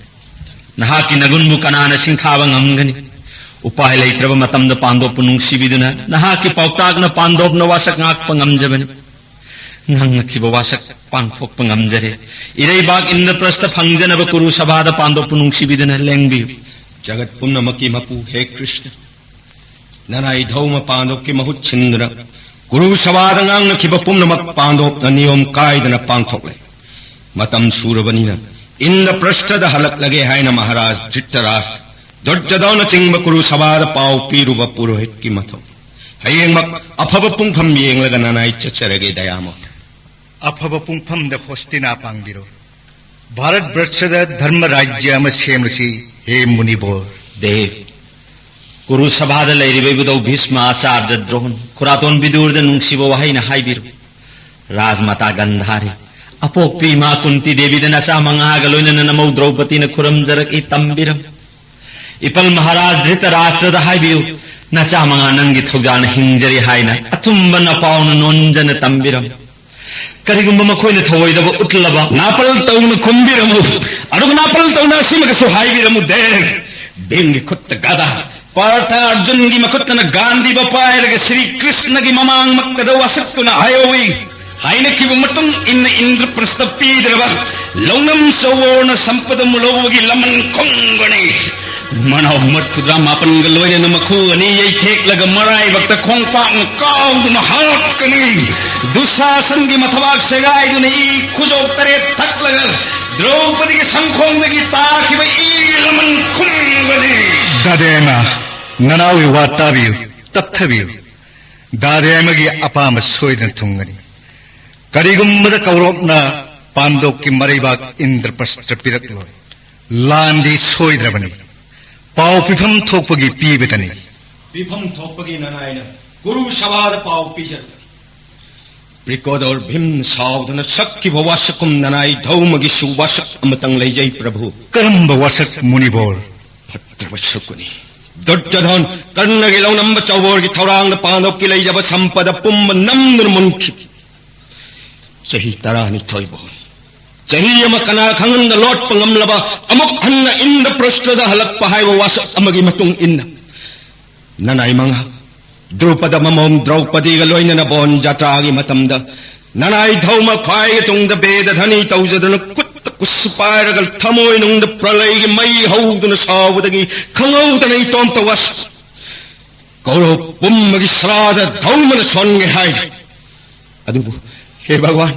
ꯅꯍꯥꯛꯀꯤ ꯅꯒꯨꯟꯕꯨ ꯀꯅꯥꯅ ꯁꯤꯡꯊꯥꯕ ꯉꯝꯒꯅꯤ? ꯎꯄꯥꯏ ꯂꯩꯇ꯭ꯔꯕ ꯃꯇꯝꯗ ꯄꯥꯟꯗꯣꯞꯄꯨ ꯅꯨꯡꯁꯤꯕꯤꯗꯨꯅ ꯅꯍꯥꯛꯀꯤ ꯄꯥꯎꯇꯥꯛꯅ ꯄꯥꯟꯗꯣꯞꯅ ꯋꯥꯁꯛ ꯉꯥꯛꯄ ꯉꯝꯖꯕꯅꯤ꯫ ꯉꯥꯡꯅꯈꯤꯕ ꯋꯥꯁꯛ ꯄꯥꯡꯊꯣꯛꯄ ꯉꯝꯖꯔꯦ꯫ ꯏꯔꯩꯕꯥꯛ ꯏꯟꯗ꯭ꯔꯄ꯭ꯔꯁꯊ ꯐꯪꯖꯅꯕ ꯀꯨꯔꯨ ꯁꯚꯥꯗ ꯄꯥꯟꯗꯣꯞꯄꯨ ꯅꯨꯡꯁꯤꯕꯤꯗꯨꯅ ꯂꯦꯡꯕꯤꯌꯨ꯫ ꯖꯒꯠ ꯄꯨꯝꯅꯃꯛꯀꯤ ꯃꯄꯨ ꯍꯦ ꯀ꯭ꯔꯤꯁꯅ, ꯅꯅꯥꯏ ꯙꯧꯃ ꯄꯥꯟꯗꯣꯞꯀꯤ ꯃꯍꯨꯠ ꯁꯤꯟꯗꯨꯅ ꯀꯨꯔꯨ ꯁꯚꯥꯗ ꯉꯥꯡꯅꯈꯤꯕ ꯄꯨꯝꯅꯃꯛ ꯄꯥꯟꯗꯣꯞꯅ ꯅꯤꯌꯣꯝ ꯀꯥꯏꯗꯅ ꯄꯥꯡꯊꯣꯛꯂꯦ꯫ ꯃꯇꯝ ꯁꯨꯔꯕꯅꯤꯅ ꯏꯟꯗ꯭ꯔꯄ꯭ꯔꯁꯊꯗ ꯍꯜꯂꯛꯂꯒꯦ ꯍꯥꯏꯅ ꯃꯍꯥꯔꯥꯖ ꯙ꯭ꯔꯤꯇꯔꯥꯁꯇ꯭ꯔ, ꯗꯨꯔꯖꯣꯙꯅꯆꯤꯡꯕ ꯀꯨꯔꯨ ꯁꯚꯥꯗ ꯄꯥꯎ ꯄꯤꯔꯨꯕ ꯄꯨꯔꯣꯍꯤꯠꯀꯤ ꯃꯊꯧ꯫ ꯍꯌꯦꯡꯃꯛ ꯑꯐꯕ ꯄꯨꯡꯐꯝ ꯌꯦꯡꯂꯒ ꯅꯅꯥꯏ ꯆꯠꯆꯔꯒꯦ ꯗꯌꯥꯃꯣ꯫ ꯑꯐꯕ ꯄꯨꯡꯐꯝꯗ ꯍꯣꯁꯇꯤꯅꯥ ꯄꯥꯡꯕꯤꯔꯣ꯫ ꯚꯥꯔꯠ ꯕꯔꯁꯗ ꯙꯔꯃ ꯔꯥꯖ꯭ꯌ ꯑꯃ ꯁꯦꯝꯂꯁꯤ, ꯍꯦ ꯃꯨꯅꯤꯕꯣꯔ꯫ ꯗꯦꯕ, ꯀꯨꯔꯨ ꯁꯚꯥꯗ ꯂꯩꯔꯤꯕ ꯏꯕꯨꯙꯧ ꯚꯤꯁꯃ, ꯑꯆꯥꯔꯖ ꯗ꯭ꯔꯣꯍꯟ, ꯈꯨꯔꯥꯇꯣꯟ ꯕꯤꯗꯨꯔꯗ ꯅꯨꯡꯁꯤꯕ ꯋꯥꯍꯩꯅ ꯍꯥꯏꯕꯤꯔꯨ꯫ ꯔꯥꯖꯃꯥꯇꯥ ꯒꯟꯙꯥꯔꯤ, ꯑꯄꯣꯛꯄꯤ ꯏꯃꯥ ꯀꯨꯟꯇꯤ ꯗꯦꯕꯤꯗ ꯅꯆꯥ ꯃꯉꯥꯒ ꯂꯣꯏꯅꯅ ꯅꯃꯧ ꯗ꯭ꯔꯧꯄꯗꯤꯅ ꯈꯨꯔꯝꯖꯔꯛꯏ, ꯇꯝꯕꯤꯔꯝ꯫ ꯏꯄꯜ ꯃꯍꯥꯔꯥꯖ ꯙ꯭ꯔꯤꯇꯔꯥꯁꯇ꯭ꯔꯗ ꯍꯥꯏꯕꯤꯌꯨ, ꯅꯆꯥ ꯃꯉꯥ ꯅꯪꯒꯤ ꯊꯧꯖꯥꯜꯅ ꯍꯤꯡꯖꯔꯤ ꯍꯥꯏꯅ ꯑꯊꯨꯝꯕ ꯅꯄꯥꯎꯅ ꯅꯣꯟꯖꯅ ꯇꯝꯕꯤꯔꯝ꯫ ꯀꯔꯤꯒꯨꯝꯕ ꯃꯈꯣꯏꯅ ꯊꯧꯑꯣꯏꯗꯕ ꯎꯠꯂꯕ, ꯅꯥꯄꯜ ꯇꯧꯅ ꯈꯨꯝꯕꯤꯔꯝꯃꯨ, ꯑꯗꯨꯒ ꯅꯥꯄꯜ ꯇꯧꯅ ꯑꯁꯤꯃꯒꯁꯨ ꯍꯥꯏꯕꯤꯔꯝꯃꯨ, ꯗꯦꯕ, ꯚꯤꯝꯒꯤ ꯈꯨꯠꯇ ꯒꯗꯥ, ꯄꯥꯔꯊ ꯑꯔꯖꯨꯟꯒꯤ ꯃꯈꯨꯠꯇꯅ ꯒꯥꯟꯙꯤꯕ ꯄꯥꯏꯔꯒ ꯁ꯭ꯔꯤ ꯀ꯭ꯔꯤꯁꯅꯒꯤ ꯃꯃꯥꯡꯃꯛꯇꯗ ꯋꯥꯁꯛꯇꯨꯅ ꯍꯥꯏꯍꯧꯏ꯫ ꯍꯥꯏꯅꯈꯤꯕ ꯃꯇꯨꯡ ꯏꯟꯅ ꯏꯟꯗ꯭ꯔꯄ꯭ꯔꯁꯊ ꯄꯤꯗ꯭ꯔꯕ ꯂꯧꯅꯝ ꯆꯧꯋꯣꯔꯅ ꯁꯝꯄꯗ ꯃꯨꯂꯧꯕꯒꯤ ꯂꯃꯟ ꯈꯨꯝꯒꯅꯤ꯫ ꯃꯅꯥꯎ ꯃꯔꯐꯨꯇꯔꯥ ꯃꯥꯄꯟꯒ ꯂꯣꯏꯅꯅ ꯃꯈꯨ ꯑꯅꯤ ꯌꯩꯊꯦꯛꯂꯒ ꯃꯔꯥꯏꯕꯛꯇ ꯈꯣꯡꯄꯥꯛꯅ ꯀꯥꯎꯗꯨꯅ ꯍꯥꯠꯀꯅꯤ꯫ ꯗꯨꯁꯥꯁꯟꯒꯤ ꯃꯊꯕꯥꯛ ꯁꯦꯒꯥꯏꯗꯨꯅ ꯏ ꯈꯨꯖꯣꯛ ꯇꯔꯦꯠ ꯊꯛꯂꯒ ꯗ꯭ꯔꯧꯄꯗꯤꯒꯤ ꯁꯪꯈꯣꯡꯗꯒꯤ ꯇꯥꯈꯤꯕ ꯏꯒꯤ ꯂꯃꯟ ꯈꯨꯝꯒꯅꯤ꯫ ꯗꯥꯗꯦꯃ, ꯅꯅꯥꯎꯒꯤ ꯋꯥ ꯇꯥꯕꯤꯌꯨ, ꯇꯞꯊꯕꯤꯌꯨ꯫ ꯗꯥꯗꯦꯃꯒꯤ ꯑꯄꯥꯝꯕ ꯁꯣꯏꯗꯅ ꯊꯨꯡꯒꯅꯤ꯫ ꯀꯔꯤꯒꯨꯝꯕꯗ ꯀꯧꯔꯣꯞꯅ ꯄꯥꯟꯗꯣꯞꯀꯤ ꯃꯔꯩꯕꯥꯛ ꯏꯟꯗ꯭ꯔꯄ꯭ꯔꯁꯊ ꯄꯤꯔꯛꯂꯣꯏ꯫ ꯂꯥꯟꯗꯤ ꯁꯣꯏꯗ꯭ꯔꯕꯅꯤ꯫ ꯄꯥꯎ ꯄꯤꯐꯝ ꯊꯣꯛꯄꯒꯤ ꯄꯤꯕꯇꯅꯤ꯫ ꯄꯤꯐꯝ ꯊꯣꯛꯄꯒꯤ ꯅꯅꯥꯏꯅ ꯀꯨꯔꯨ ꯁꯚꯥꯗ ꯄꯥꯎ ꯄꯤꯖꯔꯛꯂꯤ꯫ ꯕ꯭ꯔꯤꯀꯣꯗꯣꯔ ꯚꯤꯝꯅ ꯁꯥꯎꯗꯨꯅ ꯁꯛꯈꯤꯕ ꯋꯥꯁꯛꯀꯨꯝ ꯅꯅꯥꯏ ꯙꯧꯃꯒꯤꯁꯨ ꯋꯥꯁꯛ ꯑꯃꯇꯪ ꯂꯩꯖꯩ ꯄ꯭ꯔꯚꯨ꯫ ꯀꯔꯝꯕ ꯋꯥꯁꯛ ꯃꯨꯅꯤꯕꯣꯔ? ꯐꯠꯇ꯭ꯔꯕ ꯁꯛꯄꯅꯤ꯫ ꯗꯨꯔꯖꯣꯙꯟ, ꯀꯔꯅꯒꯤ ꯂꯧꯅꯝꯕ ꯆꯧꯕꯣꯔꯒꯤ ꯊꯧꯔꯥꯡꯅ ꯄꯥꯟꯗꯣꯞꯀꯤ ꯂꯩꯖꯕ ꯁꯝꯄꯗ ꯄꯨꯝꯕ ꯅꯝꯗꯨꯅ ꯃꯨꯟꯈꯤ꯫ ꯆꯍꯤ ꯇꯔꯥꯅꯤꯊꯣꯏꯕꯨ ꯆꯍꯤ ꯑꯃ ꯀꯅꯥ ꯈꯪꯍꯟꯗ ꯂꯣꯠꯄ ꯉꯝꯂꯕ, ꯑꯃꯨꯛ ꯍꯟꯅ ꯏꯟꯗ꯭ꯔꯄ꯭ꯔꯁꯊꯗ ꯍꯜꯂꯛꯄ ꯍꯥꯏꯕ ꯋꯥꯁꯛ ꯑꯃꯒꯤ ꯃꯇꯨꯡ ꯏꯟꯅ ꯅꯅꯥꯏ ꯃꯉꯥ, ꯗ꯭ꯔꯨꯄꯗ ꯑꯃꯃꯝ ꯗ꯭ꯔꯧꯄꯗꯤꯒ ꯂꯣꯏꯅꯅ ꯕꯣꯟ ꯖꯥꯇ꯭ꯔꯥꯒꯤ ꯃꯇꯝꯗ ꯅꯅꯥꯏ ꯙꯧꯃ ꯈ꯭ꯋꯥꯏꯒꯤ ꯇꯨꯡꯗ ꯕꯦꯗ ꯙꯅꯤ ꯇꯧꯖꯗꯨꯅ ꯈꯨꯠꯇ ꯀꯨꯁꯨ ꯄꯥꯏꯔꯒ ꯊꯃꯣꯏꯅꯨꯡꯗ ꯄ꯭ꯔꯂꯩꯒꯤ ꯃꯩ ꯍꯧꯗꯨꯅ ꯁꯥꯎꯕꯗꯒꯤ ꯈꯪꯍꯧꯗꯅ ꯏꯇꯣꯝꯇ ꯋꯥꯁꯛ ꯀꯧꯔꯧ ꯄꯨꯝꯕꯒꯤ ꯁꯔꯥꯗ ꯙꯧꯃꯅ ꯁꯣꯟꯒꯦ ꯍꯥꯏꯔꯤ꯫ ꯑꯗꯨꯕꯨ ꯍꯦ ꯚꯒꯋꯥꯟ,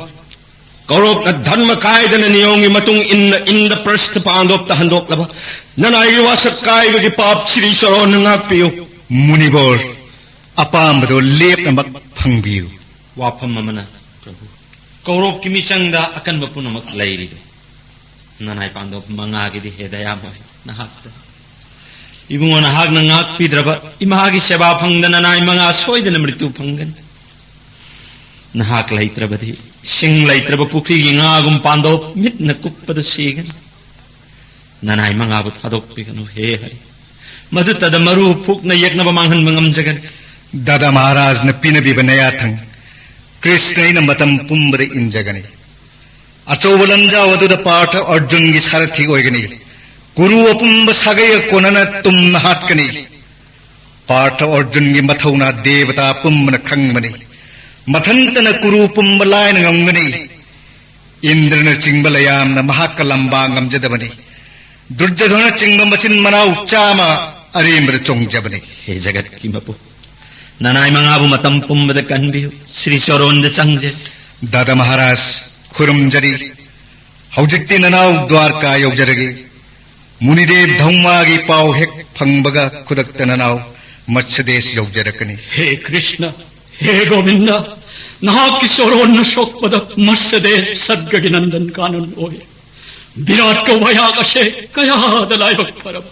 ꯀꯧꯔꯧꯅ ꯙꯔꯃ ꯀꯥꯏꯗꯅ ꯅꯤꯌꯣꯝꯒꯤ ꯃꯇꯨꯡ ꯏꯟꯅ ꯏꯟꯗ ꯄ꯭ꯔꯁꯊ ꯄꯥꯟꯗꯣꯞꯇ ꯍꯟꯗꯣꯛꯂꯕ ꯅꯅꯥꯏꯒꯤ ꯋꯥꯁꯛ ꯀꯥꯏꯕꯒꯤ ꯄꯥꯞ ꯁꯤꯔꯤ ꯆꯔꯣꯟꯅ ꯉꯥꯛꯄꯤꯌꯨ꯫ ꯃꯨꯅꯤꯕꯣꯔ, ꯑꯄꯥꯝꯕꯗꯣ ꯂꯦꯞꯅꯃꯛ ꯐꯪꯕꯤꯌꯨ꯫ ꯋꯥꯐꯝ ꯑꯃꯅ, ꯄ꯭ꯔꯚꯨ, ꯀꯧꯔꯧꯀꯤ ꯃꯤꯆꯪꯗ ꯑꯀꯟꯕ ꯄꯨꯝꯅꯃꯛ ꯂꯩꯔꯤꯗꯨ ꯅꯅꯥꯏ ꯄꯥꯟꯗꯣꯞ ꯃꯉꯥꯒꯤꯗꯤ ꯍꯦ ꯗꯌꯥꯃꯣꯏ ꯅꯍꯥꯛꯇ꯫ ꯏꯕꯨꯡꯉꯣ, ꯅꯍꯥꯛꯅ ꯉꯥꯛꯄꯤꯗ꯭ꯔꯕ ꯏꯃꯥꯒꯤ ꯁꯦꯕꯥ ꯐꯪꯗꯅ ꯅꯅꯥꯏ ꯃꯉꯥ ꯁꯣꯏꯗꯅ ꯃ꯭ꯔꯤꯇꯨ ꯐꯪꯒꯅꯤ꯫ ꯅꯍꯥꯛ ꯂꯩꯇ꯭ꯔꯕꯗꯤ ꯏꯁꯤꯡ ꯂꯩꯇ꯭ꯔꯕ ꯄꯨꯈ꯭ꯔꯤꯒꯤ ꯉꯥꯒꯨꯝ ꯄꯥꯟꯗꯣꯞ ꯃꯤꯠꯅ ꯀꯨꯞꯄꯗ ꯁꯤꯒꯅꯤ꯫ ꯅꯅꯥꯏ ꯃꯉꯥꯕꯨ ꯊꯥꯗꯣꯛꯄꯤꯒꯅꯨ ꯍꯦ ꯍꯔꯤ꯫ ꯃꯗꯨꯇꯗ ꯃꯔꯨ ꯐꯨꯛꯅ ꯌꯦꯛꯅꯕ ꯃꯥꯡꯍꯟꯕ ꯉꯝꯖꯒꯅꯤ꯫ ꯗꯥꯗꯥ ꯃꯍꯥꯔꯥꯖꯅ ꯄꯤꯅꯕꯤꯕ ꯅꯌꯥꯊꯪ ꯀ꯭ꯔꯤꯁꯅ ꯑꯩꯅ ꯃꯇꯝ ꯄꯨꯝꯕꯗ ꯏꯟꯖꯒꯅꯤ꯫ ꯑꯆꯧꯕ ꯂꯝꯖꯥꯎ ꯑꯗꯨꯗ ꯄꯥꯔꯊ ꯑꯔꯖꯨꯟꯒꯤ ꯁꯥꯔꯊꯤ ꯑꯣꯏꯒꯅꯤ꯫ ꯀꯨꯔꯨ ꯑꯄꯨꯝꯕ ꯁꯥꯒꯩ ꯑꯀꯣꯟꯅꯅ ꯇꯨꯝꯅ ꯍꯥꯠꯀꯅꯤ꯫ ꯄꯥꯔꯊ ꯑꯔꯖꯨꯟꯒꯤ ꯃꯊꯧꯅꯥ ꯗꯦꯕꯇꯥ ꯄꯨꯝꯕꯅ ꯈꯪꯕꯅꯤ꯫ ꯃꯊꯟꯇꯅ ꯀꯨꯔꯨ ꯄꯨꯝꯕ ꯂꯥꯏꯅ ꯉꯝꯒꯅꯤ꯫ ꯏꯟꯗ꯭ꯔꯅꯆꯤꯡꯕ ꯂꯌꯥꯝꯅ ꯃꯍꯥꯛꯀ ꯂꯝꯕꯥ ꯉꯝꯖꯗꯕꯅꯤ꯫ ꯗꯨꯔꯖꯣꯙꯅꯆꯤꯡꯕ ꯃꯆꯤꯟ ꯃꯅꯥꯎ ꯆꯥꯝꯃ ꯑꯔꯦꯝꯕꯗ ꯆꯣꯡꯖꯕꯅꯤ꯫ ꯍꯦ ꯖꯒꯠꯀꯤ ꯃꯄꯨ, ꯅꯅꯥꯏ ꯃꯉꯥꯕꯨ ꯃꯇꯝ ꯄꯨꯝꯕꯗ ꯀꯟꯕꯤꯌꯨ꯫ ꯁ꯭ꯔꯤ ꯆꯣꯔꯣꯟꯗ ꯆꯪꯖꯔꯤ꯫ ꯗꯥꯗꯥ ꯃꯍꯥꯔꯥꯖ, ꯈꯨꯔꯨꯝꯖꯔꯤ꯫ ꯍꯧꯖꯤꯛꯇꯤ ꯅꯅꯥꯎ ꯗ꯭ꯋꯥꯔꯀꯥ ꯌꯧꯖꯔꯒꯦ꯫ ꯃꯨꯅꯤꯗꯦꯕ ꯙꯧꯃꯥꯒꯤ ꯄꯥꯎ ꯍꯦꯛ ꯐꯪꯕꯒ ꯈꯨꯗꯛꯇ ꯅꯅꯥꯎ ꯃꯠꯁꯗꯦꯁ ꯌꯧꯖꯔꯛꯀꯅꯤ꯫ ꯍꯦ ꯀ꯭ꯔꯤꯁꯅ, ꯍꯦ ꯒꯣꯕꯤꯟꯗ, ꯅꯍꯥꯛꯀꯤ ꯆꯣꯔꯣꯟꯅ ꯁꯣꯛꯄꯗ ꯃꯠꯁꯗꯦꯁ ꯁꯔꯒꯒꯤ ꯅꯟꯗꯟ ꯀꯥꯅꯟ ꯑꯣꯏ꯫ ꯕꯤꯔꯥꯠ ꯀꯧꯕ ꯑꯩꯍꯥꯛ ꯑꯁꯦ ꯀꯌꯥꯗ ꯂꯥꯏꯕꯛ ꯐꯔꯕ꯫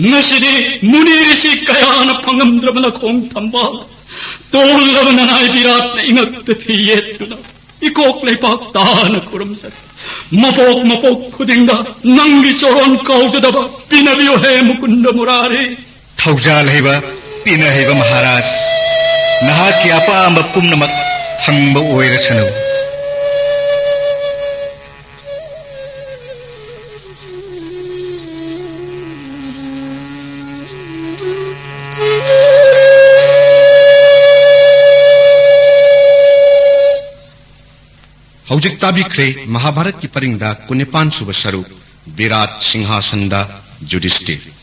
ꯉꯁꯤꯗꯤ ꯃꯨꯅꯤ ꯔꯤꯁꯤ ꯀꯌꯥꯅ ꯐꯪꯉꯝꯗ꯭ꯔꯕ ꯅꯈꯣꯡ ꯊꯝꯕꯥꯜ ꯇꯣꯜꯂꯕ ꯅꯅꯥꯏ ꯕꯤꯔꯥꯠꯅ ꯏꯉꯛꯇ ꯐꯤ ꯌꯦꯠꯇꯨꯅ ꯏꯀꯣꯛ ꯂꯩꯄꯥꯛ ꯇꯥꯅ ꯈꯨꯔꯨꯝꯖꯔꯤ꯫ ꯃꯄꯣꯛ ꯃꯄꯣꯛ ꯈꯨꯗꯤꯡꯗ ꯅꯪꯒꯤ ꯆꯣꯔꯣꯟ ꯀꯥꯎꯖꯗꯕ ꯄꯤꯅꯕꯤꯌꯨ ꯍꯦ ꯃꯨꯀꯨꯟꯗ ꯃꯨꯔꯥꯔꯤ꯫ ꯊꯧꯖꯥꯜ ꯍꯩꯕ, ꯄꯤꯅ ꯍꯩꯕ ꯃꯍꯥꯔꯥꯖ, ꯅꯍꯥꯛꯀꯤ ꯑꯄꯥꯝꯕ ꯄꯨꯝꯅꯃꯛ ꯐꯪꯕ ꯑꯣꯏꯔꯁꯅꯨ꯫ ꯍꯧꯖꯤꯛ ꯇꯥꯕꯤꯈ꯭ꯔꯦ ꯃꯍꯥꯚꯥꯔꯠꯀꯤ ꯄꯔꯤꯡꯗ ꯀꯨꯟꯅꯤꯄꯥꯟ ꯁꯨꯕ ꯁꯔꯨꯛ, ꯕꯤꯔꯥꯠ ꯁꯤꯡꯍꯥꯁꯟꯗ ꯌꯨꯙꯤꯁꯇꯤꯔ꯫